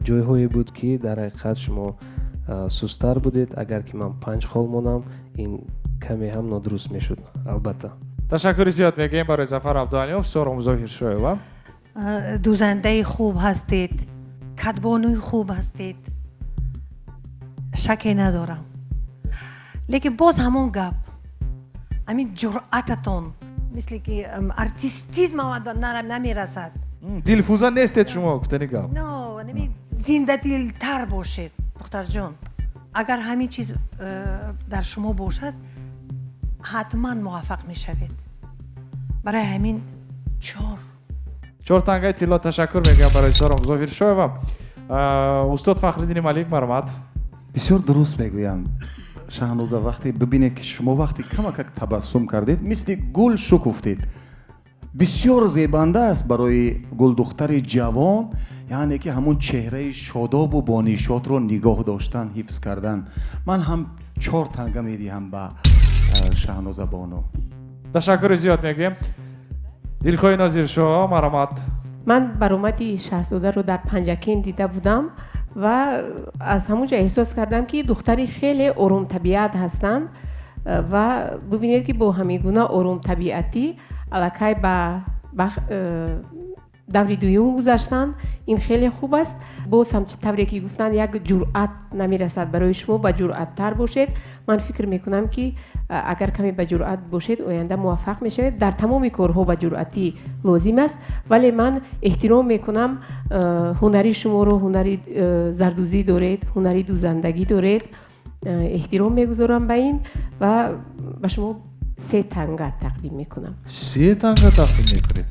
ҷойҳое буд ки дар ҳақиқат шумо сусттар будед. Агар ки ман 5 хол монам, ин каме ҳам нодуруст мешуд, албатта. Ташаккури зиёд мегӯем барои Зафар Абдуалиёв. Сором Зоҳиршоева. Дӯзандаи хуб ҳастед, кадбонуи хуб ҳастед, шаке надорам. Лекин боз ҳамон гап, ҳамин ҷуръататон, мисле ки артистизм намерасад. Дилфуза нестед шумо, гуфтани гап. Зиндадилтар бошед, духтарҷон. Агар ҳамин чиз дар шумо бошад, ҳатман муваффақ мешавед. Барои ҳамин 4. 4 тангаи тилло. Ташаккур мегӯям барои Сором Зоҳиршоева. Устод Фахриддини Малик, марҳамат. Бисёр дуруст мегӯям, Шаҳноза. Вақте бибинед ки шумо вақте камакак табассум кардед, мисли гул шукуфтед. Бисёр зебанда аст барои гулдухтари ҷавон, яъне ки ҳамун чеҳраи шодобу бонишотро нигоҳ доштан, ҳифз кардан. Ман ҳам 4 танга медиҳам ба Шаҳноза бону. Ташаккури зиёд мегӯем. Дилхоҳи Нозиршоҳ, марҳамат. Ман баромади Шаҳзодаро дар Панҷакент дида будам ва аз ҳамон ҷо эҳсос кардам ки духтари хеле оромтабиат ҳастанд ва бибинед ки бо ҳамин гуна оромтабиатӣ аллакай ба даври дуюм гузаштанд. Ин хеле хуб аст. Боз ҳам тавре ки гуфтанд, як ҷуръат намерасад барои шумо, ба ҷуръаттар бошед. Ман фикр мекунам ки агар каме ба ҷуръат бошед, оянда муваффақ мешавед. Дар тамоми корҳо ба ҷуръатӣ лозим аст, вале ман эҳтиром мекунам ҳунари шуморо, ҳунари зардӯзӣ доред, ҳунари дӯзандагӣ доред. Эҳтиром мегузорам ба ин ва ба шумо 3 танга тақдим мекунам. 3 танга тақдим мекунед?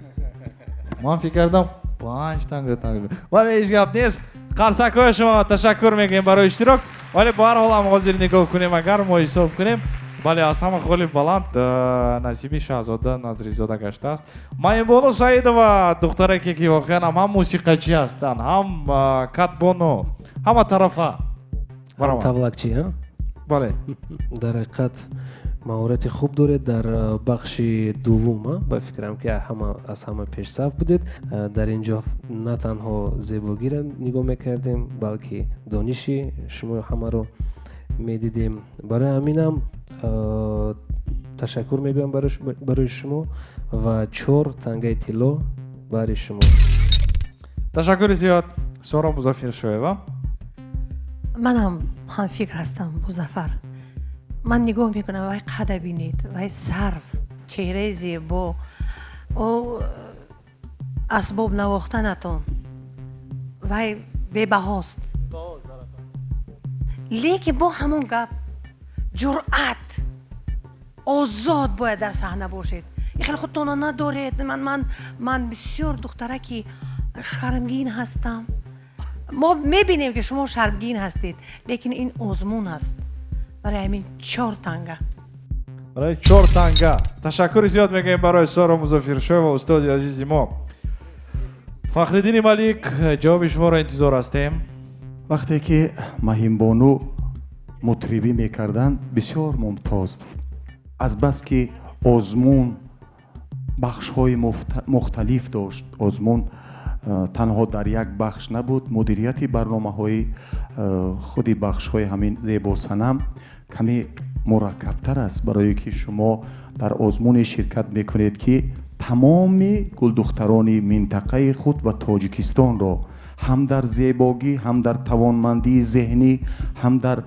Ман фикр кардам 5 танга тақдим. Вале ҳеҷ гап нест. Қарсакҳои шумо ташаккур мегӯем барои иштирок. Вале ба ҳар ҳол ҳам ҳозир нигоҳ кунем, агар мо ҳисоб кунем, бале, аз ҳама холи баланд насиби Шаҳзода Назризода гаштааст. Маинбону Саидова, духтараке ки воқеан ҳам мусиқачӣ ҳастанд, ҳам катбону, ҳама тарафа. Тавлакчӣ, бале. Дар ҳақиқат маҳорати хуб доред. Дар бахши дуввум ба фикрам ки аз ҳама пешсаф будед. Дар ин ҷо на танҳо зебогиро нигоҳ мекардем, балки дониши шумо ҳамаро медидем. Барои ҳаминам ташаккур мегӯям барои шумо ва 4 тангаи тилло барои шумо. Ташаккури зиёд. Сором Музаффиршоева. Манам ҳамфикр ҳастам бо Зафар. Ман нигоҳ мекунам, вай қада бинед, вай сарв, чеҳраи зебо, о асбоб навохтанатон, вай бебаҳост. Лекин бо ҳамон гап ҷуръат, Озод бояд дар саҳна бошед. Ин хеле худтонро надоред. Ман бисёр духтараки шармгин ҳастам. Мо мебинем ки шумо шармгин ҳастед, лекин ин озмун аст. Барои ҳамин 4 танга. Барои 4 танга. Ташаккури зиёд мегӯем барои Соро Музаффаршоева, устоди азизи мо. Фахриддини Малик, ҷавоби шуморо интизор ҳастем. Вақте ки Маҳинбону мутрибӣ мекарданд, бисёр мумтоз буд. Азбаски озмун бахшҳои мухталиф дошт, озмун танҳо дар як бахш набуд, мудирияти барномаҳои худи бахшҳои ҳамин зебосанам каме мураккабтар аст, барое ки шумо дар озмуне ширкат мекунед ки тамоми гулдухтарони минтақаи худ ва Тоҷикистонро ҳам дар зебогӣ, ҳам дар тавонмандии зеҳнӣ, ҳам дар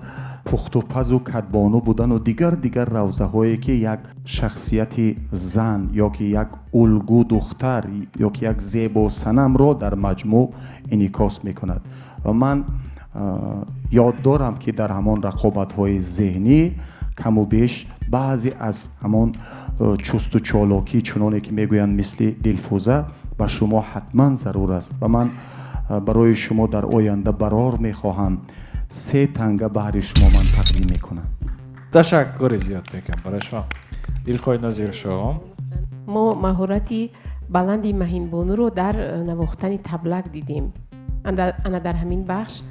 пухтупазу кадбону будану дигар равзаҳое ки як шахсияти зан ё ки як улгу духтар ё ки як зебосанамро дар маҷмӯъ инъикос мекунад. Ва ман ёд дорам ки дар ҳамон рақобатҳои зеҳнӣ каму беш баъзе аз ҳамон чусту чолокӣ, чуноне ки мегӯянд мисли Дилфӯза, ба шумо ҳатман зарур аст ва ман барои шумо дар оянда барор мехоҳам. 3 танга баҳри шумо ман тақдим мекунам. Ташаккури зиёд мекунам барои шумо. Дилхоҳи Нозиршоҳ. Мо маҳорати баланди Маҳинбонуро дар навохтани таблак дидем. Ана дар ҳамин бахш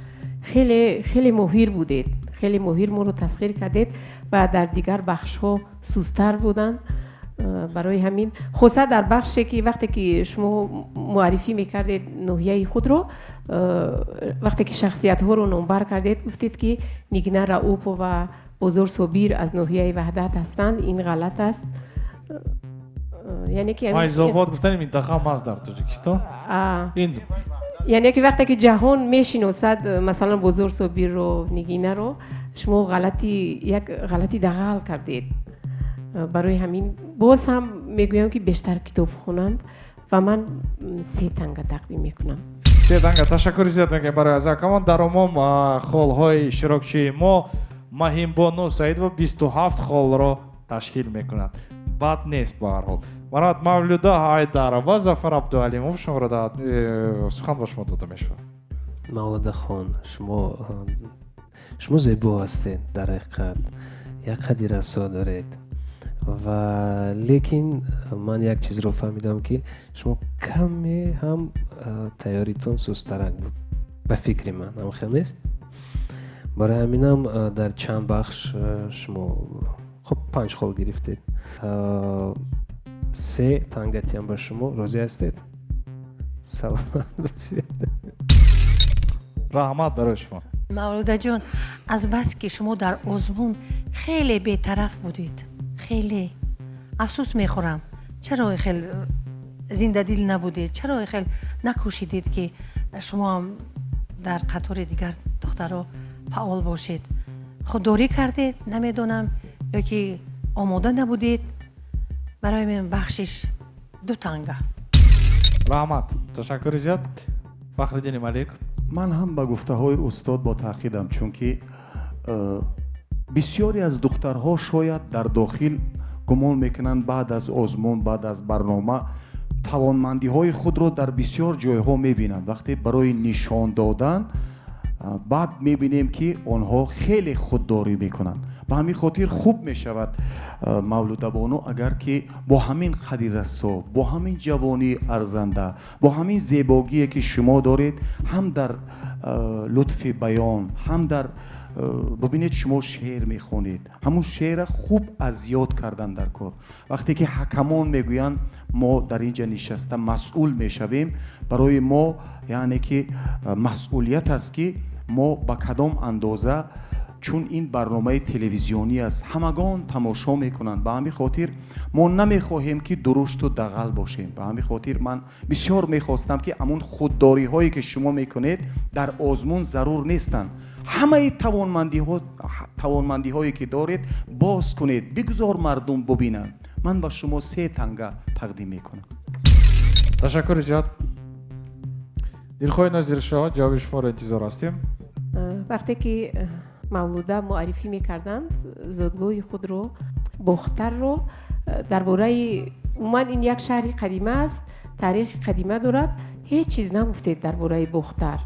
хеле хеле моҳир будед, хеле моҳир моро тасхир кардед ва дар дигар бахшҳо сустар буданд. Барои ҳамин хоса дар бахше ки вақте ки шумо муаррифӣ мекардед ноҳияи худро, вақте ки шахсиятҳоро номбар кардед, гуфтед ки Нигина Раупова, Бозор Собир аз ноҳияи Ваҳдат ҳастанд. Ин ғалат аст. Яъне ки Файзобод гуфтани минтақа ҳам аст дар Тоҷикистон. Ин яъне ки вақте ки ҷаҳон мешиносад, масалан Бозор Собирро, Нигинаро, шумо як ғалати дағал кардед. Барои ҳамин боз ҳам мегӯям ки бештар китоб хонанд ва ман 3 танга тақдим мекунам. 3 танга. Ташаккури зиёд мекунем барои азакамон. Дар умум холҳои иштирокчии мо Маҳинбону Саидова 27 холро ташкил мекунад. Бад нест ба ҳар ҳол. Марҳамат Мавлуда Ҳайдарова, Зафар Абдуалимов, шуморо сухан ба шумо дода мешавад. Мавлуда хон, шумо зебо ҳастед дар ҳақиқат, як қади расо доред. Ва лекин ман як чизро фаҳмидам ки шумо каме ҳам тайёритон сустарак буд ба фикри ман, ҳам хел нест? Барои ҳаминам дар чанд бахш шумо хуб 5 хол гирифтед. 3 тангатиам ба шумо. Розӣ ҳастед? Саломат бошед. Раҳмат барои шумо. Мавлудаҷон, азбаски шумо дар озмун хеле бетараф будед, хеле афсӯс мехӯрам, чаро хел зиндадил набудед, чаро хел накӯшидед ки шумо ҳам дар қатори дигар духтаро фаъол бошед. Худдорӣ кардед, намедонам, ё ки омода набудед. Барои ман бахшиш 2 танга. Раҳмат, ташаккури зиёд. Фахриддини Малик. Ман ҳам ба гуфтаҳои устод бо таъқидам, чунки бисёре аз духтарҳо шояд дар дохил гумон мекунанд баъд аз озмун, баъд аз барнома тавонмандиҳои худро дар бисёр ҷойҳо мебинанд. Вақте барои нишон додан баъд мебинем ки онҳо хеле худдорӣ мекунанд. Ба ҳамин хотир хуб мешавад Мавлудабону агар ки бо ҳамин қади расо, бо ҳамин ҷавонии арзанда, бо ҳамин зебогие ки шумо доред, ҳам дар лутфи баён, ҳам дар бибинед шумо шеър мехонед, ҳамун шеърро хуб аз ёд кардан дар кор. Вақте ки ҳакамон мегӯянд мо дар ин ҷа нишаста масъул мешавем, барои мо яъне ки масъулият аст ки мо ба кадом андоза, чун ин барномаи телевизионӣ аст, ҳамагон тамошо мекунанд. Ба ҳамин хотир мо намехоҳем ки дурушту дағал бошем. Ба ҳамин хотир ман бисёр мехостам ки ҳамун худдориҳое ки шумо мекунед дар озмун зарур нестанд. Ҳамаи тавонмандиҳое ки доред боз кунед, бигзор мардум бубинанд. Ман ба шумо 3 танга тақдим мекунам. Ташаккури зиёд. Дилхоҳи Нозиршоҳ, ҷавоби шуморо интизор ҳастем. Вақте ки Мавлуда муаррифӣ мекарданд зодгоҳи худро, Бохтарро, дар бораи умуман ин як шаҳри қадима аст, таърихи қадима дорад. Ҳеҷ чиз нагуфтед дар бораи Бохтар,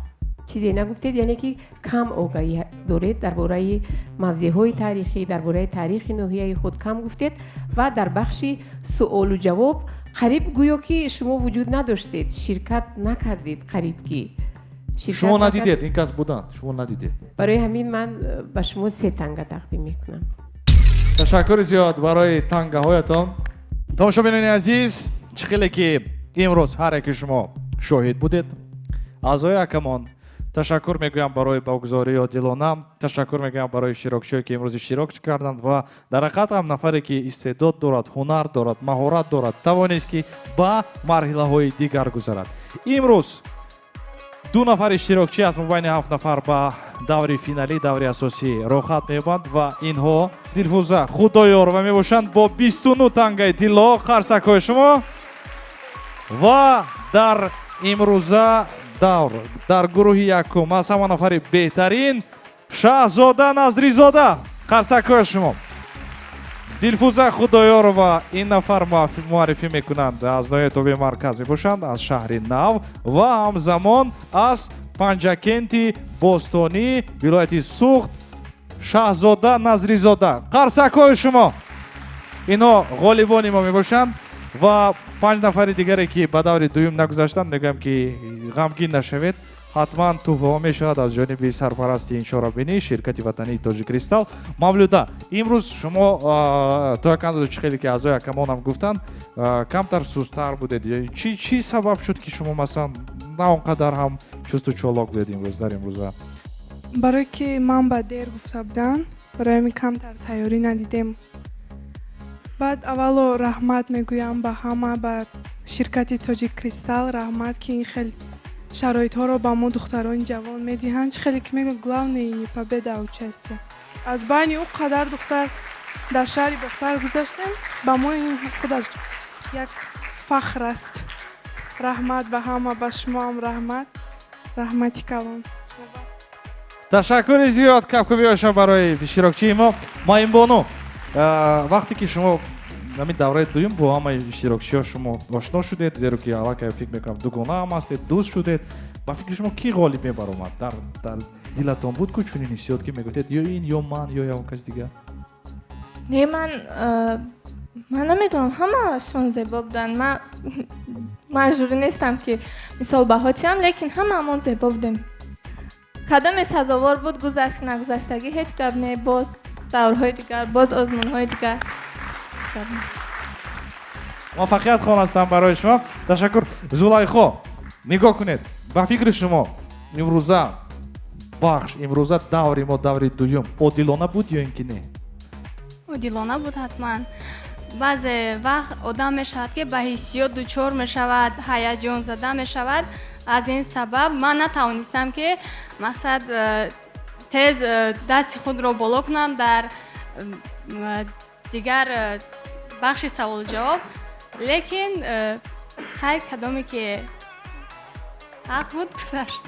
чизе нагуфтед, яъне ки кам огаҳӣ доред дар бораи мавзеъҳои таърихӣ, дар бораи таърихи ноҳияи худ кам гуфтед ва дар бахши суолу ҷавоб қариб гӯё ки шумо вуҷуд надоштед, ширкат накардед, қариб ки шумо надидед, ин кас буданд, шумо надидед. Барои ҳамин ман ба шумо 3 танга тақдим мекунам. Ташаккури зиёд барои тангаҳоятон. Тамошобинони азиз, чӣ хеле ки имрӯз ҳар яки шумо шоҳид будед, аъзои ҳакамон ташаккур мегӯям барои богузории одилона, ташаккур мегӯям барои иштирокчиҳое ки имрӯз иштирок карданд ва дар ҳақиқат ҳам нафаре ки истеъдод дорад, ҳунар дорад, маҳорат дорад, тавонист ки ба марҳилаҳои дигар гузарад. Имрӯз 2 нафар иштирокчӣ аз мобайни 7 нафар ба даври финалӣ, даври асосӣ роҳхат меёбанд ва инҳо Дилфуза Худоёрова мебошанд бо 29 тангаи тилло. Қарсакҳои шумо. Ва дар имрӯза давр дар гурӯҳи якум аз ҳама нафари беҳтарин Шаҳзода Назризода. Қарсакҳои шумо. Дилфуза Худоёрова ин нафар муаррифӣ мекунанд, аз ноҳияи тобеи марказ мебошанд, аз шаҳри Нав ва ҳамзамон аз Панҷакенти бостонӣ вилояти Суғд Шаҳзода Назризода. Қарсакҳои шумо. Инҳо ғолибони мо мебошанд ва 5 нафари дигаре ки ба даври дуюм нагузаштанд, мегӯям ки ғамгин нашавед, ҳатман туҳфаҳо мешавад аз ҷониби сарпарасти ин чорабинӣ ширкати ватании Тоҷиккристал. Мавлуда, имрӯз шумо то як андоза, чӣ хеле ки аъзои ҳакамонам гуфтанд, камтар сустар будед. Чӣ сабаб шуд ки шумо масалан на он қадар ҳам чусту чолок будед имрӯз дар имрӯза? Барое ки ман ба дер гуфта будам, барои ҳамин камтар тайёрӣ надидем. Баъд аввало раҳмат мегӯям ба ҳама, ба ширкати Тоҷиккристал раҳмат, ки ин хел шароитҳоро ба мо духтарони ҷавон медиҳанд. Чӣ хеле ки мегӯяд, главное не победа, а участие. Аз байни ӯ қадар духтар дар шаҳри Бохтар гузаштем, ба мо ин худаш як фахр аст. Раҳмат ба ҳама, ба шумоам раҳмат, раҳмати калон. Ташаккури зиёд кафкӯбиҳояшон барои иштирокчии мо. Маимбону, вақте ки шумо ҳамин давраи дуюм бо ҳамаи иштирокчиҳо шумо ошно шудед, зеро ки аллакай фикр мекунам дугона ҳам ҳастед, дӯст шудед, ба фикри шумо кӣ ғолиб мебаромад? Дар дилатон буд ку чунин ҳиссиёт ки мегуфтед ё ин, ё ман, ё ягон кас дигар? Не, ман намедонам, ҳамаашон зебо буданд. Ман маҷбурӣ нестам ки мисол баҳо диҳам, лекин ҳамаамон зебо будем. Кадоме сазовор буд, гузашт, нагузаштагӣ ҳеҷ гап не, боз даврҳои дигар, боз озмунҳои дигар. Муваффақият хоҳам барои шумо. Ташаккур. Зулайхо, нигоҳ кунед, ба фикри шумо имрӯза бахш, имрӯза даври мо, даври дуюм одилона буд ё ин ки не? Одилона буд ҳатман. Баъзе вақт одам мешавад ки ба ҳиссиёт дучор мешавад, ҳаяҷонзада мешавад. Аз ин сабаб ман натавонистам ки мақсад тез дасти худро боло кунам дар дигар бахши саволу ҷавоб, лекин хайр, кадоме ки ҳақ буд гузашт.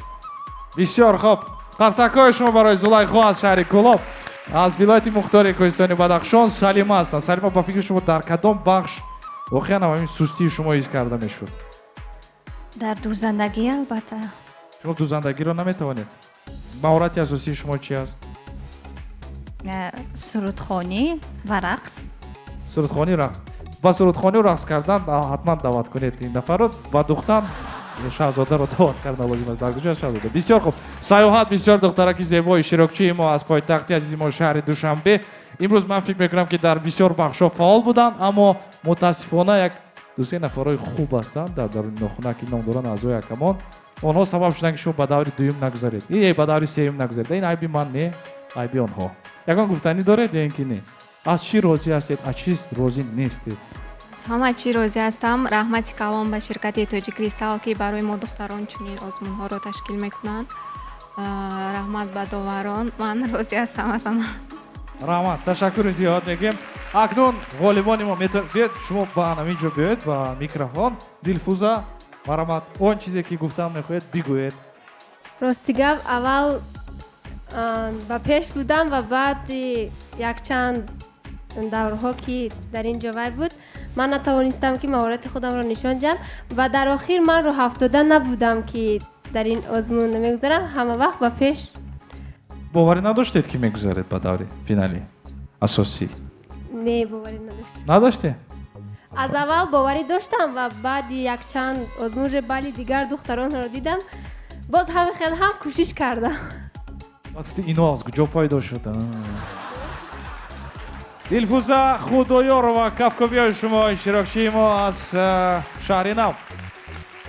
Бисёр хуб. Қарсакҳои шумо барои Зулайхо аз шаҳри Кӯлоб, аз вилояти мухтори кӯҳистони Бадахшон Салима ҳастанд. Салима, ба фикри шумо дар кадом бахш воқеан ҳамин сустии шумо ҳис карда мешуд? Дар дӯзандагӣ албатта. Шумо дӯзандагиро наметавонед? Маҳорати асосии шумо чи аст? Сурудхонӣ ва рақс. Сурудхонӣ, рақс. Ба сурудхонию рақс кардан ҳатман даъват кунед ин нафарро. Ба духтан Шаҳзодаро даъват кардан лозим аст. Дар куҷо Шаҳзода? Бисёр хуб. Саёҳат бисёр духтараки зебои иштирокчии мо аз пойтахти азизи мо шаҳри Душанбе. Имрӯз ман фикр мекунам ки дар бисёр бахшҳо фаъол буданд, аммо мутаассифона як ду-се нафарҳои хуб ҳастанд дар даруни нохуна ки ном доранд аъзои ҳакамон. Онҳо сабаб шуданд ки шумо ба даври дуюм нагузаред, ба даври сеюм нагузаред. Ин айби ман не, айби онҳо. Ягон гуфтанӣ доред ё ин ки не? Аз чӣ розӣ ҳастед, аз чӣ розӣ нестед? Аз ҳама чӣ розӣ ҳастам. Раҳмати калон ба ширкати Тоҷиккристал ки барои мо духтарон чунин озмунҳоро ташкил мекунанд. Раҳмат ба доварон. Ман розӣ ҳастам аз ҳама. Раҳмат, ташаккури зиёд мегӯем. Акнун ғолибони мо биёед, шумо ба ҳамин ҷо биёед ба микрофон. Дилфуза, марҳамат, он чизе ки гуфтан мехоҳед бигӯед. Рости гап, аввал ба пеш будам ва баъди якчанд Даврҳо ки дар ин ҷо вай буд, ман натавонистам ки маҳорати худамро нишон диҳам ва дар охир ман рӯҳафтода набудам ки дар ин озмун мегузарам, ҳама вақт ба пеш. Боварӣ надоштед ки мегузаред ба даври финали асосӣ? Не, боварӣ надоштам. Надоштед? Аз аввал боварӣ доштам ва баъди якчанд озмун уже бали дигар духтаронро дидам, боз ҳамин хел ҳам кӯшиш кардам. Баъд гуфти ино аз куҷо пайдо шуд? Дилфуза Худоёрова, кафкобиҳои шумо, иштирокчии мо аз шаҳри Нав.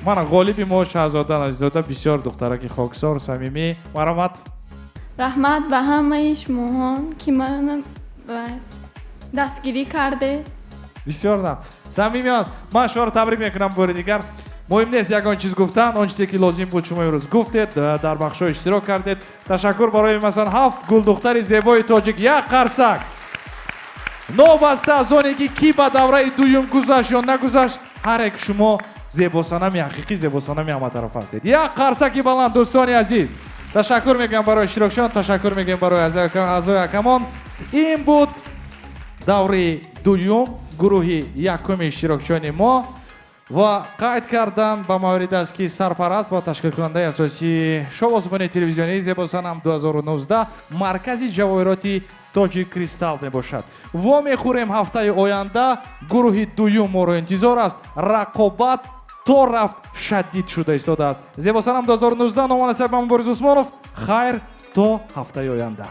Мана ғолиби мо Шаҳзода Назизода, бисёр духтараки хоксор, самимӣ. Марҳамат. Раҳмат ба ҳамаи шумоҳон ки мана дастгирӣ кардед. Бисёр нам. Самимиён, ман шуморо табрик мекунам бори дигар. Муҳим нест ягон чиз гуфтан, он чизе ки лозим буд шумо имрӯз гуфтед, дар бахшҳо иштирок кардед. Ташаккур барои масалан 7 гулдухтари зебои тоҷик. Як қарсак. Новобаста аз оне ки кӣ ба давраи дуюм гузашт ё нагузашт, ҳар як шумо зебосанами ҳақиқӣ, зебосанами ҳаматараф ҳастед. Як қарсаки баланд, дӯстони азиз. Ташаккур мегӯям барои иштирокчиён, ташаккур мегӯям барои аъзои ҳакамон. Ин буд даври дуюм, гурӯҳи якуми иштирокчиёни мо. Ва қайд кардан ба маврид аст ки сарпараст ва ташкилкунандаи асосии шоу-озмуни телевизионии Зебосанам 2019 маркази ҷавоҳироти Тоҷик Кристалл мебошад. Вомехӯрем ҳафтаи оянда, гурӯҳи дуюм моро интизор аст. Рақобат то рафт шадид шуда истодааст. Зебосанам 2019 номи насаб ман Борис Усмонов. Хайр то ҳафтаи оянда.